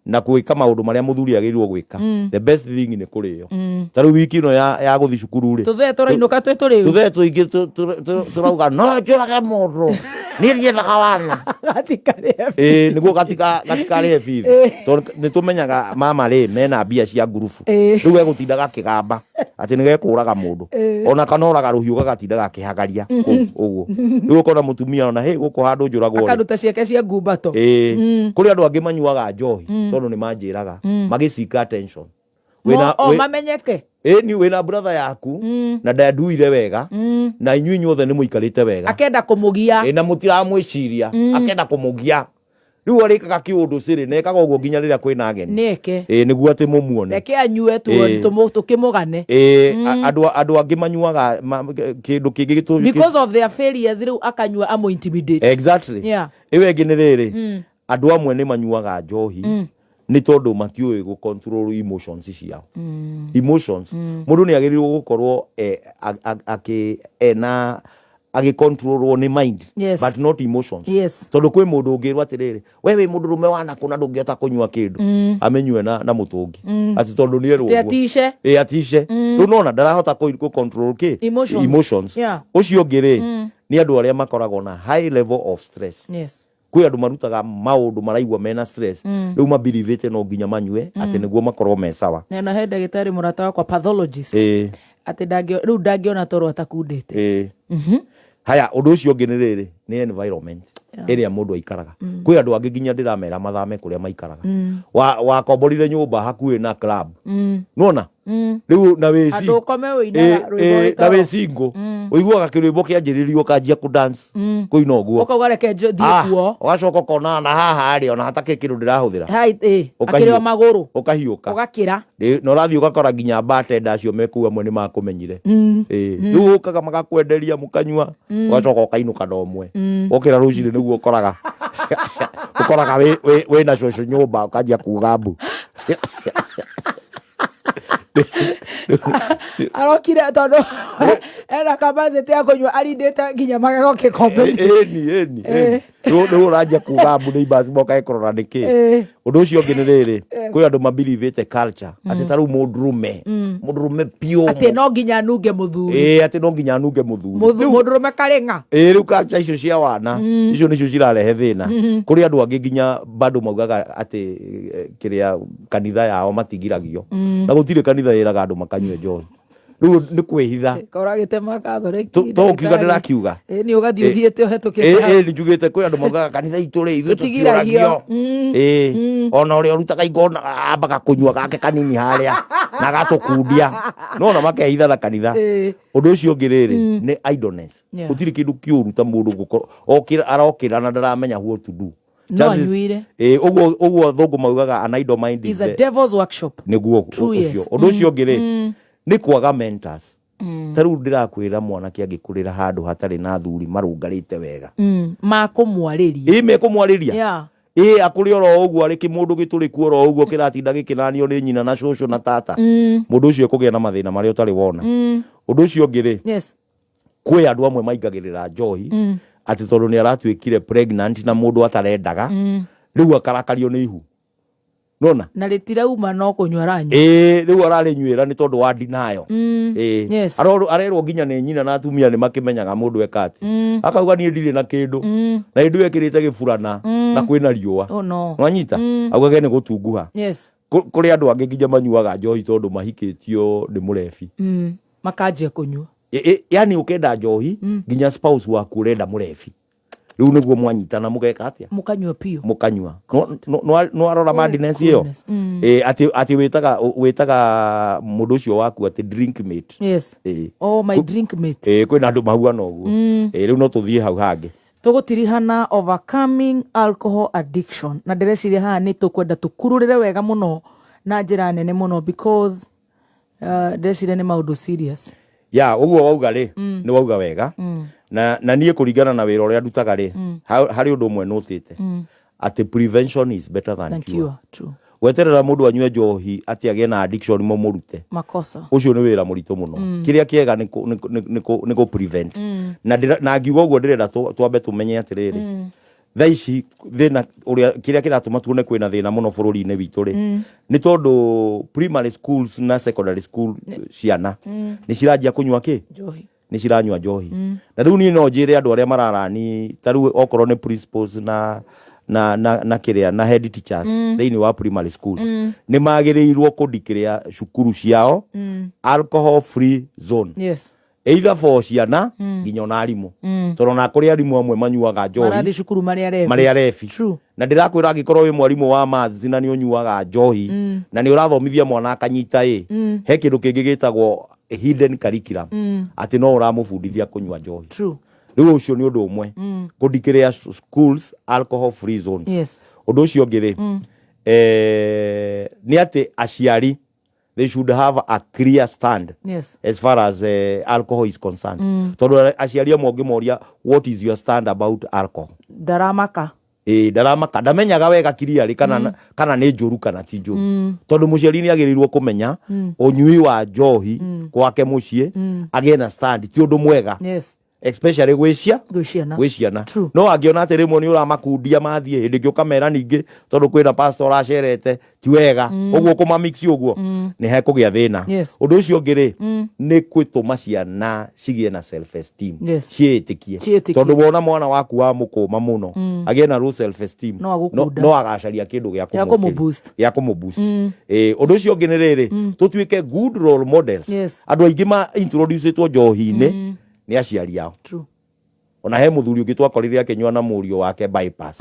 na gwĩka maũndũ marĩa mũthuri agĩrĩirwo gwĩka, the best thing nĩ kũrĩo. Ta rĩu wiki ĩno ya gũthiĩ cukuru rĩ, Tũthee tũrainũka twĩ tũrĩu. Tũthee tũingĩ tũrauga no njũrage mũndũ, niĩ ndiendaga wana. Gatikarĩhe. Ĩĩ, nĩguo gatikarĩhe bithi, tondũ nĩ tũmenyaga mama rĩ mena mbia cia ngurubu. Rĩu gegũtinda gakĩgamba atĩ nĩ gekũraga mũndũ, ona kana oraga rũhiũ gagatinda gakĩhagaria kũu ũguo. Rĩu ũkona mũtumia ona hĩ gũkũ handũ njũragwo rĩ. Akaruta ciake cia ngumbato. Ĩĩ, kũrĩ andũ angĩ manyuaga njohi tondũ nĩ manjĩraga magĩcika attention. O mamenyeke. Ĩni, wĩna brother yaku na ndanduire wega, na inyuĩ inyuothe nĩ mũikarĩte wega, Akenda kũmũgia. Ĩ, na mũtiramwĩciria, akenda kũmũgia. Rĩu arĩkaga kĩũndũ cĩrĩ na ekaga ũguo nginya rĩrĩa kwĩna ageni. Nĩeke. Ĩ, nĩguo atĩ mũmuone. Reke anyue tu, tũkĩmũgane. Ĩ, andũ angĩ manyuaga kĩndũ kĩngĩ Because of their failures, rĩu akanyua amũ intimidate. Exactly. Ĩyo ĩngĩ nĩ rĩrĩ, andũ amwe nĩ manyuaga njohi nĩ tondũ matiũĩ gũ control emotions ciao. Emotions, mũndũ nĩ agĩrĩirwo gũkorwo ena agĩcontrolwo nĩ mind, but not emotions. Tondũ kwĩ mũndũ ũngĩrwo atĩrĩrĩ, we wĩ mũndũrũme wanakũ na ndũngĩhota kũnyua kĩndũ, amenyue na mũtũngi atĩ tondũ nĩ erwo Atĩ ũguo. atice. Ĩ, atice. Rĩu nona ndarahota kũ control kĩ? Emotions. Emotions. Ũcio ũngĩ rĩ, nĩ andũ arĩa makoragwo na high level of stress. Kwĩ andũ marutaga maũndũ maraigua mena stress, rĩu mabirivĩte no nginya manyue atĩ nĩguo makorwo me sawa. Na he ndagĩtarĩ mũrata wakwa pathologist, atĩ rĩu ndangĩona toro atakundĩte. Ĩĩ. Haya, ũndũ ũcio ũngĩ nĩ rĩrĩ, nĩ environment ĩrĩa mũndũ aikaraga. Kwĩ andũ angĩ nginya ndĩramera mathame kũrĩa maikaraga. Wakomborire nyũmba hakuhĩ na club, nona rĩu na wĩ Handũ ũkome ũinaga rwĩmbo wĩ na wĩ toro. single, ũiguaga kĩrwĩmbo kĩanjĩrĩrio ũkanjia kũ dance kũina ũguo. Ũkauga reke thiĩ kuo. Ũgacoka ũkona na haha rĩ, ona hatakĩ kĩndũ ndĩrahũthĩra. Hai, ĩ, akĩrĩ o magũrũ. Ũkahiũka. Ũgakĩra. Ĩ, na ũrathiĩ ũgakora nginya bartender acio me kũu amwe nĩ makũmenyire. Ĩ, rĩu ũkaga magakwenderia mũkanyua, ũgacoka ũkainũka na ũmwe. Wokĩra rũcinĩ nĩguo ũkoraga wĩna cũcũ nyũmba, ũkanjia kuga mbu. Arokire tondũ ena capacity ya kũnyua arindĩte nginya magego gĩkombe. Ĩni, ĩni, ĩni. Rĩu ũranjia kuga mbu nĩ imbasi mokae kũrora nĩkĩ. Ũndũ ũcio ũngĩ nĩ rĩrĩ, kwĩ andũ mabelievĩte culture atĩ ta rĩu mũndũrũme piũ Atĩ no nginya anunge mũthuri. Ĩĩ, atĩ no nginya anunge mũthuri. Mũndũrũme karĩng'a. Ĩĩ, rĩu culture icio cia wana icio nĩcio cirarehe thĩna. Kũrĩ andũ angĩ nginya bado maugaga atĩ kĩrĩa kanitha yao matigiragio, na gũtirĩ kanitha ĩraga andũ makanyue njohi. Rĩu nĩ kwĩhitha. Koragĩte makathoreki. To ũkiuga ndĩrakiuga. Ĩ, nĩ ũgathiĩ ũthiĩte ũhetũkĩte hau. Ĩ, nĩ njugĩte kwĩ andũ maugaga kanitha itũ rĩ, ithuĩ Tũtigiragio. tũtiũragio. Ĩ, ona ũrĩa ũrutaga igongona ambaga kũnyua gake kanini harĩa na agatũkundia, nona makehitha na kanitha. Ũndũ ũcio ũngĩ rĩrĩ, nĩ idleness. Gũtirĩ kĩndũ kĩũru ta mũndũ gũkorwo okĩra, arokĩra na ndaramenya what to do. No Chances- anyuire. Ĩ, ũguo athũngũ maugaga an idle mind is a devil's workshop. Nĩguo. True, ũcio. Yes. Ũndũ ũcio ũngĩ rĩ, nĩ kwaga mentors. Ta rĩu ndĩrakwĩra, mwanake angĩkũrĩra handũ hatarĩ na athuri marũngarĩte wega, Makũmwarĩria. Ĩ, mekũmwarĩria. Ĩ, akũrĩ oro ũguo arĩ kĩmũndũ gĩtũrĩku oro ũguo kĩratinda gĩkĩnanio nĩ nyina na cũcũ na tata, mũndũ ũcio ekũgĩa na mathĩna marĩa ũtarĩ wona. Ũndũ ũcio ũngĩ rĩ, kwĩ andũ amwe maingagĩrĩra njohi atĩ tondũ nĩ aratuĩkire pregnant na mũndũ atarendaga, rĩu akarakario nĩ ihu. Nona Na rĩtirauma no kũnyua aranyua. Ĩĩ, rĩu ararĩnyuĩra nĩ tondũ wa ndinayo. Ĩĩ. Yes. Arerwo nginya nĩ nyina na atumia nĩ makĩmenyaga mũndũ eka atĩ. Akauga niĩ ndirĩ na kĩndũ. Na hĩndĩ ĩyo ekĩrĩte gĩburana na kwĩna riũa. Oh no. Nwanyita? Augage nĩ gũtunguha. Yes. Kũrĩ andũ angĩ nginya manyuaga njohi tondũ mahikĩtio nĩ mũrebi. Makanjia kũnyua. Yani ũkenda njohi nginya spouse waku ũrenda mũrebi. Rĩu nĩguo mwanyitana mũgeka atĩa? Mũkanyua piũ. Mũkanyua. Nwarora madness ĩyo? Goodness. Atĩ wĩtaga mũndũ ũcio waku atĩ drink mate. Yes. Ĩĩ. Oh, my drink mate. Ĩĩ, kwĩna andũ mahuana ũguo. Ĩĩ, rĩu no tũthiĩ hau hangĩ. Tũgũtirihana overcoming alcohol addiction, na ndĩreciria haha nĩ tũkwenda tũkurũrĩre wega mũno na njĩra nene mũno because ndĩreciria nĩ maũndũ serious. Ya, ũguo wauga rĩ, nĩ wauga wega. Na niĩ kũringana na wĩra ũrĩa ndutaga rĩ, harĩ ũndũ ũmwe nũtĩte. Atĩ prevention is better than Than cure. cure. True. Gweterera mũndũ anyue njohi atĩ agĩe na addiction mũmũrute. Makosa. Ũcio nĩ wĩra mũritũ mũno. Kĩrĩa kĩega nĩ kũ prevent. Na ngiuga ũguo ndĩrenda twambe tũmenye atĩrĩrĩ. Thaa ici thĩna ũrĩa kĩrĩa kĩratũma tuone kwĩna thĩna mũno bũrũri-inĩ witũ rĩ, nĩ tondũ primary schools na secondary school ciana nĩ ciranjia kũnyua kĩ? Njohi. Nĩ ciranyua njohi. Na rĩu niĩ no njĩre andũ arĩa mararani ta rĩu okorwo nĩ principals na kĩrĩa na head teachers thĩinĩ wa primary schools, nĩ magĩrĩirwo kũ declare cukuru ciao alcohol free zone. Yes. Either for ciana nginya ona arimũ. Tondũ ona kũrĩ arimũ amwe manyuaga njohi. Marathiĩ cukuru marĩ arebi. Marĩ arebi. True. Na ndĩrakwĩra angĩkorwo wĩ mwarimũ wa maths na nĩ ũnyuaga njohi na nĩ ũrathomithia mwana akanyita ĩ, he kĩndũ kĩngĩ gĩtagwo hidden curriculum, atĩ no ũramũbundithia kũnyua njohi. True. Rĩu ũcio nĩ ũndũ ũmwe, kũ declare schools alcohol free zones. Yes. Ũndũ ũcio ũngĩ rĩ, nĩ atĩ aciari they should have a clear stand Yes. as far as alcohol is concerned. Tondũ aciari amwe ũngĩmoria what is your stand about alcohol, Ndaramaka. Ĩĩ, ndaramaka, ndamenyaga wega clearly kana nĩ njũru kana ti njũru. Tondũ mũciari nĩ agĩrĩirwo kũmenya ũnyui wa njohi gwake mũciĩ, agĩe na stand, ti ũndũ mwega. Yes. Especially gwĩ Gwĩ ciana. Gwĩ ciana. True. No angĩona atĩ rĩmwe nĩ ũramakundia mathiĩ, hĩndĩ ĩngĩ ũkamera ningĩ tondũ kwĩna pastor ũracerete ti wega, ũguo kũmamix ũguo nĩ hekũgĩa thĩna. Yes. Ũndũ ũcio ũngĩ rĩ, nĩ kwĩtũma ciana cigĩe na self esteem. Yes. Ciĩĩtĩkie. Ciĩĩtĩkie. Tondũ wona mwana waku wa mũkũma mũno agĩe na low self esteem, No agũkunda. no agacaria kĩndũ gĩa Gĩa kũmũ-boost. Gĩa kũmũ-boost. Ĩĩ, ũndũ ũcio ũngĩ nĩ rĩrĩ, tũtuĩke good role models. Yes. Andũ aingĩ ma introducĩtwo njohi-inĩ nĩ aciari ao. True. Ona he mũthuri ũngĩ twakorire akĩnyua na mũriũ wake bypass.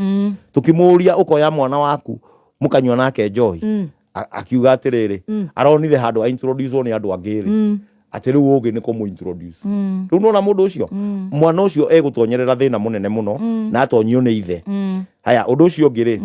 Tũkĩmũria ũkoya mwana waku mũkanyua nake njohi, akiuga atĩrĩrĩ, aronire handũ a introduce nĩ andũ angĩ rĩ, atĩ rĩu ũgĩ nĩ kũmũ introduce. Rĩu nona mũndũ ũcio, mwana ũcio egũtonyerera thĩna mũnene mũno na atonyio nĩ ithe. Haya, ũndũ ũcio ũngĩ rĩ,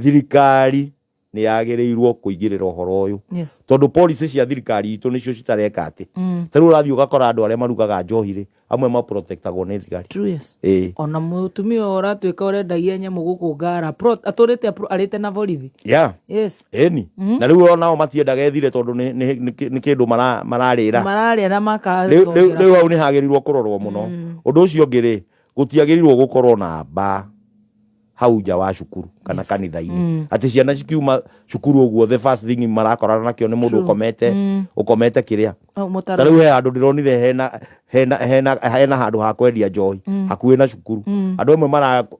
thirikari nĩ yagĩrĩirwo kũigĩrĩra ũhoro ũyũ. Yes. Tondũ policy cia thirikari itũ nĩcio citareka atĩ. Ta rĩu ũrathiĩ ũgakora andũ arĩa marugaga njohi rĩ, amwe maprotectagwo nĩ thigari. True, yes. Ĩĩ. Ona mũtumia ũyũ ũratuĩka ũrendagia nyamũ gũkũ ngara atũrĩte arĩte na borithi. Yeah. Yes. Ĩni. Na rĩu onao matiendaga ĩthire tondũ nĩ kĩndũ mararĩra. Mararĩa na Rĩu makatongera. Hau nĩ hagĩrĩirwo kũrorwo mũno. Ũndũ ũcio ũngĩ rĩ, gũtiagĩrĩirwo gũkorwo na mbaa hau nja wa cukuru kana kanitha-inĩ, atĩ ciana cikiuma cukuru ũguo the first thing marakorana nakĩo nĩ mũndũ ũkomete kĩrĩa. Hau mũtaro. Ta rĩu he handũ ndĩronire hena handũ ha kwendia njohi hakuhĩ na cukuru. Andũ amwe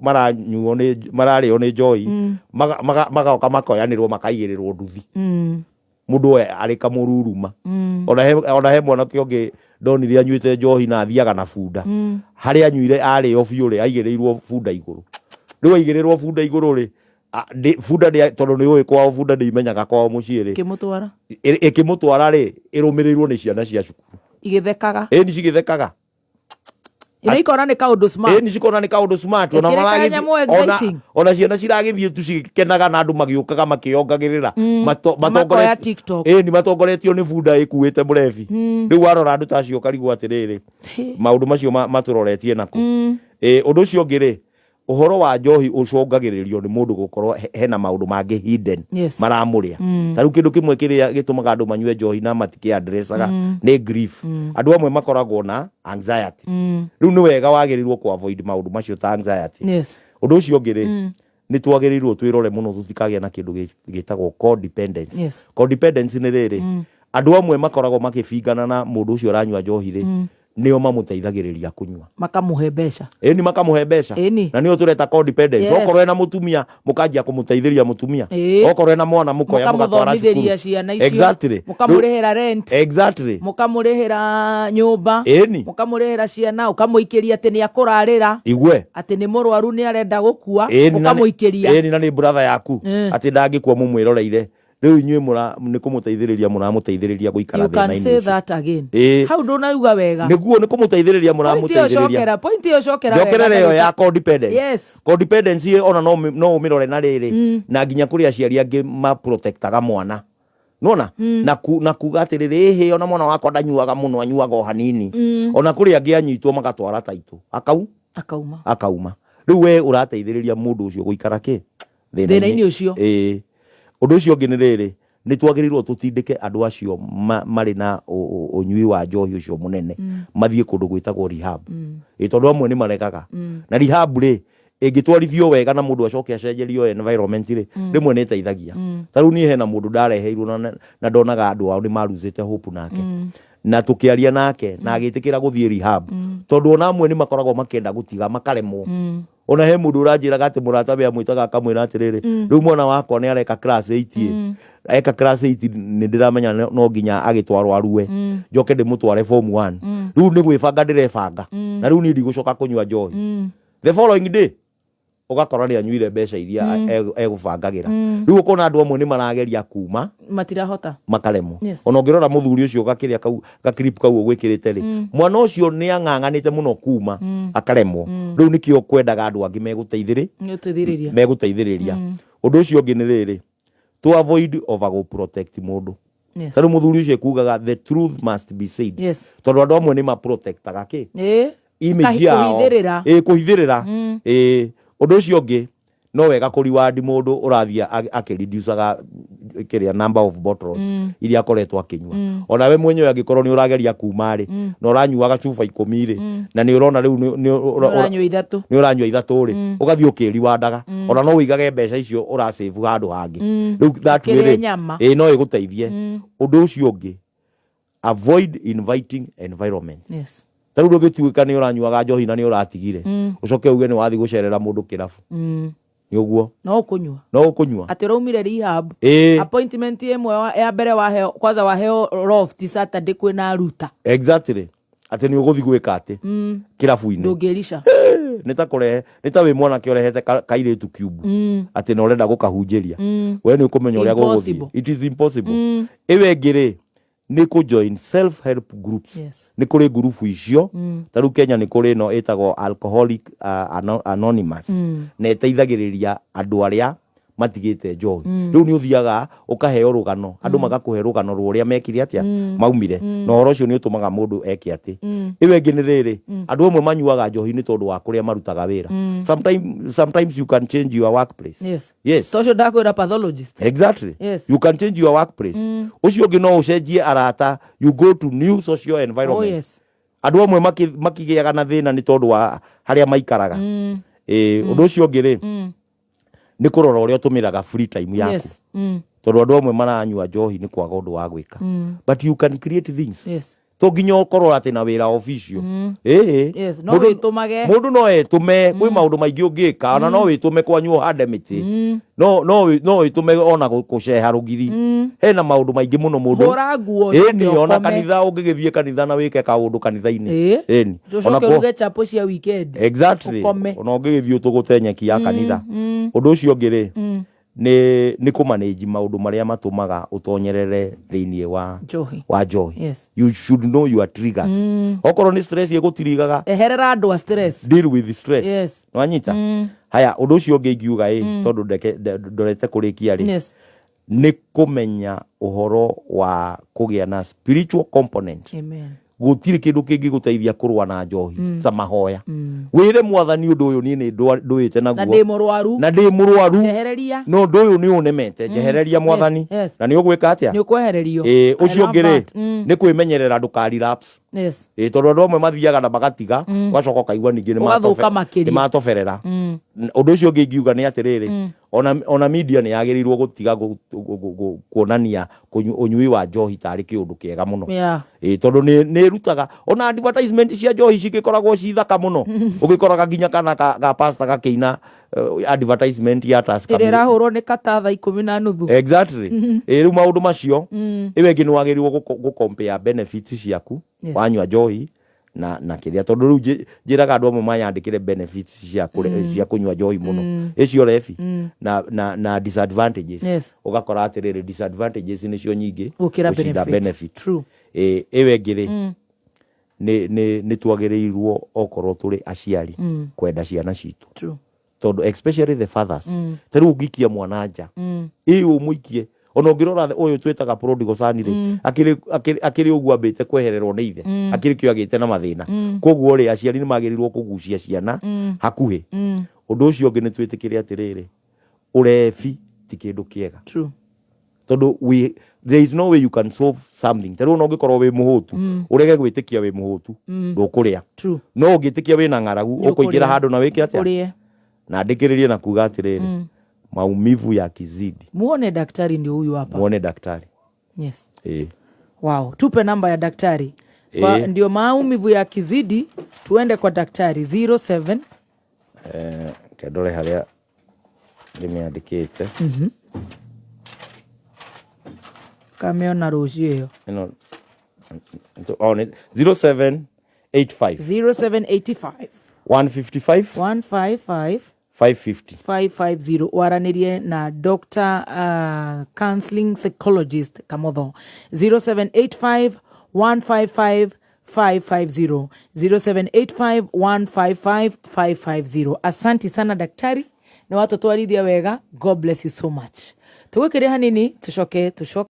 maranyuo nĩ mararĩo nĩ njohi, magoka makoyanĩrwo makaigĩrĩrwo nduthi. Mũndũ we arĩ kamũruruma. Ona he mwanake ũngĩ ndonire anyuĩte njohi na athiaga na bunda. Harĩa anyuire arĩo biũ rĩ, aigĩrĩirwo bunda igũrũ. Rĩu aigĩrĩrwo bunda igũrũ rĩ, bunda ndĩa, tondũ nĩ ũĩ kwao bunda ndĩimenyaga kwao mũciĩ rĩ. Ĩkĩmũtwara. Ĩkĩmũtwara rĩ, ĩrũmĩrĩirwo nĩ ciana cia cukuru. Igĩthekaga. Ĩni cigĩthekaga. Ina ikona nĩ kaũndũ smart. Ĩni cikona nĩ kaũndũ smart. Ona Ĩkĩrĩ kanyamũ exciting. Ona ciana ciragĩthiĩ tu cigĩkenaga na andũ magĩũkaga makĩongagĩrĩra. Makoya TikTok. Ĩni matongoretio nĩ bunda ĩkuĩte mũrebi. Rĩu warora andũ ta acio ũkarigwo atĩrĩrĩ, maũndũ macio matũroretie nakũ. Ũndũ ũcio ũngĩ rĩ, ũhoro wa njohi ũcũngagĩrĩrio nĩ mũndũ gũkorwo hena maũndũ mangĩ hidden Yes. maramũrĩa. Ta rĩu kĩndũ kĩmwe kĩrĩa gĩtũmaga andũ manyue njohi na matikĩ addressaga nĩ grief. Andũ amwe makoragwo na anxiety. Rĩu nĩ wega wagĩrĩirwo kũ avoid maũndũ macio ta anxiety. Yes. Ũndũ ũcio ũngĩ rĩ, Nĩ twagĩrĩirwo twĩrore mũno tũtikagĩe na kĩndũ gĩtagwo codependence. Codependence nĩ rĩrĩ, andũ amwe makoragwo makĩbingana na mũndũ ũcio ũranyua njohi rĩ, nĩo mamũteithagĩrĩria kũnyua. Makamũhe mbeca. Ĩni, makamũhe mbeca. Na nĩyo tũreta codependence. Okorwo ena mũtumia, mũkanjia kũmũteithĩria mũtumia. Okorwo ena mwana, mũkoya mũgatwara cukuru. Mũkamũthomithĩria ciana icio. Mũkamũrĩhĩra rent. Mũkamũrĩhĩra nyũmba. Mũkamũrĩhĩra ciana, ũkamũikĩria atĩ nĩ akũrarĩra. Igue. Atĩ nĩ mũrwaru nĩ arenda gũkua, Ĩni, na nĩ- ũkamũikĩria. Ĩni, na nĩ brother yaku. Atĩ ndangĩkua mũmwĩroreire. Rĩu inyuĩ mũra nĩ kũmũteithĩrĩria mũramũteithĩrĩria gũikara You can thĩna-inĩ say ũcio. that again. Ĩĩ. Hau ndũnauga wega. Nĩguo, nĩ kũmũteithĩrĩria Point ĩyo mũramũteithĩrĩria. cokera, point ĩyo cokera wega. Njokerere ĩyo ya codependence. Codependence ĩ ona no ũmĩrore na rĩrĩ, na nginya kũrĩ aciari angĩ maprotectaga mwana. Nĩwona? Na kuga atĩrĩrĩ, ĩhĩ, ona mwana wakwa ndanyuaga mũno, anyuaga o hanini. Ona kũrĩ angĩ anyitwo magatwara taitũ. Akau? Akauma. Akauma. Rĩu we ũrateithĩrĩria mũndũ ũcio gũikara kĩ? Thĩna-inĩ ũcio. Ĩĩ. Ũndũ ũcio ũngĩ nĩ rĩrĩ, nĩ twagĩrĩirwo tũtindĩke andũ acio marĩ na ũnyui wa njohi ũcio mũnene, mathiĩ kũndũ gwĩtagwo rehab. Ĩĩ, tondũ amwe nĩ maregaga. Na rehab rĩ, ĩngĩtwarithio wega na mũndũ acoke acenjerio environment rĩ, rĩmwe nĩ ĩteithagia. Ta rĩu niĩ hena mũndũ ndareheirwo na ndonaga andũ ao nĩ maruzĩte hope nake. Na tũkĩaria nake na agĩtĩkĩra gũthiĩ rehab. Tondũ ona amwe nĩ makoragwo makĩenda gũtiga makaremwo. Ona he mũndũ ũranjĩraga atĩ mũrata we amwĩtaga akamwĩra atĩrĩrĩ, rĩu mwana wakwa nĩ areka class 8 ĩ. Eka class 8 nĩ ndĩramenya no nginya agĩtwarwo arue. Njoke ndĩmũtware form 1. Rĩu nĩ gwĩbanga ndĩrebanga. Na rĩu niĩ ndigũcoka kũnyua njohi. The following day ũgakora nĩ anyuire mbeca iria egũbangagĩra. Rĩu ũkona andũ amwe nĩ marageria kuma matirahota, makaremwo. Ona ũngĩrora mũthuri ũcio gakĩrĩa kau gaclip kau ũgwĩkĩrĩte rĩ, mwana ũcio nĩ ang'ang'anĩte mũno kuma akaremwo. Rĩu nĩkĩo kwendaga andũ angĩ megũteithĩrĩ Nĩũteithĩrĩria. Megũteithĩrĩria. Ũndũ ũcio ũngĩ nĩ rĩrĩ, to avoid over go protect mũndũ. Ta rĩu mũthuri ũcio ekugaga the truth must be said. Tondũ andũ amwe nĩ maprotectaga kĩ? Image yao. Kũhithĩrĩra. Ĩĩ, kũhithĩrĩra. Ĩĩ, ũndũ ũcio ũngĩ no wega kũ reward mũndũ ũrathiĩ akĩreducaga kĩrĩa number of bottles iria akoretwo akĩnyua. Onawe mwenyewe angĩkorwo nĩ ũrageria kuma rĩ, na ũranyuaga cuba 10 rĩ, na nĩ ũrona rĩu Nĩ ũranyua 3. Nĩ ũranyua 3 rĩ, ũgathiĩ ũkĩriwandaga. Ona no ũigage mbeca icio ũrasave handũ hangĩ. Rĩu that way Ũkĩrĩe rĩ, nyama. ĩĩ, no ĩgũteithie. Ũndũ ũcio ũngĩ, avoid inviting environment. Ta rĩu ndũngĩtuĩka nĩ ũranyuaga njohi na nĩ ũratigire, ũcoke uge nĩ wathiĩ gũcerera mũndũ kĩrabu. Nĩ ũguo. No ũkũnyua. No ũkũnyua. Atĩ ũraumire rehab. Appointment ĩmwe ya mbere waheo, kwanza waheo loft Saturday kwĩna aruta. Exactly. Atĩ nĩ ũgũthiĩ gwĩka atĩ kĩrabu-inĩ. Ndũngĩrica. Nĩ ta kũrehe, nĩ ta wĩ mwanake ũrehete kairĩtu kiumbu. Atĩ na ũrenda gũkahunjĩria. We nĩ ũkũmenya ũrĩa gũgũthiĩ. Impossible. It is impossible. Ĩyo ĩngĩ rĩ, nĩ kũ join self help groups. Nĩ kũrĩ ngurubu icio. Ta rĩu Kenya nĩ kũrĩ ĩno ĩtagwo Alcoholic Anonymous. Na ĩteithagĩrĩria andũ arĩa matigĩte njohi. Rĩu nĩ ũthiaga ũkaheo rũgano, andũ magakũhe rũgano rwa ũrĩa mekire atĩa, maumire. Na ũhoro ũcio nĩ ũtũmaga mũndũ eke atĩ. Ĩyo ĩngĩ nĩ rĩrĩ, andũ amwe manyuaga njohi nĩ tondũ wa kũrĩa marutaga wĩra. Sometimes you can change your workplace. Yes. To ũcio ndakwĩra pathologist. Exactly. You can change your workplace. Ũcio ũngĩ no ũcenjie arata, you go to new social environment. Andũ amwe makigĩaga na thĩna nĩ tondũ wa harĩa maikaraga. Ũndũ ũcio ũngĩ rĩ, nĩ kũrora ũrĩa ũtũmĩraga free time yaku. Tondũ andũ amwe maranyua njohi nĩ kwaga ũndũ wa gwĩka. But you can create things. To nginya ũkorwo atĩ na wĩra official. Ĩĩ. Yes, no wĩtũmage. Mũndũ no etũme, kwĩ maũndũ maingĩ ũngĩka, ona no wĩtũme kwanyu ũhande mĩtĩ. No wĩtũme ona gũceha rũgiri. Hena maũndũ maingĩ mũno mũndũ. Hũra nguo, Ĩni, ũcoke ona ũkome. kanitha ũngĩgĩthiĩ kanitha na wĩke kaũndũ kanitha-inĩ. Ĩni. Ũcoke Ona ũruge chapo cia weekend. Exactly. Ũkome. Ona ũngĩgĩthiĩ ũtũgũte nyeki ya kanitha. Ũndũ ũcio ũngĩ rĩ, nĩ kũmanage maũndũ marĩa matũmaga ũtonyerere thĩinĩ wa Njohi. wa njohi. You should know your triggers. Okorwo nĩ stress ĩgũtirigaga, Eherera andũ a stress. Deal with stress. Nĩwanyita? Haya, ũndũ ũcio ũngĩ ingiuga ĩ, tondũ ndorete kũrĩkia rĩ, nĩ kũmenya ũhoro wa kũgĩa na spiritual component. Amen. Gũtirĩ kĩndũ kĩngĩgũteithia kũrũa na njohi ta mahoya. Wĩre Mwathani, ũndũ ũyũ niĩ nĩ ndũĩte na naguo ndĩ mũrwaru, na ndĩ mũrwaru, njehereria. No ũndũ ũyũ nĩ ũnemete, njehereria, Mwathani. Na nĩ ũgwĩka atĩa? Nĩ ũkwehererio. Ĩĩ, I ũcio love ũngĩ rĩ, that. Nĩ kwĩmenyerera ndũka relapse. Ĩĩ, tondũ andũ amwe mathiaga na magatiga, ũgacoka ũkaigua ningĩ nĩ Ũgathũka makĩria. Nĩ matoberera. Ũndũ ũcio ũngĩ ingiuga nĩ atĩrĩrĩ, ona media nĩ yagĩrĩirwo gũtiga kuonania ũnyui wa njohi tarĩ kĩũndũ kĩega mũno. Ĩĩ, tondũ nĩ ĩrutaga ona advertisement cia njohi cigĩkoragwo ci thaka mũno, ũgĩkoraga nginya kana ga pastor gakĩina advertisement ya Tusker. Ĩrĩa ĩrahũrwo nĩ kata thaa 10:30. Exactly. Ĩĩ, rĩu maũndũ macio, ĩyo ĩngĩ nĩ wagĩrĩirwo gũ compare benefits ciaku wanyua njohi na kĩrĩa, tondũ rĩu njĩraga andũ amwe manyandĩkĩre benefits cia kũnyua njohi mũno ĩcio rebi na disadvantages. Ũgakora atĩrĩrĩ, disadvantages nĩcio nyingĩ gũkĩra gũcinda benefit. Benefit. True. Ĩĩ, ĩyo ĩngĩ rĩ, nĩ twagĩrĩirwo okorwo tũrĩ aciari kwenda ciana citũ, tondũ especially the fathers, ta rĩu ũngĩikia mwana nja, ĩ ũmũikie, ona ũngĩrora ũyũ twĩtaga prodigal son rĩ, akĩrĩ ũguo ambĩte kwehererwo nĩ ithe, akĩrĩ kĩo agĩte na mathĩna. Koguo rĩ, aciari nĩ magĩrĩirwo kũgucia ciana hakuhĩ. Ũndũ ũcio ũngĩ, nĩ twĩtĩkĩre atĩrĩrĩ, ũrebi ti kĩndũ kĩega, tondũ there is no way you can solve something. Ta rĩu ona ũngĩkorwo wĩ mũhũtu, ũrege gwĩtĩkia wĩ mũhũtu, ndũkũrĩa. No ũngĩtĩkia wĩna ng'aragu, Nĩ ũkũingĩra ũkũrĩa. handũ na wĩke atĩa? Ũrĩe. Na ndĩkĩrĩrie na kuga atĩrĩrĩ, maumivu ya kizidi, Muone daktari, ndio huyu hapa. Muone daktari. Ĩĩ. Wow, tupe namba ya daktari kwa, ndio maumivu ya kizidi tuende kwa daktari, 07 Eh, kendore harĩa ndĩmĩandĩkĩte. Kameona rũciũ ĩyo. Ĩno, oh, nĩ 0785 0785 155 155 550. 550, waranĩrie na Dr counseling psychologist Kamotho, 0785 155 550, 0785 155 550. Asanti sana daktari, nĩ watũtwarithia wega. God bless you so much. Tũgũkĩrĩ hanini, tũcoke tũcoke.